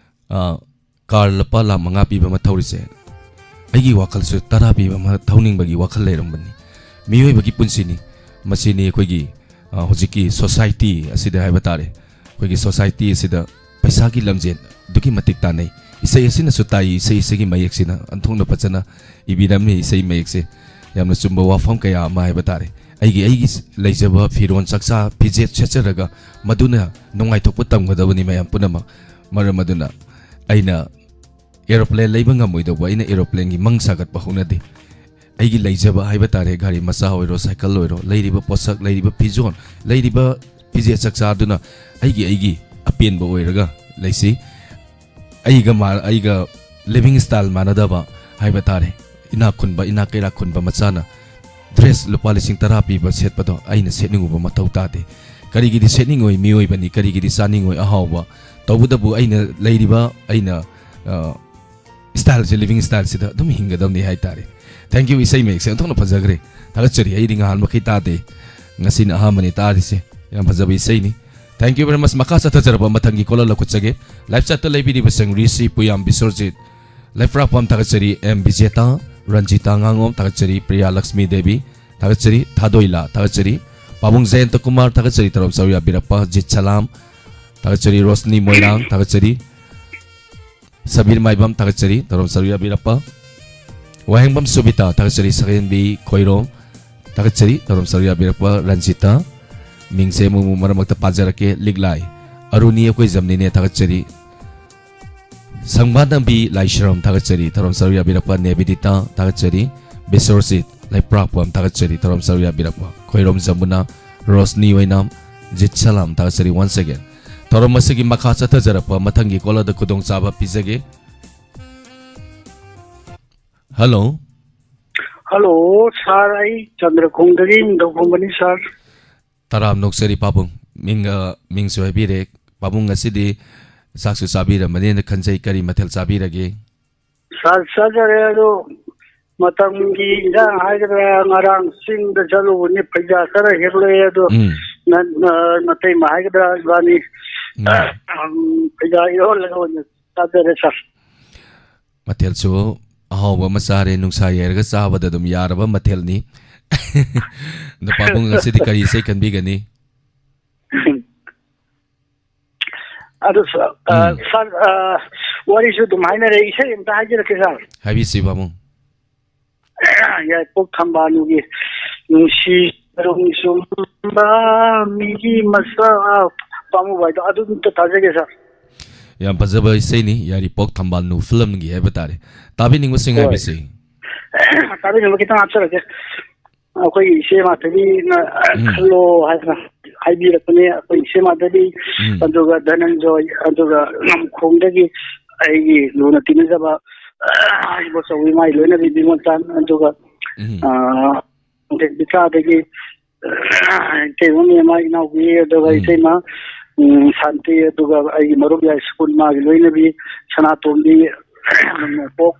ꯑ, ꯀꯥꯔ ꯂꯨꯄꯥ ꯂꯥꯈ ꯃꯉꯥ ꯄꯤꯕ ꯑꯃ ꯊꯧꯔꯤꯁꯦ, ꯑꯩꯒꯤ ꯋꯥꯈꯜꯁꯨ ꯇꯔꯥ ꯄꯤꯕ ꯑꯃ ꯊꯧꯅꯤꯡꯕꯒꯤ ꯋꯥꯈꯜ ꯂꯩꯔꯝꯕꯅꯤ꯫ ꯃꯤꯑꯣꯏꯕꯒꯤ ꯄꯨꯟꯁꯤꯅꯤ, ꯃꯁꯤꯅꯤ ꯑꯩꯈꯣꯏꯒꯤ, ꯑ, ꯍꯧꯖꯤꯛꯀꯤ society ꯑꯁꯤꯗ ꯍꯥꯏꯕ ꯇꯥꯔꯦ, ꯑꯩꯈꯣꯏꯒꯤ society ꯑꯁꯤꯗ ꯄꯩꯁꯥꯒꯤ ꯂꯝꯖꯦꯟ ꯑꯗꯨꯛꯀꯤ ꯃꯇꯤꯛ ꯇꯥꯟꯅꯩ꯫ ꯏꯁꯩ ꯑꯁꯤꯅꯁꯨ ꯇꯥꯏ, ꯏꯁꯩ ꯑꯁꯤꯒꯤ ꯃꯌꯦꯛꯁꯤꯅ ꯑꯣꯟꯊꯣꯛꯅ ꯐꯖꯅ ꯏꯕꯤꯔꯝꯃꯤ꯫ ꯏꯁꯩ ꯃꯌꯦꯛꯁꯦ ꯌꯥꯝꯅ ꯆꯨꯝꯕ ꯋꯥꯐꯝ ꯀꯌꯥ ꯑꯃ ꯍꯥꯏꯕ ꯇꯥꯔꯦ꯫ ꯑꯩꯒꯤ, ꯑꯩꯒꯤ ꯂꯩꯖꯕ ꯐꯤꯔꯣꯜ ꯆꯥꯛꯆꯥ ꯐꯤꯖꯦꯠ ꯁꯦꯠꯆꯔꯒ ꯃꯗꯨꯅ ꯅꯨꯡꯉꯥꯏꯊꯣꯛꯄ ꯇꯝꯒꯗꯕꯅꯤ ꯃꯌꯥꯝ ꯄꯨꯝꯅꯃꯛ꯫ ꯃꯔꯝ ꯑꯗꯨꯅ ꯑꯩꯅ aeroplane ꯂꯩꯕ ꯉꯝꯃꯣꯏꯗꯧꯕ, ꯑꯩꯅ aeroplane ꯒꯤ ꯃꯪ ꯁꯥꯒꯠꯄ ꯍꯧꯅꯗꯦ꯫ ꯑꯩꯒꯤ ꯂꯩꯖꯕ ꯍꯥꯏꯕ ꯇꯥꯔꯦ, ꯒꯥꯔꯤ ꯃꯆꯥ ꯑꯣꯏꯔꯣ, ꯁꯥꯏꯀꯜ ꯑꯣꯏꯔꯣ, ꯂꯩꯔꯤꯕ ꯄꯣꯠꯁꯛ, ꯂꯩꯔꯤꯕ ꯐꯤꯖꯣꯜ, ꯂꯩꯔꯤꯕ ꯐꯤꯖꯦꯠ ꯆꯥꯛꯆꯥꯗꯨꯅ ꯑꯩꯒꯤ, ꯑꯩꯒꯤ ꯑꯄꯦꯟꯕ ꯑꯣꯏꯔꯒ ꯂꯩꯁꯤ꯫ ꯑꯩꯒ ꯃꯥ-, ꯑꯩꯒ living style ꯃꯥꯟꯅꯗꯕ ꯍꯥꯏꯕ ꯇꯥꯔꯦ꯫ ꯏꯅꯥꯛ ꯈꯨꯟꯕ, ꯏꯅꯥꯛ ꯀꯩꯔꯥꯛ ꯈꯨꯟꯕ ꯃꯆꯥꯅ dress ꯂꯨꯄꯥ ꯂꯤꯁꯤꯡ ꯇꯔꯥ ꯄꯤꯕ ꯁꯦꯠꯄꯗꯣ ꯑꯩꯅ ꯁꯦꯠꯅꯤꯡꯉꯨꯕ ꯃꯊꯧ ꯇꯥꯗꯦ꯫ ꯀꯔꯤꯒꯤꯗꯤ ꯁꯦꯠꯅꯤꯡꯉꯣꯏ? ꯃꯤꯑꯣꯏꯕꯅꯤ, ꯀꯔꯤꯒꯤꯗꯤ ꯆꯥꯅꯤꯡꯉꯣꯏ ꯑꯍꯥꯎꯕ? ꯇꯧꯕꯇꯕꯨ ꯑꯩꯅ ꯂꯩꯔꯤꯕ, ꯑꯩꯅ, ꯑ, style ꯁꯦ, living style ꯁꯤꯗ ꯑꯗꯨꯝ ꯍꯤꯡꯒꯗꯕꯅꯤ ꯍꯥꯏꯇꯥꯔꯦ꯫ Thank you, ꯏꯁꯩ ꯃꯌꯦꯛꯁꯦ ꯑꯣꯟꯊꯣꯛꯅ ꯐꯖꯈ꯭ꯔꯦ꯫ ꯊꯥꯒꯠꯆꯔꯤ, ꯑꯩꯗꯤ ꯉꯍꯥꯟ ꯃꯈꯩ ꯇꯥꯗꯦ, ꯉꯁꯤꯅ ꯑꯍꯥꯟꯕꯅꯤ ꯇꯥꯔꯤꯁꯦ꯫ ꯌꯥꯝ ꯐꯖꯕ ꯏꯁꯩꯅꯤ꯫ Thank you very much꯫ ꯃꯈꯥ ꯆꯠꯊꯖꯔꯛꯄ ꯃꯊꯪꯒꯤ caller ꯂꯧꯈꯠꯆꯒꯦ꯫ Live chat ꯇ ꯂꯩꯕꯤꯔꯤꯕ ꯁꯪꯔꯤꯁꯤ ꯄꯨꯌꯥꯝ ꯕꯤꯁ꯭ꯋꯔꯖꯤꯠ, ꯂꯩꯄ꯭ꯔꯥꯛꯄꯝ ꯊꯥꯒꯠꯆꯔꯤ꯫ ꯑꯦꯝ ꯕꯤꯖꯦꯇꯥ, ꯔꯟꯖꯤꯇꯥ ꯉꯥꯉꯣꯝ ꯊꯥꯒꯠꯆꯔꯤ꯫ ꯄ꯭ꯔꯤꯌꯥ ꯂꯛꯁꯃꯤ ꯗꯦꯕꯤ ꯊꯥꯒꯠꯆꯔꯤ꯫ ꯊꯥꯗꯣꯏꯂꯥ ꯊꯥꯒꯠꯆꯔꯤ꯫ ꯄꯥꯕꯨꯡ ꯖꯌꯟꯇ ꯀꯨꯃꯥꯔ ꯊꯥꯒꯠꯆꯔꯤ, ꯇꯔꯥꯝ ꯁꯔꯨ ꯌꯥꯕꯤꯔꯛꯄ꯫ ꯖꯤꯠ ꯁꯂꯥꯝ ꯊꯥꯒꯠꯆꯔꯤ꯫ ꯔꯣꯁꯅꯤ ꯃꯣꯏꯔꯥꯡ ꯊꯥꯒꯠꯆꯔꯤ꯫ ꯁꯕꯤꯔ ꯃꯥꯏꯕꯝ ꯊꯥꯒꯠꯆꯔꯤ, ꯇꯔꯥꯝ ꯁꯔꯨ ꯌꯥꯕꯤꯔꯛꯄ꯫ ꯋꯥꯍꯦꯡꯕꯝ ꯁꯨꯕꯤꯇꯥ ꯊꯥꯒꯠꯆꯔꯤ꯫ ꯁꯍꯦꯟꯕꯤ ꯈꯣꯏꯔꯣꯝ ꯊꯥꯒꯠꯆꯔꯤ, ꯇꯔꯥꯝ ꯁꯔꯨ ꯌꯥꯕꯤꯔꯛꯄ꯫ ꯔꯟꯖꯤꯇꯥ, ꯃꯤꯡꯁꯦ ꯑꯃꯨꯛ ꯑꯃꯨꯛ ꯃꯔꯛ ꯃꯔꯛꯇ ꯄꯥꯖꯔꯛꯀꯦ꯫ ꯂꯤꯛꯂꯥꯏ ꯑꯔꯨꯅꯤ ꯑꯩꯈꯣꯏ ꯖꯝꯅꯤꯅꯦ ꯊꯥꯒꯠꯆꯔꯤ꯫ ꯁꯪꯕꯥꯅꯝꯕꯤ ꯂꯥꯏꯁ꯭ꯔꯝ ꯊꯥꯒꯠꯆꯔꯤ, ꯊꯧꯔꯝ ꯁꯔꯨꯛ ꯌꯥꯕꯤꯔꯛꯄ꯫ ꯅꯦꯕꯤꯗꯤꯇꯥ ꯊꯥꯒꯠꯆꯔꯤ꯫ ꯕꯤꯁ꯭ꯋꯔꯖꯤꯠ ꯂꯩꯄ꯭ꯔꯥꯛꯄꯝ ꯊꯥꯒꯠꯆꯔꯤ, ꯊꯧꯔꯝ ꯁꯔꯨꯛ ꯌꯥꯕꯤꯔꯛꯄ꯫ ꯈꯣꯏꯔꯣꯝ ꯖꯃꯨꯅꯥ, ꯔꯣꯁꯅꯤ ꯑꯣꯏꯅꯥꯝ, ꯖꯤꯠ ꯁꯂꯥꯝ ꯊꯥꯒꯠꯆꯔꯤ꯫ Once again, ꯊꯧꯔꯝ ꯑꯁꯤꯒꯤ ꯃꯈꯥ ꯆꯠꯊꯖꯔꯛꯄ ꯃꯊꯪꯒꯤ caller ꯗ ꯈꯨꯗꯣꯡꯆꯥꯕ ꯄꯤꯖꯒꯦ꯫ Hello꯫ Hello, sir, ꯑꯩ ꯆꯟꯗ꯭ꯔꯈꯣꯡꯗꯒꯤ ꯅꯤꯡꯊꯧꯈꯣꯡꯕꯅꯤ, sir꯫ ꯇꯔꯥꯝ ꯅꯣꯛꯆꯔꯤ ꯄꯥꯕꯨꯡ꯫ ꯃꯤꯡ, ꯑ, ꯃꯤꯡꯁꯨ ꯍꯥꯏꯕꯤꯔꯦ꯫ ꯄꯥꯕꯨꯡ ꯉꯁꯤꯗꯤ ꯆꯥꯛꯁꯨ ꯆꯥꯕꯤꯔꯝꯃꯅꯤꯅ ꯈꯟꯖꯩ꯫ ꯀꯔꯤ ꯃꯊꯦꯜ ꯆꯥꯕꯤꯔꯒꯦ? Sir, ꯆꯥꯖꯔꯦ, ꯑꯗꯣ ꯃꯇꯝꯒꯤ ꯏꯟꯖꯥꯡ ꯍꯥꯏꯒꯗ꯭ꯔꯥ, ꯉꯔꯥꯡ ꯆꯤꯡꯗ ꯆꯠꯂꯨꯕꯅꯤ, ꯐꯩꯖꯥ ꯈꯔ ꯍꯦꯛꯂꯛꯑꯦ, ꯑꯗꯣ ꯎꯝ꯫ ꯅ-, ꯅ-, ꯅꯇꯩꯃ ꯍꯥꯏꯒꯗ꯭ꯔꯥ, ꯏꯕꯥꯅꯤ, ꯎꯝ꯫ ꯎꯝ, ꯐꯩꯖꯥ ꯏꯔꯣꯜꯂꯒ ꯑꯣꯏꯅ ꯆꯥꯖꯔꯦ, sir꯫ ꯃꯊꯦꯜꯁꯨ ꯑꯍꯥꯎꯕ ꯑꯃ ꯆꯥꯔꯦ, ꯅꯨꯡꯁꯥ ꯌꯥꯏꯔꯒ ꯆꯥꯕꯗ ꯑꯗꯨꯝ ꯌꯥꯔꯕ ꯃꯊꯦꯜꯅꯤ꯫ ꯑꯗꯣ ꯄꯥꯕꯨꯡ ꯉꯁꯤꯗꯤ ꯀꯔꯤ ꯏꯁꯩ ꯈꯟꯕꯤꯒꯅꯤ? ꯑꯗꯨ ꯁ-, ꯑ, ꯎꯝ꯫ ꯁꯥꯔ, ꯑ, ꯋꯥꯔꯤꯁꯨ ꯑꯗꯨꯝ ꯍꯥꯏꯅꯔꯦ, ꯏꯁꯩ ꯑꯝꯇ ꯍꯥꯏꯖꯔꯛꯀꯦ, ꯁꯥꯔ꯫ ꯍꯥꯏꯕꯤꯁꯤ, ꯄꯥꯕꯨꯡ꯫ ꯌꯥꯏꯔꯤꯄꯣꯛ ꯊꯝꯕꯥꯜꯅꯨꯒꯤ ꯅꯨꯡꯁꯤ ꯆꯨꯝꯕ ꯃꯤꯒꯤ ꯃꯁꯛ ꯄꯥꯝꯃꯨꯕ ꯍꯥꯏꯗꯣ, ꯑꯗꯨ ꯑꯝꯇ ꯇꯥꯖꯒꯦ, ꯁꯥꯔ꯫ ꯌꯥꯝ ꯐꯖꯕ ꯏꯁꯩꯅꯤ, ꯌꯥꯏꯔꯤꯄꯣꯛ ꯊꯝꯕꯥꯜꯅꯨ ꯐꯤꯂꯝꯒꯤ ꯍꯥꯏꯕ ꯇꯥꯔꯦ꯫ ꯇꯥꯕꯤꯅꯤꯡꯕꯁꯤꯡ ꯍꯣꯏ꯫ ꯍꯥꯏꯕꯤꯁꯤ꯫ ꯇꯥꯕꯤꯅꯤꯡꯕ ꯈꯤꯇꯪ ꯍꯥꯞꯆꯔꯛꯀꯦ꯫ ꯑꯩꯈꯣꯏ ꯏꯆꯦ ꯃꯥꯙꯕꯤꯅ ꯎꯝ꯫ ꯈꯜꯂꯣ ꯍꯥꯏꯅ ꯍꯥꯏꯕꯤꯔꯛꯄꯅꯦ꯫ ꯑꯩꯈꯣꯏ ꯏꯆꯦ ꯃꯥꯙꯕꯤ, ꯎꯝ꯫ ꯑꯗꯨꯒ ꯙꯅꯟꯖꯣꯏ, ꯑꯗꯨꯒ ꯅꯝꯈꯣꯡꯗꯒꯤ ꯑꯩꯒꯤ ꯂꯨꯅ ꯇꯤꯟꯅꯖꯕ, ꯑ, ꯏꯕꯣꯆꯧ ꯏꯃꯥ ꯂꯣꯏꯅꯕꯤ ꯕꯤꯃꯣꯟꯆꯥꯟ, ꯑꯗꯨꯒ, ꯎꯝ꯫ ꯑ, ꯕꯤꯀꯥꯗꯒꯤ, ꯑ, ꯏꯇꯩꯃ ꯃꯦꯝꯃ ꯏꯅꯥꯎꯕꯤ, ꯑꯗꯨꯒ ꯎꯝ꯫ ꯏꯇꯩꯃ, ꯎꯝ, ꯁꯥꯟꯇꯤ, ꯑꯗꯨꯒ ꯑꯩꯒꯤ ꯃꯔꯨꯞ ꯌꯥꯏꯁ꯭ꯀꯨꯜ ꯃꯥꯒꯤ ꯂꯣꯏꯅꯕꯤ ꯁꯅꯥꯇꯣꯝꯕꯤ, ꯅꯣꯡꯄꯣꯛ,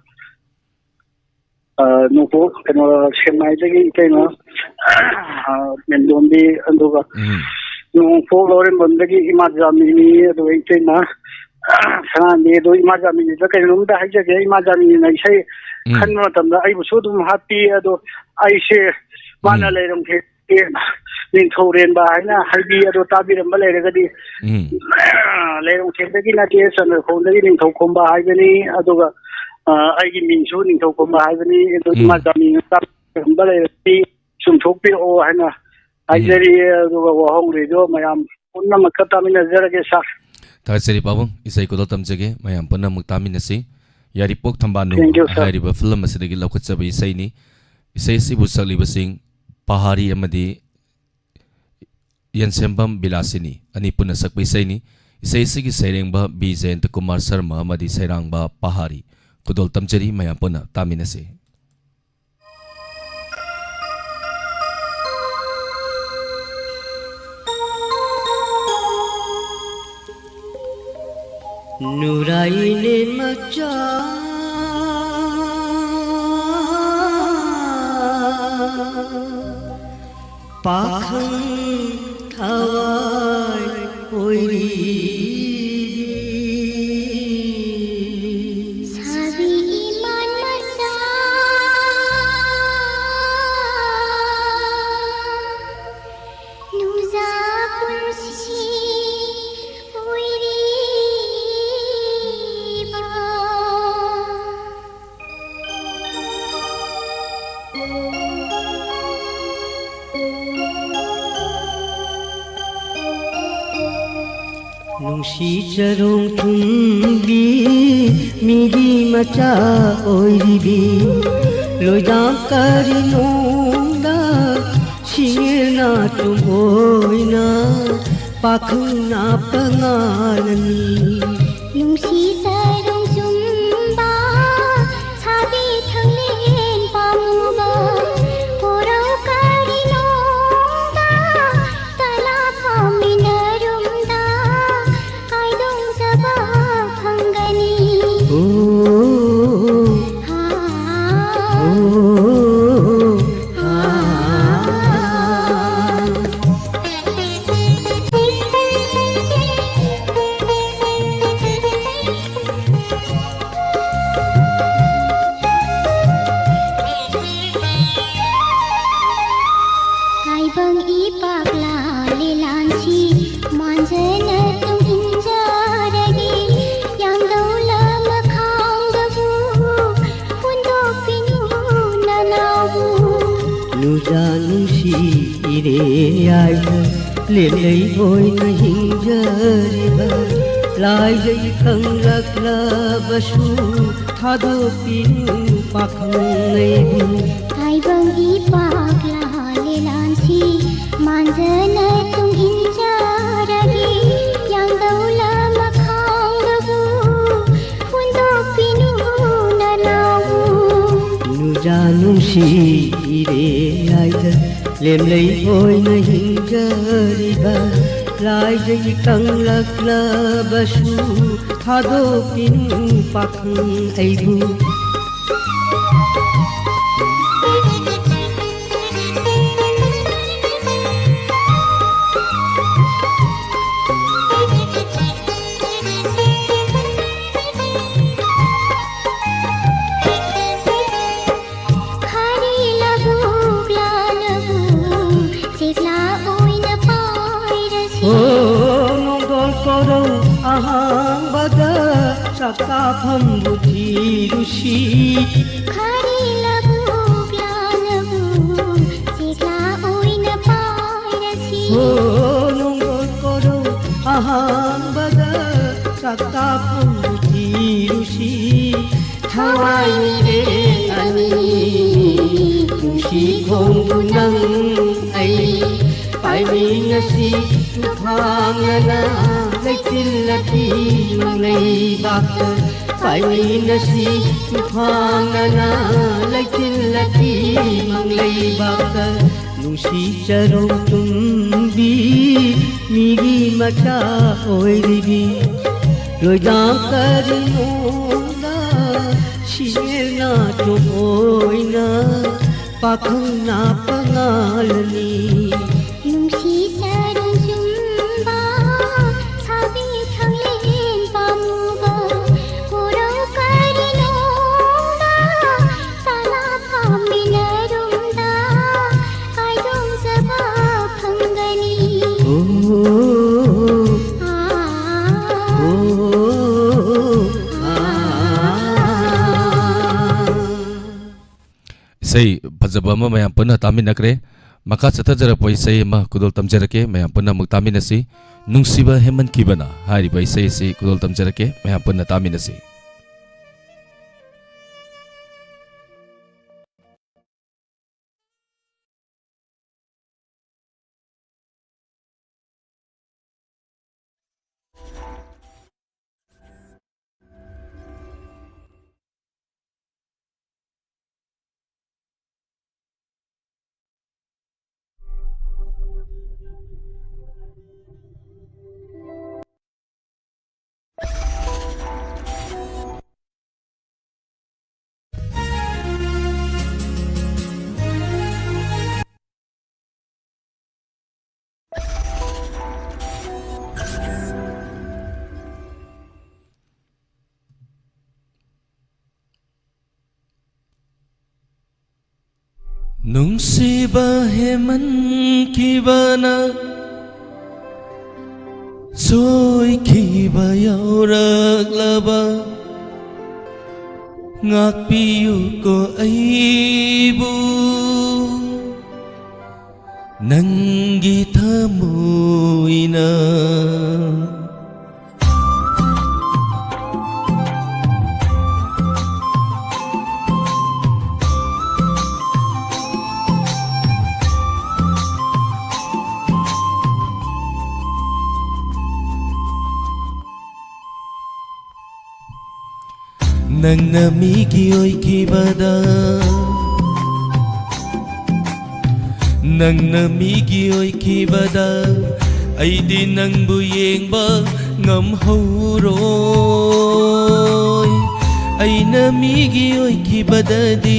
ꯑ, ꯅꯣꯡꯄꯣꯛ, ꯀꯩꯅꯣ, ꯁꯦꯛꯃꯥꯏꯗꯒꯤ ꯏꯇꯩꯃ, ꯑ, ꯃꯦꯟꯗꯣꯟꯕꯤ, ꯑꯗꯨꯒ ꯎꯝ꯫ ꯅꯣꯡꯄꯣꯛ ꯂꯧꯔꯦꯝꯕꯝꯗꯒꯤ ꯏꯃꯥ ꯖꯥꯃꯤꯅꯤ, ꯑꯗꯨꯒ ꯏꯇꯩꯃ, ꯑ, ꯁꯅꯥꯅꯤ꯫ ꯑꯗꯣ ꯏꯃꯥ ꯖꯥꯃꯤꯅꯤꯗ ꯀꯩꯅꯣꯝꯇ ꯍꯥꯏꯖꯒꯦ꯫ ꯏꯃꯥ ꯖꯥꯃꯤꯅꯤꯅ ꯏꯁꯩ ꯎꯝ꯫ ꯈꯟꯕ ꯃꯇꯝꯗ ꯑꯩꯕꯨꯁꯨ ꯑꯗꯨꯝ ꯍꯥꯞꯄꯤ꯫ ꯑꯗꯣ ꯑꯩꯁꯦ ꯃꯥꯅ ꯎꯝ꯫ ꯂꯩꯔꯝꯈꯤ ꯅꯤꯡꯊꯧꯔꯦꯟꯕ ꯍꯥꯏꯅ ꯍꯥꯏꯕꯤ꯫ ꯑꯗꯣ ꯇꯥꯕꯤꯔꯝꯕ ꯂꯩꯔꯒꯗꯤ, ꯎꯝ꯫ ꯂꯩꯔꯣꯡꯊꯦꯡꯗꯒꯤ ꯅꯠꯇꯦ, ꯆꯟꯗ꯭ꯔꯈꯣꯡꯗꯒꯤ ꯅꯤꯡꯊꯧꯈꯣꯝꯕ ꯍꯥꯏꯕꯅꯤ꯫ ꯑꯗꯨꯒ, ꯑ, ꯑꯩꯒꯤ ꯃꯤꯡꯁꯨ ꯅꯤꯡꯊꯧꯈꯣꯝꯕ ꯍꯥꯏꯕꯅꯤ꯫ ꯑꯗꯣ ꯎꯝ꯫ ꯏꯃꯥ ꯖꯥꯃꯤꯅ ꯇꯥꯕꯤꯔꯝꯕ ꯂꯩꯔꯒꯗꯤ ꯆꯨꯝꯊꯣꯛꯄꯤꯔꯛꯑꯣ ꯍꯥꯏꯅ ꯎꯝ꯫ ꯍꯥꯏꯖꯔꯤ꯫ ꯑꯗꯨꯒ ꯋꯥꯍꯧꯔꯤꯗꯣ ꯃꯌꯥꯝ ꯄꯨꯝꯅꯃꯛꯀ ꯇꯥꯃꯤꯟꯅꯖꯔꯒꯦ, ꯁꯥꯔ꯫ ꯊꯥꯒꯠꯆꯔꯤ ꯄꯥꯕꯨꯡ, ꯏꯁꯩ ꯈꯨꯗꯣꯜ ꯇꯝꯖꯒꯦ, ꯃꯌꯥꯝ ꯄꯨꯝꯅꯃꯛ ꯇꯥꯃꯤꯟꯅꯁꯤ꯫ ꯌꯥꯏꯔꯤꯄꯣꯛ ꯊꯝꯕꯥꯜꯅꯨ Thank you, sir꯫ ꯍꯥꯏꯔꯤꯕ ꯐꯤꯂꯝ ꯑꯁꯤꯗꯒꯤ ꯂꯧꯈꯠꯆꯕ ꯏꯁꯩꯅꯤ꯫ ꯏꯁꯩ ꯑꯁꯤꯕꯨ ꯁꯛꯂꯤꯕꯁꯤꯡ ꯄꯍꯥꯔꯤ ꯑꯃꯗꯤ ꯌꯦꯟꯁꯦꯝꯕꯝ ꯕꯤꯂꯥꯁꯤꯅꯤ ꯑꯅꯤ ꯄꯨꯟꯅ ꯁꯛꯄ ꯏꯁꯩꯅꯤ꯫ ꯏꯁꯩ ꯑꯁꯤꯒꯤ ꯁꯩꯔꯦꯡꯕ ꯕꯤ ꯖꯌꯟꯇ ꯀꯨꯃꯥꯔ ꯁꯔꯃ ꯑꯃꯗꯤ ꯁꯩꯔꯥꯡꯕ ꯄꯍꯥꯔꯤ꯫ ꯈꯨꯗꯣꯜ ꯇꯝꯖꯔꯤ, ꯃꯌꯥꯝ ꯄꯨꯟꯅ ꯇꯥꯃꯤꯟꯅꯁꯤ꯫ ꯅꯨꯔꯥꯏꯅꯦ ꯃꯆꯥ ꯄꯥꯈꯪ ꯊꯋꯥꯏ ꯑꯣꯏꯔꯤ꯫ ꯁꯥꯕꯤ ꯏꯃꯥꯟ ꯃꯆꯥ ꯅꯨꯡꯖꯥ ꯄꯨꯟꯁꯤ ꯑꯣꯏꯔꯤ꯫ ꯅꯨꯡꯁꯤ ꯆꯔꯣꯡ ꯊꯨꯝꯕꯤ, ꯃꯤꯒꯤ ꯃꯆꯥ ꯑꯣꯏꯔꯤꯕꯤ, ꯂꯣꯏꯗꯥꯝ ꯀꯔꯤ ꯅꯣꯡꯗ ꯁꯤꯡꯉꯦꯅ ꯆꯨꯝꯕꯣꯏꯅ ꯄꯥꯈꯪꯅ ꯄꯉꯥꯅꯅꯤ꯫ ꯅꯨꯡꯁꯤ ꯆꯔꯣꯡ ꯆꯨꯝꯕ, ꯁꯥꯕꯤ ꯊꯪꯂꯦꯟ ꯄꯥꯝꯃꯨꯕ, ꯀꯣꯔꯧ ꯀꯔꯤ ꯅꯣꯡꯗ ꯇꯂꯥ ꯐꯝꯃꯤꯟꯅꯔꯨꯝꯗ ꯀꯥꯏꯗꯣꯡꯖꯕ ꯐꯪꯒꯅꯤ꯫ ꯑꯣ, ꯍꯥ, ꯑꯣ, ꯍꯥ꯫ ꯇꯥꯏꯕꯪ ꯏ ꯄꯥꯛꯂꯥ ꯂꯤꯂꯥꯟꯁꯤ ꯃꯥꯟꯖꯅ ꯇꯨꯡ ꯏꯟꯖꯔꯒꯦ꯫ ꯌꯥꯡꯗꯧ ꯂꯃꯈꯥꯡꯗꯕꯨ ꯍꯨꯟꯗꯣꯛꯄꯤꯅꯨ ꯅꯅꯥꯎꯕꯨ꯫ ꯅꯨꯖꯥ ꯅꯨꯡꯁꯤ ꯏꯔꯦꯌꯥꯏꯗ ꯂꯦꯝꯂꯩ ꯑꯣꯏꯅ ꯍꯤꯡꯖꯔꯤꯕ ꯂꯥꯏꯖꯩ ꯈꯪꯂꯛꯂꯕꯁꯨ ꯊꯥꯗꯣꯛꯄꯤꯅꯨ ꯄꯥꯈꯪ ꯑꯩꯕꯨ꯫ ꯇꯥꯏꯕꯪ ꯏ ꯄꯥꯛꯂꯥ ꯂꯤꯂꯥꯟꯁꯤ ꯃꯥꯟꯖꯅ ꯇꯨꯡ ꯏꯟꯖꯔꯒꯦ꯫ ꯌꯥꯡꯗꯧ ꯂꯃꯈꯥꯡꯗꯕꯨ ꯍꯨꯟꯗꯣꯛꯄꯤꯅꯨ ꯅꯅꯥꯎꯕꯨ꯫ ꯅꯨꯖꯥ ꯅꯨꯡꯁꯤ ꯏꯔꯦꯌꯥꯏꯗ ꯂꯦꯝꯂꯩ ꯑꯣꯏꯅ ꯍꯤꯡꯖꯔꯤꯕ ꯂꯥꯏꯖꯩ ꯀꯪꯂꯛꯂꯕꯁꯨ ꯊꯥꯗꯣꯛꯄꯤꯅꯨ ꯄꯥꯈꯪ ꯑꯩꯕꯨ꯫ ꯈꯥꯔꯤ ꯂꯧꯕꯨꯛ ꯂꯥꯅꯕꯨ ꯆꯦꯛꯂꯥ ꯑꯣꯏꯅ ꯄꯥꯏꯔꯁꯤ꯫ ꯍꯣ, ꯅꯣꯡꯗꯣꯜ ꯀꯣꯔꯧ ꯑꯍꯥꯡꯕꯗ ꯆꯥꯛꯇꯥꯐꯝꯕꯨ ꯊꯤꯔꯨꯁꯤ꯫ ꯈꯥꯔꯤ ꯂꯧꯕꯨꯛ ꯂꯥꯅꯕꯨ ꯆꯦꯛꯂꯥ ꯑꯣꯏꯅ ꯄꯥꯏꯔꯁꯤ꯫ ꯍꯣ, ꯅꯣꯡꯗꯣꯜ ꯀꯣꯔꯧ ꯑꯍꯥꯡꯕ ꯇꯥꯛꯄꯨ ꯊꯤꯔꯨꯁꯤ, ꯊꯋꯥꯏ ꯃꯤꯔꯦꯟ ꯑꯅꯤ, ꯅꯨꯡꯁꯤ ꯈꯣꯡꯕꯨ ꯅꯪ ꯑꯩ ꯄꯥꯏꯃꯤꯟꯅꯁꯤ, ꯇꯨꯐꯥꯟꯅꯅ ꯂꯩꯆꯤꯜꯂꯗꯤ ꯃꯪꯂꯩꯕꯥꯛꯇ ꯄꯥꯏꯃꯤꯟꯅꯁꯤ, ꯇꯨꯐꯥꯟꯅꯅ ꯂꯩꯆꯤꯜꯂꯗꯤ ꯃꯪꯂꯩꯕꯥꯛꯇ ꯅꯨꯡꯁꯤ ꯆꯔꯣꯡ ꯇꯨꯝꯕꯤ, ꯃꯤꯒꯤ ꯃꯆꯥ ꯑꯣꯏꯔꯤꯕꯤ, ꯂꯣꯏꯗꯥꯡ ꯀꯔꯤꯅꯣꯅ ꯁꯤꯌꯦꯅ ꯇꯨꯝꯑꯣꯏꯅ ꯄꯥꯈꯪꯅ ꯄꯉꯥꯜꯅꯤ꯫ ꯅꯨꯡꯁꯤ ꯆꯔꯣꯡ ꯆꯨꯝꯕ ꯁꯥꯕꯤ ꯊꯥꯡꯂꯦꯟ ꯄꯥꯝꯃꯨꯕ ꯀꯣꯔꯧ ꯀꯔꯤꯅꯣꯅ ꯆꯥꯂꯥ ꯐꯥꯝꯃꯤꯟꯅꯔꯨꯝꯗ ꯀꯥꯏꯗꯣꯡꯖꯕ ꯐꯪꯒꯅꯤ꯫ ꯑꯣ, ꯑꯥ, ꯑꯣ, ꯑꯥ꯫ ꯏꯁꯩ ꯐꯖꯕ ꯑꯃ ꯃꯌꯥꯝ ꯄꯨꯟꯅ ꯇꯥꯃꯤꯟꯅꯈ꯭ꯔꯦ꯫ ꯃꯈꯥ ꯆꯠꯊꯖꯔꯛꯄ ꯏꯁꯩ ꯑꯃ ꯈꯨꯗꯣꯜ ꯇꯝꯖꯔꯛꯀꯦ, ꯃꯌꯥꯝ ꯄꯨꯟꯅ ꯑꯃꯨꯛ ꯇꯥꯃꯤꯟꯅꯁꯤ꯫ ꯅꯨꯡꯁꯤꯕ ꯍꯦꯃꯟꯈꯤꯕꯅ ꯍꯥꯏꯔꯤꯕ ꯏꯁꯩ ꯑꯁꯤ ꯈꯨꯗꯣꯜ ꯇꯝꯖꯔꯛꯀꯦ, ꯃꯌꯥꯝ ꯄꯨꯟꯅ ꯇꯥꯃꯤꯟꯅꯁꯤ꯫ ꯅꯨꯡꯁꯤꯕ ꯍꯦꯃꯟꯈꯤꯕꯅ ꯁꯣꯏꯈꯤꯕ ꯌꯥꯎꯔꯛꯂꯕ ꯉꯥꯛꯄꯤꯌꯨꯀꯣ ꯑꯩꯕꯨ ꯅꯪꯒꯤ ꯊꯃꯣꯏꯅ꯫ ꯅꯪꯅ ꯃꯤꯒꯤ ꯑꯣꯏꯈꯤꯕꯗ, ꯅꯪꯅ ꯃꯤꯒꯤ ꯑꯣꯏꯈꯤꯕꯗ, ꯑꯩꯗꯤ ꯅꯪꯕꯨ ꯌꯦꯡꯕ ꯉꯝꯍꯧꯔꯣꯏ꯫ ꯑꯩꯅ ꯃꯤꯒꯤ ꯑꯣꯏꯈꯤꯕꯗꯗꯤ,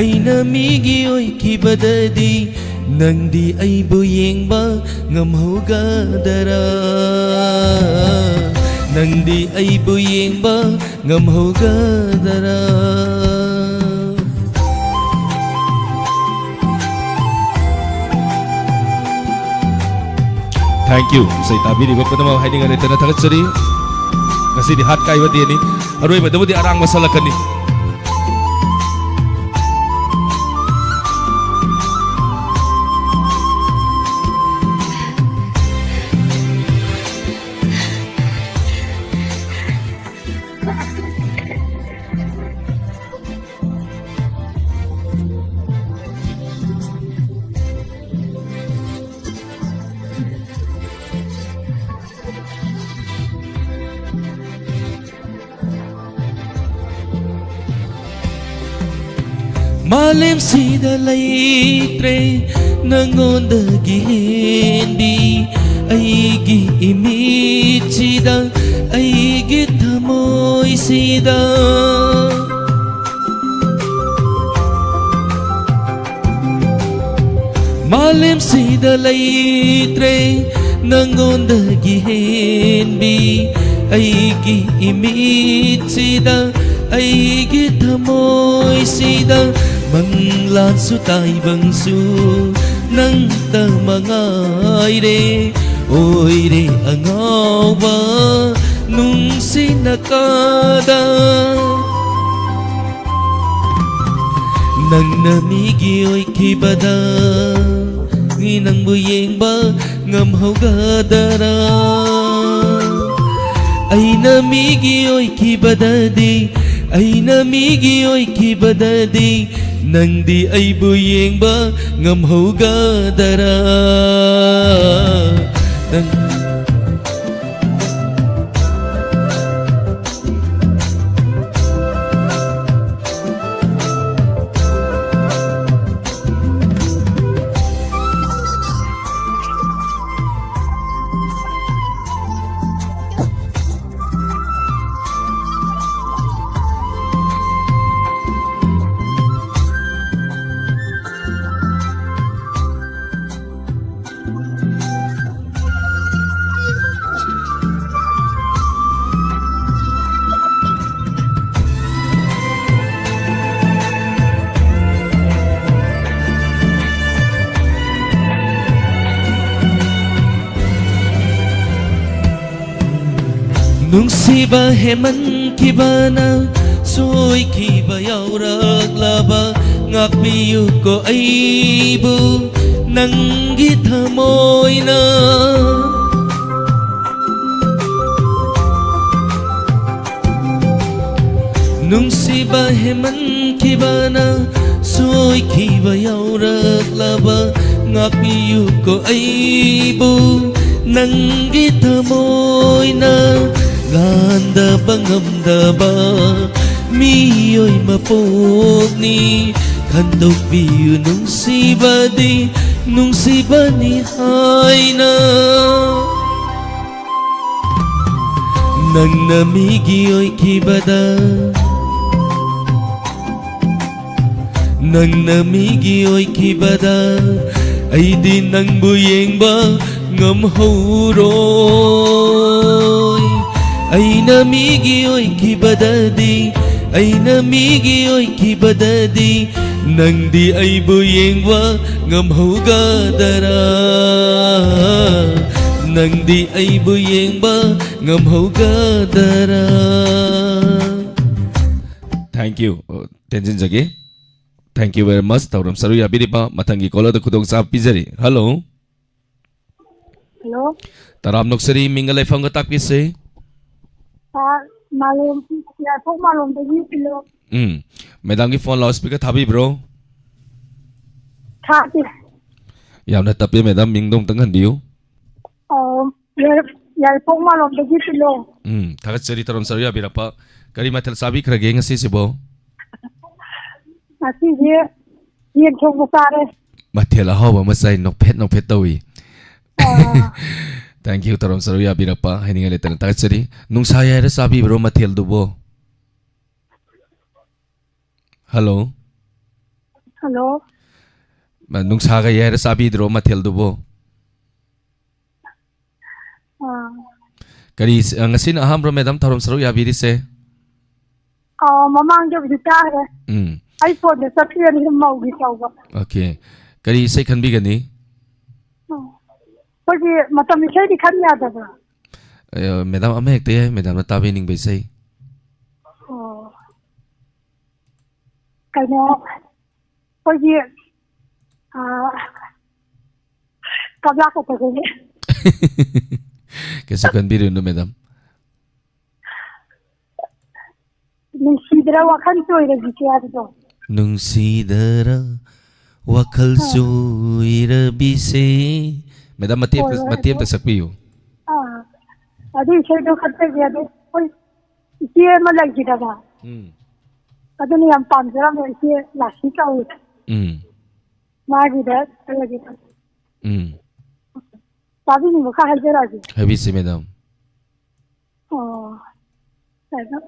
ꯑꯩꯅ ꯃꯤꯒꯤ ꯑꯣꯏꯈꯤꯕꯗꯗꯤ, ꯅꯪꯗꯤ ꯑꯩꯕꯨ ꯌꯦꯡꯕ ꯉꯝꯍꯧꯒꯗꯔꯥ? ꯅꯪꯗꯤ ꯑꯩꯕꯨ ꯌꯦꯡꯕ ꯉꯝꯍꯧꯒꯗꯔꯥ? Thank you. ꯏꯁꯩ ꯇꯥꯕꯤꯔꯤꯕ ꯄꯨꯝꯅꯃꯛ ꯍꯥꯏꯅꯤꯡꯉꯥꯏ ꯂꯩꯇꯅ ꯊꯥꯒꯠꯆꯔꯤ꯫ ꯉꯁꯤꯗꯤ ꯍꯥꯠ ꯀꯥꯏꯕ ꯗꯦꯅꯤ꯫ ꯑꯔꯣꯏꯕꯗꯕꯨꯗꯤ ꯑꯔꯥꯡꯕ ꯁꯥꯠꯂꯛꯀꯅꯤ꯫ ꯃꯥꯂꯦꯝꯁꯤꯗ ꯂꯩꯇ꯭ꯔꯦ ꯅꯪꯉꯣꯟꯗꯒꯤ ꯍꯦꯟꯕꯤ, ꯑꯩꯒꯤ ꯏꯃꯤꯠꯁꯤꯗ, ꯑꯩꯒꯤ ꯊꯃꯣꯏꯁꯤꯗ꯫ ꯃꯥꯂꯦꯝꯁꯤꯗ ꯂꯩꯇ꯭ꯔꯦ ꯅꯪꯉꯣꯟꯗꯒꯤ ꯍꯦꯟꯕꯤ, ꯑꯩꯒꯤ ꯏꯃꯤꯠꯁꯤꯗ, ꯑꯩꯒꯤ ꯊꯃꯣꯏꯁꯤꯗ꯫ ꯃꯪꯂꯥꯟꯁꯨ ꯇꯥꯏꯕꯪꯁꯨ ꯅꯪꯇ ꯃꯉꯥꯏꯔꯦ꯫ ꯑꯣꯏꯔꯦ ꯑꯉꯥꯎꯕ ꯅꯨꯡꯁꯤꯅ ꯀꯥꯗ꯫ ꯅꯪꯅ ꯃꯤꯒꯤ ꯑꯣꯏꯈꯤꯕꯗ, ꯃꯤ ꯅꯪꯕꯨ ꯌꯦꯡꯕ ꯉꯝꯍꯧꯒꯗꯔꯥ? ꯑꯩꯅ ꯃꯤꯒꯤ ꯑꯣꯏꯈꯤꯕꯗꯗꯤ, ꯑꯩꯅ ꯃꯤꯒꯤ ꯑꯣꯏꯈꯤꯕꯗꯗꯤ, ꯅꯪꯗꯤ ꯑꯩꯕꯨ ꯌꯦꯡꯕ ꯉꯝꯍꯧꯒꯗꯔꯥ? ꯅꯪ ꯅꯨꯡꯁꯤꯕ ꯍꯦꯟꯃꯟꯈꯤꯕꯅ ꯁꯣꯏꯈꯤꯕ ꯌꯥꯎꯔꯛꯂꯕ, ꯉꯥꯛꯄꯤꯌꯨꯀꯣ ꯑꯩꯕꯨ ꯅꯪꯒꯤ ꯊꯃꯣꯏꯅ꯫ ꯅꯨꯡꯁꯤꯕ ꯍꯦꯟꯃꯟꯈꯤꯕꯅ ꯁꯣꯏꯈꯤꯕ ꯌꯥꯎꯔꯛꯂꯕ, ꯉꯥꯛꯄꯤꯌꯨꯀꯣ ꯑꯩꯕꯨ ꯅꯪꯒꯤ ꯊꯃꯣꯏꯅ꯫ ꯂꯥꯟꯗꯕ ꯉꯝꯗꯕ ꯃꯤꯑꯣꯏ ꯃꯄꯣꯛꯅꯤ, ꯈꯟꯗꯣꯛꯄꯤꯌꯨ ꯅꯨꯡꯁꯤꯕꯗꯤ ꯅꯨꯡꯁꯤꯕꯅꯤ ꯍꯥꯏꯅ꯫ ꯅꯪꯅ ꯃꯤꯒꯤ ꯑꯣꯏꯈꯤꯕꯗ, ꯅꯪꯅ ꯃꯤꯒꯤ ꯑꯣꯏꯈꯤꯕꯗ, ꯑꯩꯗꯤ ꯅꯪꯕꯨ ꯌꯦꯡꯕ ꯉꯝꯍꯧꯔꯣꯏ꯫ ꯑꯩꯅ ꯃꯤꯒꯤ ꯑꯣꯏꯈꯤꯕꯗꯗꯤ, ꯑꯩꯅ ꯃꯤꯒꯤ ꯑꯣꯏꯈꯤꯕꯗꯗꯤ, ꯅꯪꯗꯤ ꯑꯩꯕꯨ ꯌꯦꯡꯕ ꯉꯝꯍꯧꯒꯗꯔꯥ? ꯅꯪꯗꯤ ꯑꯩꯕꯨ ꯌꯦꯡꯕ ꯉꯝꯍꯧꯒꯗꯔꯥ? Thank you. ꯑ, ꯇꯦꯟꯁꯤꯟꯖꯒꯦ꯫ Thank you very much. ꯊꯧꯔꯝ ꯁꯔꯨꯛ ꯌꯥꯕꯤꯔꯤꯕ ꯃꯊꯪꯒꯤ caller ꯗ ꯈꯨꯗꯣꯡꯆꯥꯕ ꯄꯤꯖꯔꯤ꯫ Hello꯫ Hello꯫ ꯇꯔꯥꯝ ꯅꯣꯛꯆꯔꯤ, ꯃꯤꯡꯒ ꯂꯩꯐꯝꯒ ꯇꯥꯛꯄꯤꯁꯦ꯫ ꯑ, ꯃꯥꯂꯣꯝ, ꯌꯥꯏꯐꯧ ꯃꯥꯂꯣꯝꯗꯒꯤ ꯁꯤꯜꯂꯣ꯫ ꯎꯝ꯫ Madam ꯒꯤ phone loudspeaker ꯊꯥꯕꯤꯕ꯭ꯔꯣ? ꯊꯥꯗꯦ꯫ ꯌꯥꯝꯅ ꯇꯞꯄꯦ, madam, ꯃꯤꯡꯗꯣ ꯑꯝꯇꯪ ꯍꯟꯕꯤꯌꯨ꯫ ꯑ, ꯌꯥꯏ-, ꯌꯥꯏꯐꯧ ꯃꯥꯂꯣꯝꯗꯒꯤ ꯁꯤꯜꯂꯣ꯫ ꯎꯝ, ꯊꯥꯒꯠꯆꯔꯤ ꯊꯧꯔꯝ ꯁꯔꯨꯛ ꯌꯥꯕꯤꯔꯛꯄ꯫ ꯀꯔꯤ ꯃꯊꯦꯜ ꯆꯥꯕꯤꯈ꯭ꯔꯒꯦ ꯉꯁꯤꯁꯤꯕꯣ? ꯉꯁꯤꯁꯦ ꯌꯦꯟ ꯊꯣꯡꯕ ꯆꯥꯔꯦ꯫ ꯃꯊꯦꯜ ꯑꯍꯥꯎꯕ ꯑꯃ ꯆꯥꯏ, ꯅꯣꯛꯐꯦꯠ ꯅꯣꯛꯐꯦꯠ ꯇꯧꯏ꯫ ꯑꯥ꯫ Thank you, ꯊꯧꯔꯝ ꯁꯔꯨꯛ ꯌꯥꯕꯤꯔꯛꯄ꯫ ꯍꯥꯏꯅꯤꯡꯉꯥꯏ ꯂꯩꯇꯅ ꯊꯥꯒꯠꯆꯔꯤ꯫ ꯅꯨꯡꯁꯥ ꯌꯥꯏꯔ ꯆꯥꯕꯤꯕ꯭ꯔꯣ ꯃꯊꯦꯜꯗꯨꯕꯣ? Hello꯫ Hello꯫ ꯃ-, ꯅꯨꯡꯁꯥꯒ ꯌꯥꯏꯔ ꯆꯥꯕꯤꯗ꯭ꯔꯣ ꯃꯊꯦꯜꯗꯨꯕꯣ? ꯑꯥ꯫ ꯀꯔꯤ, ꯑ, ꯉꯁꯤꯅ ꯑꯍꯥꯟꯕ꯭ꯔꯣ, madam, ꯊꯧꯔꯝ ꯁꯔꯨꯛ ꯌꯥꯕꯤꯔꯤꯁꯦ? ꯑꯥ, ꯃꯃꯥꯡꯗꯕꯨꯗꯤ ꯆꯥꯈ꯭ꯔꯦ꯫ ꯎꯝ꯫ ꯑꯩ phone ꯗ ꯆꯠꯄꯤꯔꯅꯤ, ꯃꯧꯒꯤ ꯇꯧꯕ꯫ Okay꯫ ꯀꯔꯤ ꯏꯁꯩ ꯈꯟꯕꯤꯒꯅꯤ? ꯑꯣ꯫ ꯑꯩꯈꯣꯏꯒꯤ ꯃꯇꯝ ꯏꯁꯩꯗꯤ ꯈꯟ ꯌꯥꯗꯕ꯭ꯔꯥ? ꯑ, ꯃꯦꯗꯥꯝ, ꯑꯃ ꯍꯦꯛꯇ ꯌꯥꯏ, ꯃꯦꯗꯥꯝꯅ ꯇꯥꯕꯤꯅꯤꯡꯕ ꯏꯁꯩ꯫ ꯑꯣ꯫ ꯀꯩꯅꯣ, ꯑꯩꯈꯣꯏꯒꯤ, ꯑ, ꯀꯞꯂꯥ ꯀꯠꯄꯗꯨꯅꯦ꯫ ꯀꯩꯁꯨ ꯈꯟꯕꯤꯔꯨꯅꯨ, ꯃꯦꯗꯥꯝ꯫ ꯅꯨꯡꯁꯤꯗ꯭ꯔꯥ ꯋꯥꯈꯜ ꯆꯣꯏꯔꯕꯤꯁꯦ ꯍꯥꯏꯕꯗꯣ꯫ ꯅꯨꯡꯁꯤꯗ꯭ꯔꯥ ꯋꯥꯈꯜ ꯑꯥ꯫ ꯆꯣꯏꯔꯕꯤꯁꯦ꯫ ꯃꯦꯗꯥꯝ, ꯃꯇꯦꯛ ꯑꯝꯇ, ꯍꯣꯏ, ꯍꯣꯏ, ꯃꯇꯦꯛ ꯑꯝꯇ ꯑꯗꯣ, ꯁꯛꯄꯤꯌꯨ꯫ ꯑꯥ, ꯑꯗꯨ ꯏꯁꯩꯗꯣ ꯈꯛꯇꯒꯤ ꯑꯗꯨ ꯑꯩꯈꯣꯏ ꯏꯆꯦ ꯑꯃ ꯂꯩꯈꯤꯗꯕ꯫ ꯎꯝ꯫ ꯑꯗꯨꯅ ꯌꯥꯝ ꯄꯥꯝꯖꯔꯝꯕ ꯏꯆꯦ ꯂꯥꯁꯤ ꯀꯧꯏ꯫ ꯎꯝ꯫ ꯃꯥꯒꯤꯗ ꯈꯔꯗꯤ ꯎꯝ꯫ ꯇꯥꯕꯤꯅꯤꯡꯕ ꯈꯔ ꯍꯥꯏꯖꯔꯛꯑꯒꯦ꯫ ꯍꯥꯏꯕꯤꯁꯤ, ꯃꯦꯗꯥꯝ꯫ ꯑꯣ, ꯀꯩꯅꯣ,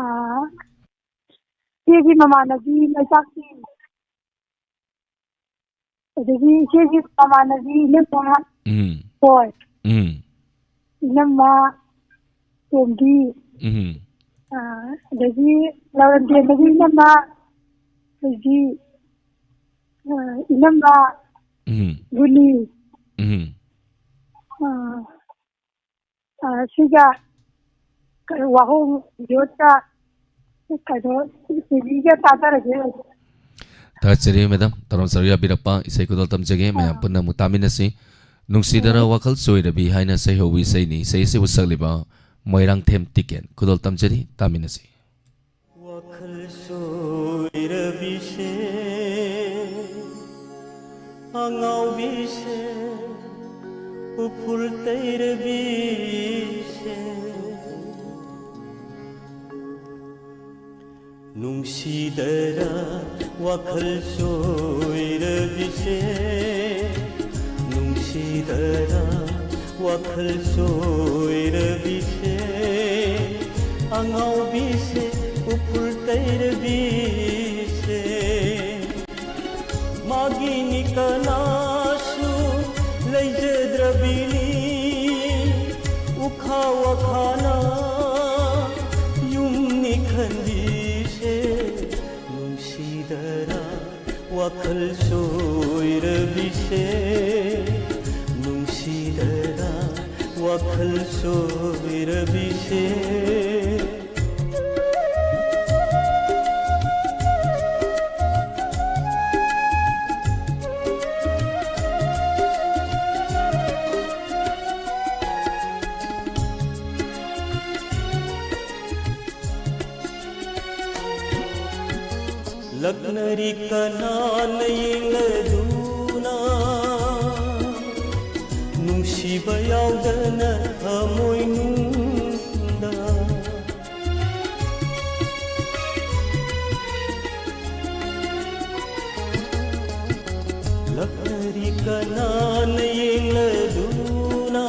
ꯑꯥ, ꯏꯆꯦꯒꯤ ꯃꯃꯥꯟꯅꯕꯤ ꯃꯩꯆꯥꯛꯄꯤ, ꯑꯗꯒꯤ ꯏꯆꯦꯒꯤ ꯃꯃꯥꯟꯅꯕꯤ ꯏꯅꯝꯃ ꯎꯝ꯫ ꯍꯣꯏ꯫ ꯎꯝ꯫ ꯏꯅꯝꯃ ꯇꯣꯝꯕꯤ, ꯎꯝ꯫ ꯑꯥ, ꯑꯗꯒꯤ ꯂꯥꯎꯔꯦꯝꯕꯦꯝꯗꯒꯤ ꯏꯅꯝꯃ ꯊꯣꯏꯕꯤ, ꯑꯥ, ꯏꯅꯝꯃ ꯎꯝ꯫ ꯒꯨꯅꯤ, ꯎꯝ꯫ ꯑꯥ, ꯑꯥ, ꯁꯤꯒ ꯀꯩꯅꯣ, ꯋꯥꯍꯣꯡ ꯌꯣꯠꯀ ꯀꯩꯅꯣ, ꯇꯤꯚꯤꯒ ꯇꯥꯖꯔꯒꯦ꯫ ꯊꯥꯒꯠꯆꯔꯤ, ꯃꯦꯗꯥꯝ꯫ ꯇꯔꯥꯃꯥꯄꯟ ꯌꯥꯕꯤꯔꯛꯄ ꯏꯁꯩ ꯈꯨꯗꯣꯜ ꯇꯝꯖꯒꯦ꯫ ꯃꯌꯥꯝ ꯑꯥ꯫ ꯄꯨꯟꯅ ꯑꯃꯨꯛ ꯇꯥꯃꯤꯟꯅꯁꯤ꯫ ꯅꯨꯡꯁꯤꯗꯔ ꯑꯥ꯫ ꯋꯥꯈꯜ ꯆꯣꯏꯔꯕꯤ ꯍꯥꯏꯅ ꯁꯩꯍꯧꯕ ꯏꯁꯩꯅꯤ꯫ ꯏꯁꯩ ꯑꯁꯤꯕꯨ ꯁꯛꯂꯤꯕ ꯃꯣꯏꯔꯥꯡꯊꯦꯝ ꯇꯤꯀꯦꯟ꯫ ꯈꯨꯗꯣꯜ ꯇꯝꯖꯔꯤ, ꯇꯥꯃꯤꯟꯅꯁꯤ꯫ ꯋꯥꯈꯜ ꯆꯣꯏꯔꯕꯤꯁꯦ, ꯑꯉꯥꯎꯕꯤꯁꯦ, ꯎꯐꯨꯜ ꯇꯩꯔꯕꯤꯁꯦ, ꯅꯨꯡꯁꯤꯗꯔ ꯋꯥꯈꯜ ꯆꯣꯏꯔꯕꯤꯁꯦ, ꯅꯨꯡꯁꯤꯗꯔ ꯋꯥꯈꯜ ꯆꯣꯏꯔꯕꯤꯁꯦ, ꯑꯉꯥꯎꯕꯤꯁꯦ, ꯎꯐꯨꯜ ꯇꯩꯔꯕꯤꯁꯦ꯫ ꯃꯥꯒꯤꯅꯤ ꯀꯅꯥꯁꯨ ꯂꯩꯖꯗ꯭ꯔꯕꯤꯅꯤ, ꯎꯈꯥ ꯋꯥꯈꯥꯅ ꯌꯨꯝꯅꯤ ꯈꯟꯕꯤꯁꯦ꯫ ꯅꯨꯡꯁꯤꯗꯔ ꯋꯥꯈꯜ ꯆꯣꯏꯔꯕꯤꯁꯦ, ꯅꯨꯡꯁꯤꯗꯔ ꯁꯣꯏꯔꯕꯤꯁꯦ꯫ ꯂꯛꯅꯔꯤ ꯀꯅꯥꯅ ꯌꯦꯡꯂꯗꯨꯅ, ꯅꯨꯡꯁꯤꯕ ꯌꯥꯎꯗꯅ ꯊꯃꯣꯏꯅꯨꯡꯗ꯫ ꯂꯛꯅꯔꯤ ꯀꯅꯥꯅ ꯌꯦꯡꯂꯗꯨꯅ,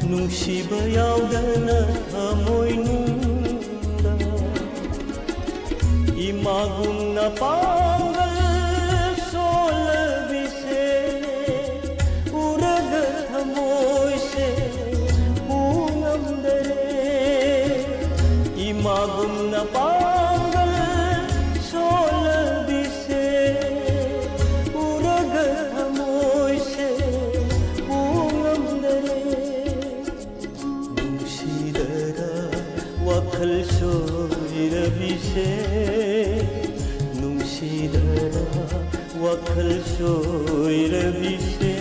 ꯅꯨꯡꯁꯤꯕ ꯌꯥꯎꯗꯅ ꯊꯃꯣꯏꯅꯨꯡꯗ꯫ ꯏꯃꯥꯒꯨꯝꯅ ꯄꯥꯡꯒꯜ ꯁꯣꯜꯂꯕꯤꯁꯦ ꯎꯔꯒ ꯊꯃꯣꯏꯁꯦ ꯄꯨ ꯉꯝꯗꯔꯦ꯫ ꯏꯃꯥꯒꯨꯝꯅ ꯄꯥꯡꯒꯜ ꯁꯣꯜꯂꯕꯤꯁꯦ ꯎꯔꯒ ꯊꯃꯣꯏꯁꯦ ꯄꯨ ꯉꯝꯗꯔꯦ꯫ ꯅꯨꯡꯁꯤꯗꯔ ꯋꯥꯈꯜ ꯁꯣꯏꯔꯕꯤꯁꯦ, ꯅꯨꯡꯁꯤꯗꯔ ꯋꯥꯈꯜ ꯁꯣꯏꯔꯕꯤꯁꯦ꯫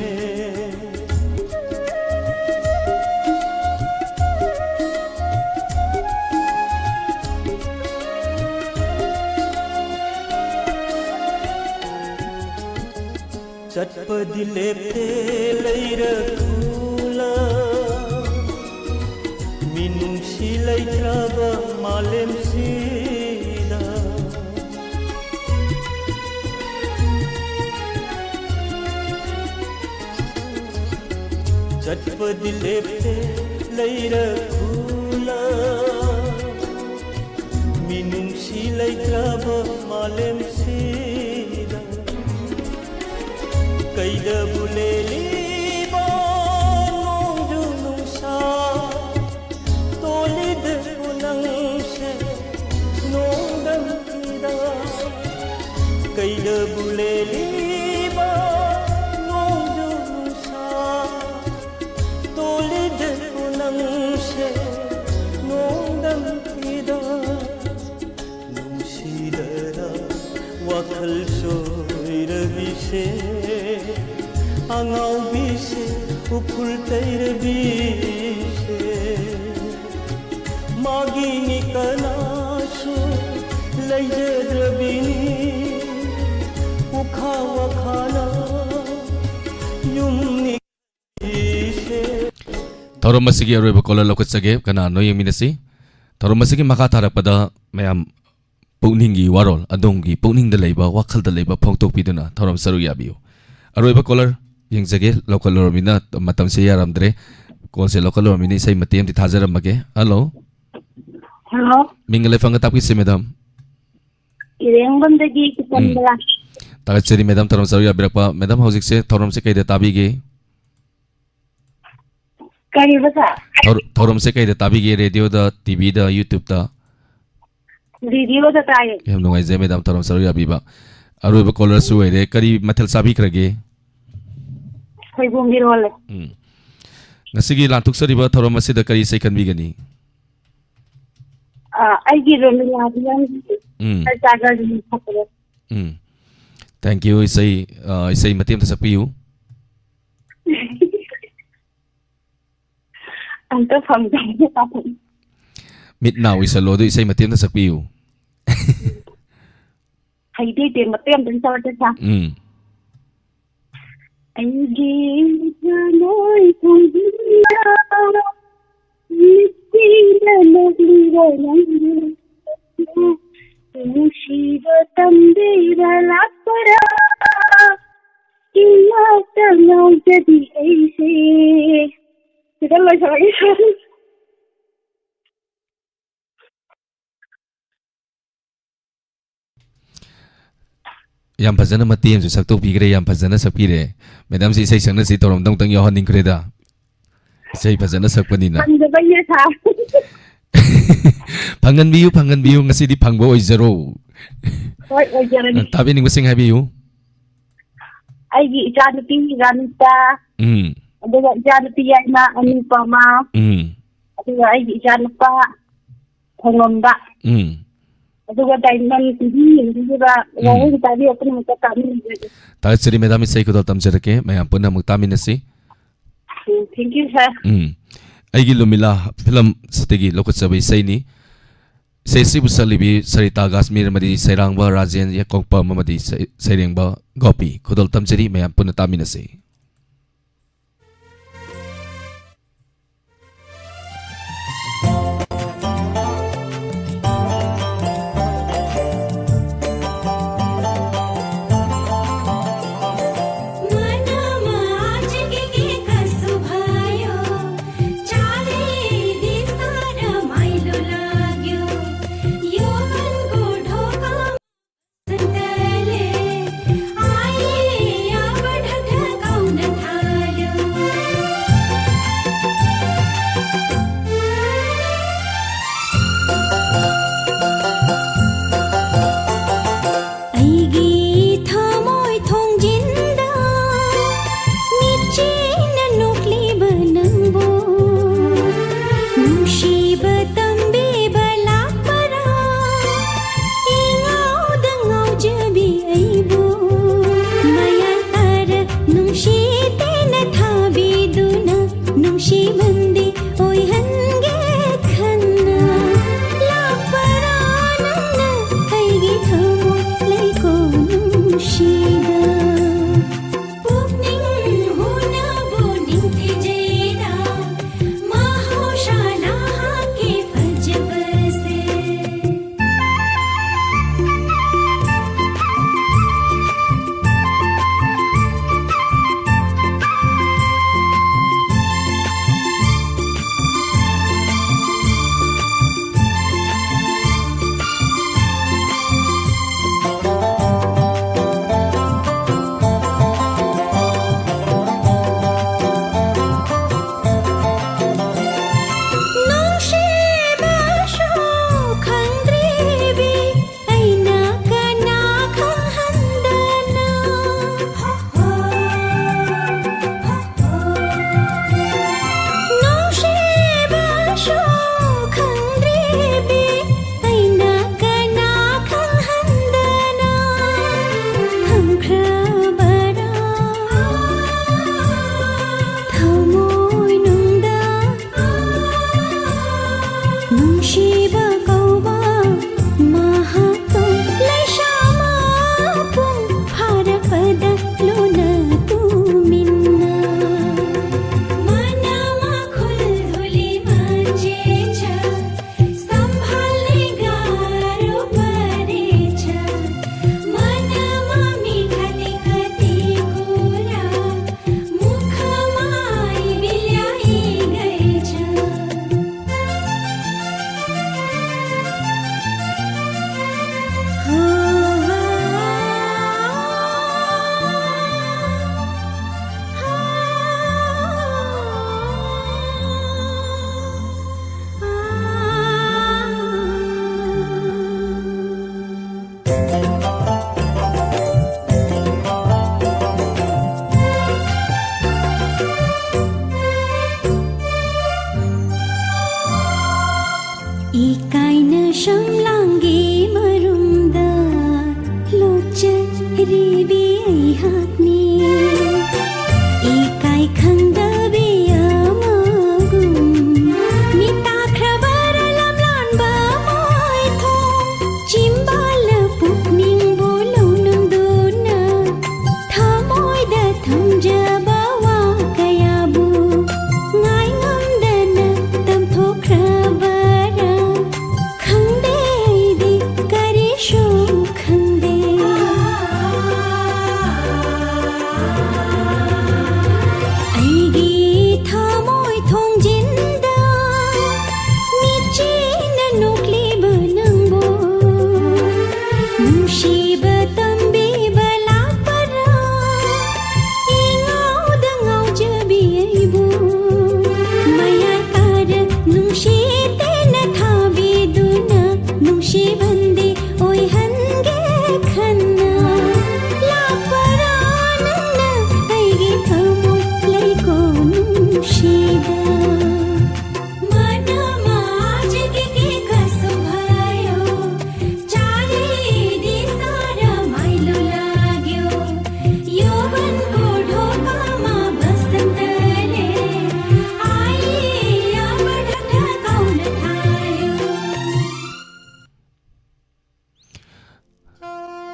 ꯆꯠꯄꯗꯤ ꯂꯦꯞꯇꯦ ꯂꯩꯔꯛꯂ, ꯃꯤꯅꯨꯡꯁꯤ ꯂꯩꯇ꯭ꯔꯕ ꯃꯥꯂꯦꯝꯁꯤꯗ꯫ ꯆꯠꯄꯗꯤ ꯂꯦꯞꯇꯦ ꯂꯩꯔꯛꯂ, ꯃꯤꯅꯨꯡꯁꯤ ꯂꯩꯇ꯭ꯔꯕ ꯃꯥꯂꯦꯝꯁꯤꯗ꯫ ꯀꯩꯗꯕꯨ ꯂꯦꯜꯂꯤꯕ ꯅꯣꯡꯖꯨ ꯅꯨꯡꯁꯥ, ꯇꯣꯜꯂꯤꯗꯕꯨ ꯅꯪꯁꯦ ꯅꯣꯡꯗꯝꯁꯤꯗ꯫ ꯀꯩꯗꯕꯨ ꯂꯦꯜꯂꯤꯕ ꯅꯣꯡꯖꯨ ꯅꯨꯡꯁꯥ, ꯑꯉꯥꯎꯕꯤꯁꯦ, ꯎꯐꯨꯜ ꯇꯩꯔꯕꯤꯁꯦ, ꯃꯥꯒꯤ ꯃꯤ ꯀꯅꯥꯁꯨ ꯂꯩꯖꯗ꯭ꯔꯕꯤꯅꯤ, ꯎꯈꯥ ꯋꯥꯈꯥꯅ ꯌꯨꯝꯅꯤ꯫ ꯊꯧꯔꯝ ꯑꯁꯤꯒꯤ ꯑꯔꯣꯏꯕ ꯀꯣꯂꯔ ꯂꯧꯈꯠꯆꯒꯦ꯫ ꯀꯅꯥꯅꯣ ꯌꯦꯡꯃꯤꯟꯅꯁꯤ꯫ ꯊꯧꯔꯝ ꯑꯁꯤꯒꯤ ꯃꯈꯥ ꯇꯥꯔꯛꯄꯗ ꯃꯌꯥꯝ ꯄꯨꯛꯅꯤꯡꯒꯤ ꯋꯥꯔꯣꯜ, ꯑꯗꯣꯝꯒꯤ ꯄꯨꯛꯅꯤꯡꯗ ꯂꯩꯕ, ꯋꯥꯈꯜꯗ ꯂꯩꯕ ꯐꯣꯡꯗꯣꯛꯄꯤꯗꯨꯅ ꯊꯧꯔꯝ ꯁꯔꯨꯛ ꯌꯥꯕꯤꯌꯨ꯫ ꯑꯔꯣꯏꯕ ꯀꯣꯂꯔ ꯌꯦꯡꯖꯒꯦ꯫ ꯂꯧꯈꯠꯂꯨꯔꯃꯤꯅ ꯃꯇꯝꯁꯦ ꯌꯥꯔꯝꯗ꯭ꯔꯦ꯫ ꯀꯣꯜꯁꯦ ꯂꯧꯈꯠꯂꯨꯔꯃꯤꯅ ꯏꯁꯩ ꯃꯇꯦꯛ ꯑꯃꯗꯤ ꯊꯥꯖꯔꯝꯃꯒꯦ꯫ ꯍꯜꯂꯣ꯫ ꯍꯜꯂꯣ꯫ ꯃꯤꯡꯒ ꯂꯩꯐꯝꯒ ꯇꯥꯛꯄꯤꯁꯦ, ꯃꯦꯗꯥꯝ꯫ ꯏꯔꯦꯡꯕꯝꯗꯒꯤ ꯀꯤꯇꯟꯕꯂꯥ꯫ ꯎꯝ꯫ ꯊꯥꯒꯠꯆꯔꯤ, ꯃꯦꯗꯥꯝ, ꯊꯧꯔꯝ ꯁꯔꯨꯛ ꯌꯥꯕꯤꯔꯛꯄ꯫ ꯃꯦꯗꯥꯝ, ꯍꯧꯖꯤꯛꯁꯦ ꯊꯧꯔꯝꯁꯦ ꯀꯩꯗ ꯇꯥꯕꯤꯒꯦ? ꯀꯔꯤꯕ, ꯁꯥꯔ? ꯊꯧꯔ-, ꯊꯧꯔꯝꯁꯦ ꯀꯩꯗ ꯇꯥꯕꯤꯒꯦ? ꯔꯦꯗꯤꯑꯣꯗ, ꯇꯤꯚꯤꯗ, ꯌꯨꯇ꯭ꯌꯨꯕꯇ? ꯔꯦꯗꯤꯑꯣꯗ ꯇꯥꯏꯌꯦ꯫ ꯌꯥꯝ ꯅꯨꯡꯉꯥꯏꯖꯩ, ꯃꯦꯗꯥꯝ, ꯊꯧꯔꯝ ꯁꯔꯨꯛ ꯌꯥꯕꯤꯕ꯫ ꯑꯔꯣꯏꯕ ꯀꯣꯂꯔꯁꯨ ꯑꯣꯏꯔꯦ꯫ ꯀꯔꯤ ꯃꯊꯦꯜ ꯆꯥꯕꯤꯈ꯭ꯔꯒꯦ? ꯁꯣꯏꯕꯨꯝ ꯏꯔꯣꯜꯂꯦ꯫ ꯎꯝ꯫ ꯉꯁꯤꯒꯤ ꯂꯥꯟꯊꯣꯛꯆꯔꯤꯕ ꯊꯧꯔꯝ ꯑꯁꯤꯗ ꯀꯔꯤ ꯏꯁꯩ ꯈꯟꯕꯤꯒꯅꯤ? ꯑ, ꯑꯩꯒꯤ ꯔꯣꯃꯤꯂꯥ ꯐꯤꯂꯝꯒꯤ ꯎꯝ꯫ ꯁꯔꯆꯥꯒꯔꯒꯤ ꯁꯛꯄꯗꯣ꯫ ꯎꯝ꯫ Thank you, ꯏꯁꯩ, ꯑ, ꯏꯁꯩ ꯃꯇꯦꯛ ꯑꯃꯇ ꯁꯛꯄꯤꯌꯨ꯫ ꯑꯝꯇ ꯐꯪꯗꯕꯅꯦ꯫ ꯃꯤꯠ ꯅꯥ ꯎꯏꯁꯜꯂꯣ, ꯑꯗꯨ ꯏꯁꯩ ꯃꯇꯦꯛ ꯑꯃꯇ ꯁꯛꯄꯤꯌꯨ꯫ ꯍꯩꯇꯦ, ꯍꯩꯇꯦ, ꯃꯇꯦꯛ ꯑꯃꯇꯪ ꯁꯛꯂꯛꯀꯦ, ꯁꯥꯔ꯫ ꯎꯝ꯫ ꯑꯩꯒꯤ ꯊꯃꯣꯏ ꯊꯣꯡꯖꯤꯟꯅ ꯅꯨꯡꯁꯤꯅ ꯅꯣꯛꯂꯤꯕ ꯅꯪꯕꯨ ꯅꯨꯡꯁꯤꯕ ꯇꯝꯕꯤꯕ ꯂꯥꯛꯄꯔꯥ? ꯏꯃꯥꯇ ꯉꯥꯎꯖꯕꯤ ꯑꯩꯁꯦ꯫ ꯁꯤꯗ ꯂꯣꯏꯁꯤꯜꯂꯒꯦ꯫ ꯌꯥꯝ ꯐꯖꯅ ꯃꯇꯦꯛ ꯑꯃꯁꯨ ꯁꯛꯇꯣꯛꯄꯤꯈ꯭ꯔꯦ, ꯌꯥꯝ ꯐꯖꯅ ꯁꯛꯄꯤꯔꯦ꯫ ꯃꯦꯗꯥꯝꯁꯤ ꯏꯁꯩ ꯁꯛꯅꯁꯤ ꯊꯧꯔꯝꯗ ꯑꯃꯨꯛꯇꯪ ꯌꯥꯎꯍꯟꯅꯤꯡꯈ꯭ꯔꯦꯗ꯫ ꯏꯁꯩ ꯐꯖꯅ ꯁꯛꯄꯅꯤꯅ꯫ ꯐꯪꯗꯕꯩꯅꯦ, ꯁꯥꯔ꯫ ꯐꯪꯍꯟꯕꯤꯌꯨ, ꯐꯪꯍꯟꯕꯤꯌꯨ, ꯉꯁꯤꯗꯤ ꯐꯪꯕ ꯑꯣꯏꯖꯔꯣ꯫ ꯍꯣꯏ, ꯑꯣꯏꯖꯔꯒꯦ꯫ ꯇꯥꯕꯤꯅꯤꯡꯕꯁꯤꯡ ꯍꯥꯏꯕꯤꯌꯨ꯫ ꯑꯩꯒꯤ ꯏꯆꯥꯅꯨꯄꯤ ꯔꯥꯅꯤꯇꯥ, ꯎꯝ꯫ ꯑꯗꯨꯒ ꯏꯆꯥꯅꯨꯄꯤ ꯌꯥꯏꯃ ꯑꯅꯤꯄꯃ, ꯎꯝ꯫ ꯑꯗꯨꯒ ꯑꯩꯒꯤ ꯏꯆꯥꯅꯨꯄꯥ ꯊꯣꯡꯉꯝꯕ꯫ ꯎꯝ꯫ ꯑꯗꯨꯒ ꯗꯥꯏꯃꯟ ꯇꯤꯚꯤ ꯌꯦꯡꯕꯤꯔꯤꯕ ꯎꯝ꯫ ꯋꯥꯍꯩ ꯇꯥꯕꯤꯕ ꯄꯨꯝꯅꯃꯛꯇ ꯇꯥꯕꯤꯔꯤꯕꯁꯦ꯫ ꯊꯥꯒꯠꯆꯔꯤ ꯃꯦꯗꯥꯝ, ꯏꯁꯩ ꯈꯨꯗꯣꯜ ꯇꯝꯖꯔꯛꯀꯦ, ꯃꯌꯥꯝ ꯄꯨꯟꯅ ꯑꯃꯨꯛ ꯇꯥꯃꯤꯟꯅꯁꯤ꯫ ꯎꯝ, thank you, sir꯫ ꯎꯝ꯫ ꯑꯩꯒꯤ ꯂꯨꯃꯤꯂꯥ ꯐꯤꯂꯝꯁꯤꯗꯒꯤ ꯂꯧꯈꯠꯆꯕ ꯏꯁꯩꯅꯤ꯫ ꯏꯁꯩ ꯑꯁꯤꯕꯨ ꯁꯛꯂꯤꯕꯤ ꯁꯔꯤꯇꯥ ꯀꯥꯁꯃꯤꯔ ꯑꯃꯗꯤ ꯁꯩꯔꯥꯡꯕ ꯔꯥꯖꯦꯟ ꯌꯥꯀꯣꯡꯄꯥꯝ ꯑꯃꯗꯤ ꯁꯩ-, ꯁꯩꯔꯦꯡꯕ ꯒꯣꯄꯤ꯫ ꯈꯨꯗꯣꯜ ꯇꯝꯖꯔꯤ, ꯃꯌꯥꯝ ꯄꯨꯟꯅ ꯇꯥꯃꯤꯟꯅꯁꯤ꯫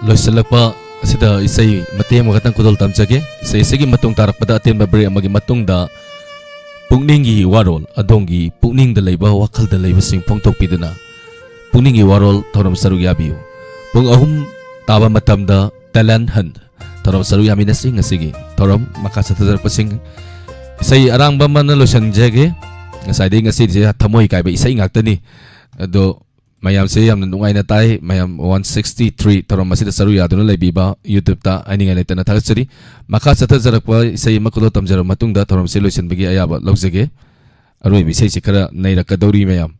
ꯂꯣꯏꯁꯤꯜꯂꯛꯄ ꯑꯁꯤꯗ ꯏꯁꯩ ꯃꯇꯦꯛ ꯑꯃꯈꯛꯇꯪ ꯈꯨꯗꯣꯜ ꯇꯝꯖꯒꯦ꯫ ꯏꯁꯩ ꯑꯁꯤꯒꯤ ꯃꯇꯨꯡ ꯇꯥꯔꯛꯄꯗ ꯑꯇꯦꯟꯕ break ꯑꯃꯒꯤ ꯃꯇꯨꯡꯗ ꯄꯨꯛꯅꯤꯡꯒꯤ ꯋꯥꯔꯣꯜ, ꯑꯗꯣꯝꯒꯤ ꯄꯨꯛꯅꯤꯡꯗ ꯂꯩꯕ, ꯋꯥꯈꯜꯗ ꯂꯩꯕꯁꯤꯡ ꯐꯣꯡꯗꯣꯛꯄꯤꯗꯨꯅ ꯄꯨꯛꯅꯤꯡꯒꯤ ꯋꯥꯔꯣꯜ ꯊꯧꯔꯝ ꯁꯔꯨꯛ ꯌꯥꯕꯤꯌꯨ꯫ ꯄꯨꯡ ꯑꯍꯨꯝ ꯇꯥꯕ ꯃꯇꯝꯗ talent hunt ꯊꯧꯔꯝ ꯁꯔꯨꯛ ꯌꯥꯃꯤꯟꯅꯁꯤ꯫ ꯉꯁꯤꯒꯤ ꯊꯧꯔꯝ ꯃꯈꯥ ꯆꯠꯊꯖꯔꯛꯄꯁꯤꯡ, ꯏꯁꯩ ꯑꯔꯥꯡꯕ ꯑꯃꯅ ꯂꯣꯏꯁꯤꯟꯖꯒꯦ꯫ ꯉꯁꯥꯏꯗꯩ ꯉꯁꯤꯁꯦ ꯊꯃꯣꯏ ꯀꯥꯏꯕ ꯏꯁꯩ ꯉꯥꯛꯇꯅꯤ꯫ ꯑꯗꯣ ꯃꯌꯥꯝꯁꯦ ꯌꯥꯝꯅ ꯅꯨꯡꯉꯥꯏꯅ ꯇꯥꯏ꯫ ꯃꯌꯥꯝ one sixty three ꯊꯧꯔꯝ ꯑꯁꯤꯗ ꯁꯔꯨꯛ ꯌꯥꯗꯨꯅ ꯂꯩꯕꯤꯕ YouTube-ꯇ ꯍꯥꯏꯅꯤꯡꯉꯥꯏ ꯂꯩꯇꯅ ꯊꯥꯒꯠꯆꯔꯤ꯫ ꯃꯈꯥ ꯆꯠꯊꯖꯔꯛꯄ ꯏꯁꯩ ꯑꯃ ꯈꯨꯗꯣꯜ ꯇꯝꯖꯔꯕ ꯃꯇꯨꯡꯗ ꯊꯧꯔꯝꯁꯤ ꯂꯣꯏꯁꯤꯟꯕꯒꯤ ꯑꯌꯥꯕ ꯂꯧꯖꯒꯦ꯫ ꯑꯔꯣꯏꯕ ꯏꯁꯩꯁꯤ ꯈꯔ ꯅꯩꯔꯛꯀꯗꯧꯔꯤ ꯃꯌꯥꯝ꯫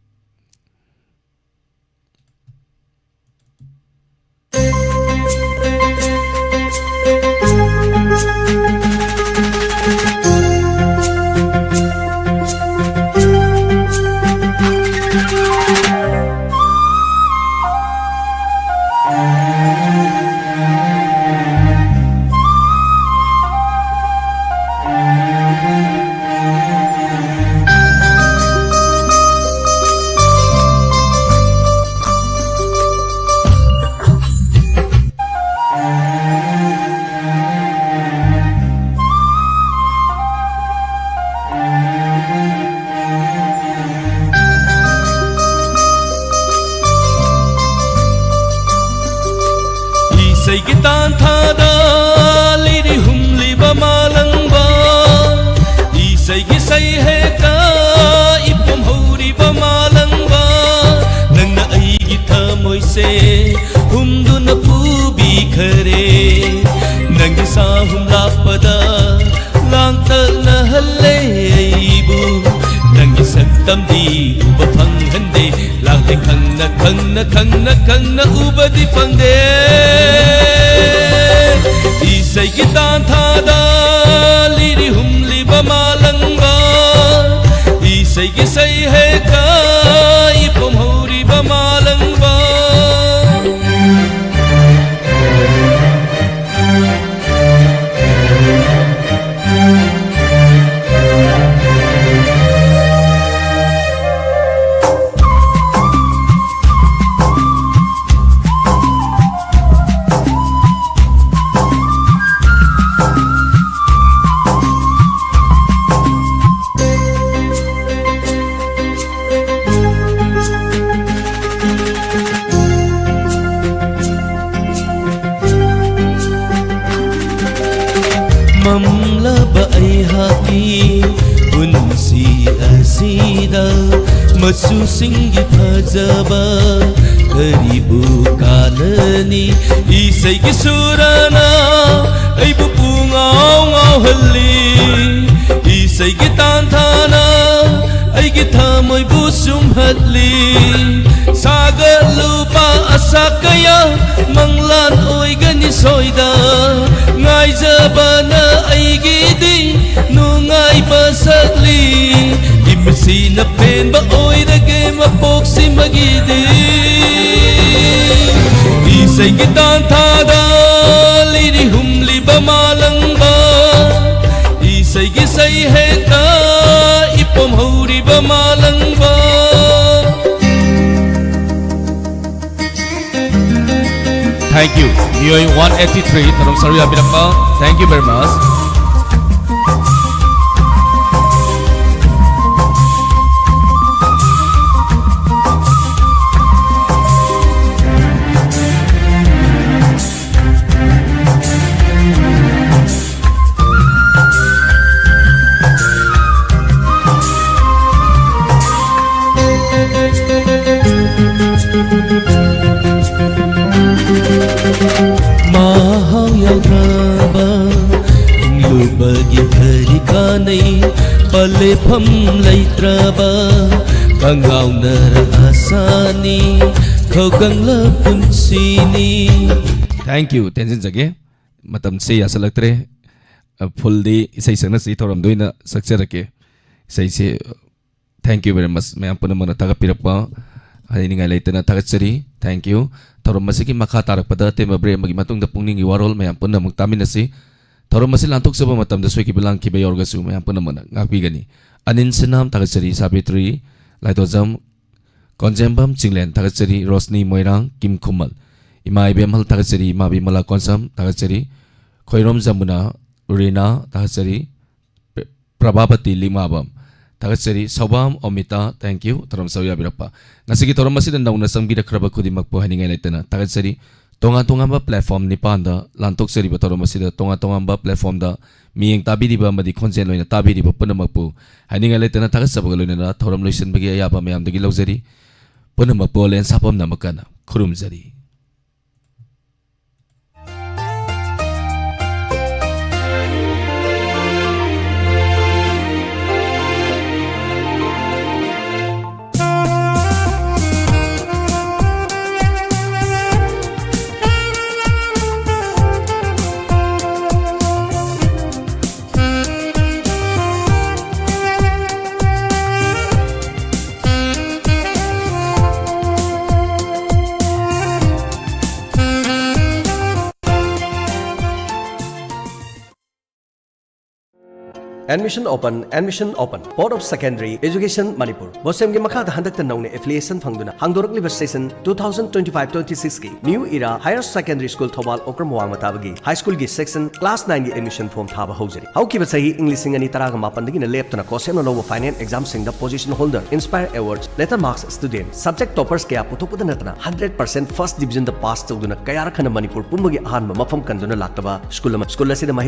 ꯏꯁꯩꯒꯤ ꯇꯥꯟꯊꯥꯗ ꯂꯤꯔꯤ ꯍꯨꯝꯂꯤꯕ ꯃꯥꯂꯪꯕ, ꯏꯁꯩꯒꯤ ꯁꯩꯍꯦꯛꯇ ꯏꯄꯨꯝ ꯍꯧꯔꯤꯕ ꯃꯥꯂꯪꯕ, ꯅꯪꯅ ꯑꯩꯒꯤ ꯊꯃꯣꯏꯁꯦ ꯍꯨꯝꯗꯨꯅ ꯄꯨꯕꯤꯈꯔꯦ꯫ ꯅꯪꯒꯤ ꯁꯥꯍꯨꯝ ꯂꯥꯛꯄꯗ ꯂꯥꯡꯇꯛꯅꯍꯜꯂꯦ ꯑꯩꯕꯨ꯫ ꯅꯪꯒꯤ ꯁꯛꯇꯝꯗꯤ ꯎꯕ ꯐꯪꯍꯟꯗꯦ꯫ ꯂꯥꯛꯂꯦ ꯈꯪꯅ, ꯈꯪꯅ, ꯈꯪꯅ, ꯈꯪꯅ ꯎꯕꯗꯤ ꯐꯪꯗꯦ꯫ ꯏꯁꯩꯒꯤ ꯇꯥꯟꯊꯥꯗ ꯂꯤꯔꯤ ꯍꯨꯝꯂꯤꯕ ꯃꯥꯂꯪꯕ, ꯏꯁꯩꯒꯤ ꯁꯩꯍꯦꯛꯇ ꯏꯄꯨꯝ ꯍꯧꯔꯤꯕ ꯃꯥꯂꯪꯕ꯫ ꯄꯝꯂꯕ ꯑꯩꯍꯥꯛꯀꯤ ꯄꯨꯟꯁꯤ ꯑꯁꯤꯗ ꯃꯆꯨꯁꯤꯡꯒꯤ ꯐꯖꯕ ꯀꯔꯤꯕꯨ ꯀꯥꯟꯅꯅꯤ? ꯏꯁꯩꯒꯤ ꯁꯨꯔꯅ ꯑꯩꯕꯨ ꯄꯨꯡꯉꯥꯎ ꯉꯥꯎꯍꯜꯂꯤ, ꯏꯁꯩꯒꯤ ꯇꯥꯟꯊꯥꯅ ꯑꯩꯒꯤ ꯊꯃꯣꯏꯕꯨ ꯁꯨꯝꯍꯠꯂꯤ꯫ ꯁꯥꯒꯠꯂꯨꯕ ꯑꯁꯥ ꯀꯌꯥ ꯃꯪꯂꯥꯟ ꯑꯣꯏꯒꯅꯤ ꯁꯣꯏꯗ, ꯉꯥꯏꯖꯕꯅ ꯑꯩꯒꯤꯗꯤ ꯅꯨꯡꯉꯥꯏꯕ ꯁꯛꯂꯤ꯫ ꯏꯃꯤꯠꯁꯤꯅ ꯄꯦꯟꯕ ꯑꯣꯏꯔꯒꯦ ꯃꯄꯣꯛꯁꯤꯃꯒꯤꯗꯤ꯫ ꯏꯁꯩꯒꯤ ꯇꯥꯟꯊꯥꯗ ꯂꯤꯔꯤ ꯍꯨꯝꯂꯤꯕ ꯃꯥꯂꯪꯕ, ꯏꯁꯩꯒꯤ ꯁꯩꯍꯦꯛꯇ ꯏꯄꯣꯝ ꯍꯧꯔꯤꯕ ꯃꯥꯂꯪꯕ꯫ Thank you꯫ ꯃꯤꯑꯣꯏ one eighty three ꯊꯧꯔꯝ ꯁꯔꯨꯛ ꯌꯥꯕꯤꯔꯛꯄ, thank you very much꯫ ꯃꯍꯥꯎ ꯌꯥꯎꯗ꯭ꯔꯕ ꯍꯤꯡꯂꯨꯕꯒꯤ ꯀꯔꯤ ꯀꯥꯟꯅꯩ? ꯄꯜꯂꯦꯐꯝ ꯂꯩꯇ꯭ꯔꯕ ꯀꯪꯉꯥꯎꯅꯔ ꯑꯁꯥꯅꯤ, ꯈꯧꯒꯪꯂ ꯄꯨꯟꯁꯤꯅꯤ꯫ Thank you꯫ ꯇꯦꯟꯁꯤꯟꯖꯒꯦ꯫ ꯃꯇꯝꯁꯦ ꯌꯥꯁꯜꯂꯛꯇ꯭ꯔꯦ꯫ ꯑ, ꯐꯨꯜꯗꯤ ꯏꯁꯩ ꯁꯛꯅꯁꯤ ꯊꯧꯔꯝꯗ ꯑꯣꯏꯅ ꯁꯛꯆꯔꯛꯀꯦ꯫ ꯏꯁꯩꯁꯦ, thank you very much꯫ ꯃꯌꯥꯝ ꯄꯨꯝꯅꯃꯛꯅ ꯊꯥꯒꯠꯄꯤꯔꯛꯄ ꯍꯥꯏꯅꯤꯡꯉꯥꯏ ꯂꯩꯇꯅ ꯊꯥꯒꯠꯆꯔꯤ꯫ Thank you꯫ ꯊꯧꯔꯝ ꯑꯁꯤꯒꯤ ꯃꯈꯥ ꯇꯥꯔꯛꯄꯗ ꯑꯇꯦꯟꯕ break ꯑꯃꯒꯤ ꯃꯇꯨꯡꯗ ꯄꯨꯛꯅꯤꯡꯒꯤ ꯋꯥꯔꯣꯜ ꯃꯌꯥꯝ ꯄꯨꯟꯅ ꯑꯃꯨꯛ ꯇꯥꯃꯤꯟꯅꯁꯤ꯫ ꯊꯧꯔꯝ ꯑꯁꯤ ꯂꯥꯟꯊꯣꯛꯆꯕ ꯃꯇꯝꯗ ꯁꯣꯏꯈꯤꯕ ꯂꯥꯟꯈꯤꯕ ꯌꯥꯎꯔꯒꯁꯨ ꯃꯌꯥꯝ ꯄꯨꯝꯅꯃꯛꯅ ꯉꯥꯛꯄꯤꯒꯅꯤ꯫ ꯑꯅꯤꯜ ꯁꯤꯅꯥꯝ ꯊꯥꯒꯠꯆꯔꯤ, ꯁꯥꯕꯤꯇ꯭ꯔꯤ ꯂꯥꯏꯗꯣꯖꯝ, ꯀꯣꯟꯖꯦꯝꯕꯝ ꯆꯤꯡꯂꯦꯟ ꯊꯥꯒꯠꯆꯔꯤ, ꯔꯣꯁꯅꯤ ꯃꯣꯏꯔꯥꯡ, ꯀꯤꯝ ꯈꯨꯃꯜ, ꯏꯃꯥ ꯏꯕꯦꯝꯍꯜ ꯊꯥꯒꯠꯆꯔꯤ, ꯏꯃꯥ ꯕꯤꯃꯂꯥ ꯀꯣꯟꯁꯝ ꯊꯥꯒꯠꯆꯔꯤ, ꯈꯣꯏꯔꯣꯝ ꯖꯃꯨꯅꯥ, ꯔꯤꯅꯥ ꯊꯥꯒꯠꯆꯔꯤ, ꯄ꯭ꯔ-, ꯄ꯭ꯔꯚꯥꯕꯇꯤ ꯂꯤꯛꯃꯥꯕꯝ ꯊꯥꯒꯠꯆꯔꯤ, ꯁꯧꯕꯥꯝ ꯑꯣꯃꯤꯇꯥ, thank you, ꯊꯧꯔꯝ ꯁꯔꯨꯛ ꯌꯥꯕꯤꯔꯛꯄ꯫ ꯉꯁꯤꯒꯤ ꯊꯧꯔꯝ ꯑꯁꯤꯗ ꯅꯧꯅ ꯆꯪꯕꯤꯔꯛꯈ꯭ꯔꯕ ꯈꯨꯗꯤꯡꯃꯛꯄꯨ ꯍꯥꯏꯅꯤꯡꯉꯥꯏ ꯂꯩꯇꯅ ꯊꯥꯒꯠꯆꯔꯤ꯫ ꯇꯣꯉꯥꯟ ꯇꯣꯉꯥꯟꯕ platform ꯅꯤꯄꯥꯟꯗ ꯂꯥꯟꯊꯣꯛꯆꯔꯤꯕ ꯊꯧꯔꯝ ꯑꯁꯤꯗ ꯇꯣꯉꯥꯟ ꯇꯣꯉꯥꯟꯕ platformꯗ ꯃꯤꯠꯌꯦꯡ ꯇꯥꯕꯤꯔꯤꯕ ꯑꯃꯗꯤ ꯈꯣꯟꯖꯦꯜ ꯑꯣꯏꯅ ꯇꯥꯕꯤꯔꯤꯕ ꯄꯨꯝꯅꯃꯛꯄꯨ ꯍꯥꯏꯅꯤꯡꯉꯥꯏ ꯂꯩꯇꯅ ꯊꯥꯒꯠꯆꯕꯒ ꯂꯣꯏꯅꯅ ꯊꯧꯔꯝ ꯂꯣꯏꯁꯤꯟꯕꯒꯤ ꯑꯌꯥꯕ ꯃꯌꯥꯝꯗꯒꯤ ꯂꯧꯖꯔꯤ꯫ ꯄꯨꯝꯅꯃꯛꯄꯨ ꯑꯣꯂꯦꯟ ꯁꯥꯐꯝꯅ ꯑꯃꯨꯛꯀ ꯍꯟꯅ ꯈꯨꯔꯨꯝꯖꯔꯤ꯫ Admission open, admission open. Board of Secondary Education Manipur, BOSEMꯒꯤ ꯃꯈꯥꯗ ꯍꯟꯗꯛꯇ ꯅꯧꯅ affiliation ꯐꯪꯗꯨꯅ ꯍꯥꯡꯗꯣꯔꯛꯂꯤꯕ session two thousand twenty five twenty sixꯀꯤ New Era Higher Secondary School Thoubal Okram ꯋꯥꯡꯃ ꯇꯥꯕꯒꯤ high schoolꯒꯤ section class nineꯒꯤ admission form ꯊꯥꯕ ꯍꯧꯖꯔꯤ꯫ ꯍꯧꯈꯤꯕ ꯆꯍꯤ ꯏꯪ ꯂꯤꯁꯤꯡ ꯑꯅꯤ ꯇꯔꯥꯒ ꯃꯥꯄꯟꯗꯒꯤꯅ ꯂꯦꯞꯇꯅ ꯀꯣꯁꯦꯝꯅ ꯂꯧꯕ final examꯁꯤꯡꯗ position holder, inspire awards, letter marks student, subject toppers ꯀꯌꯥ ꯄꯨꯊꯣꯛꯄꯗ ꯅꯠꯇꯅ hundred percent first divisionꯗ pass ꯇꯧꯗꯨꯅ ꯀꯌꯥꯔꯛ ꯍꯟꯅ ꯃꯅꯤꯄꯨꯔ ꯄꯨꯝꯕꯒꯤ ꯑꯍꯥꯟꯕ ꯃꯐꯝ ꯀꯟꯗꯨꯅ ꯂꯥꯛꯂꯕ school ꯑꯃ꯫ School ꯑꯁꯤꯗ ꯃꯍꯩ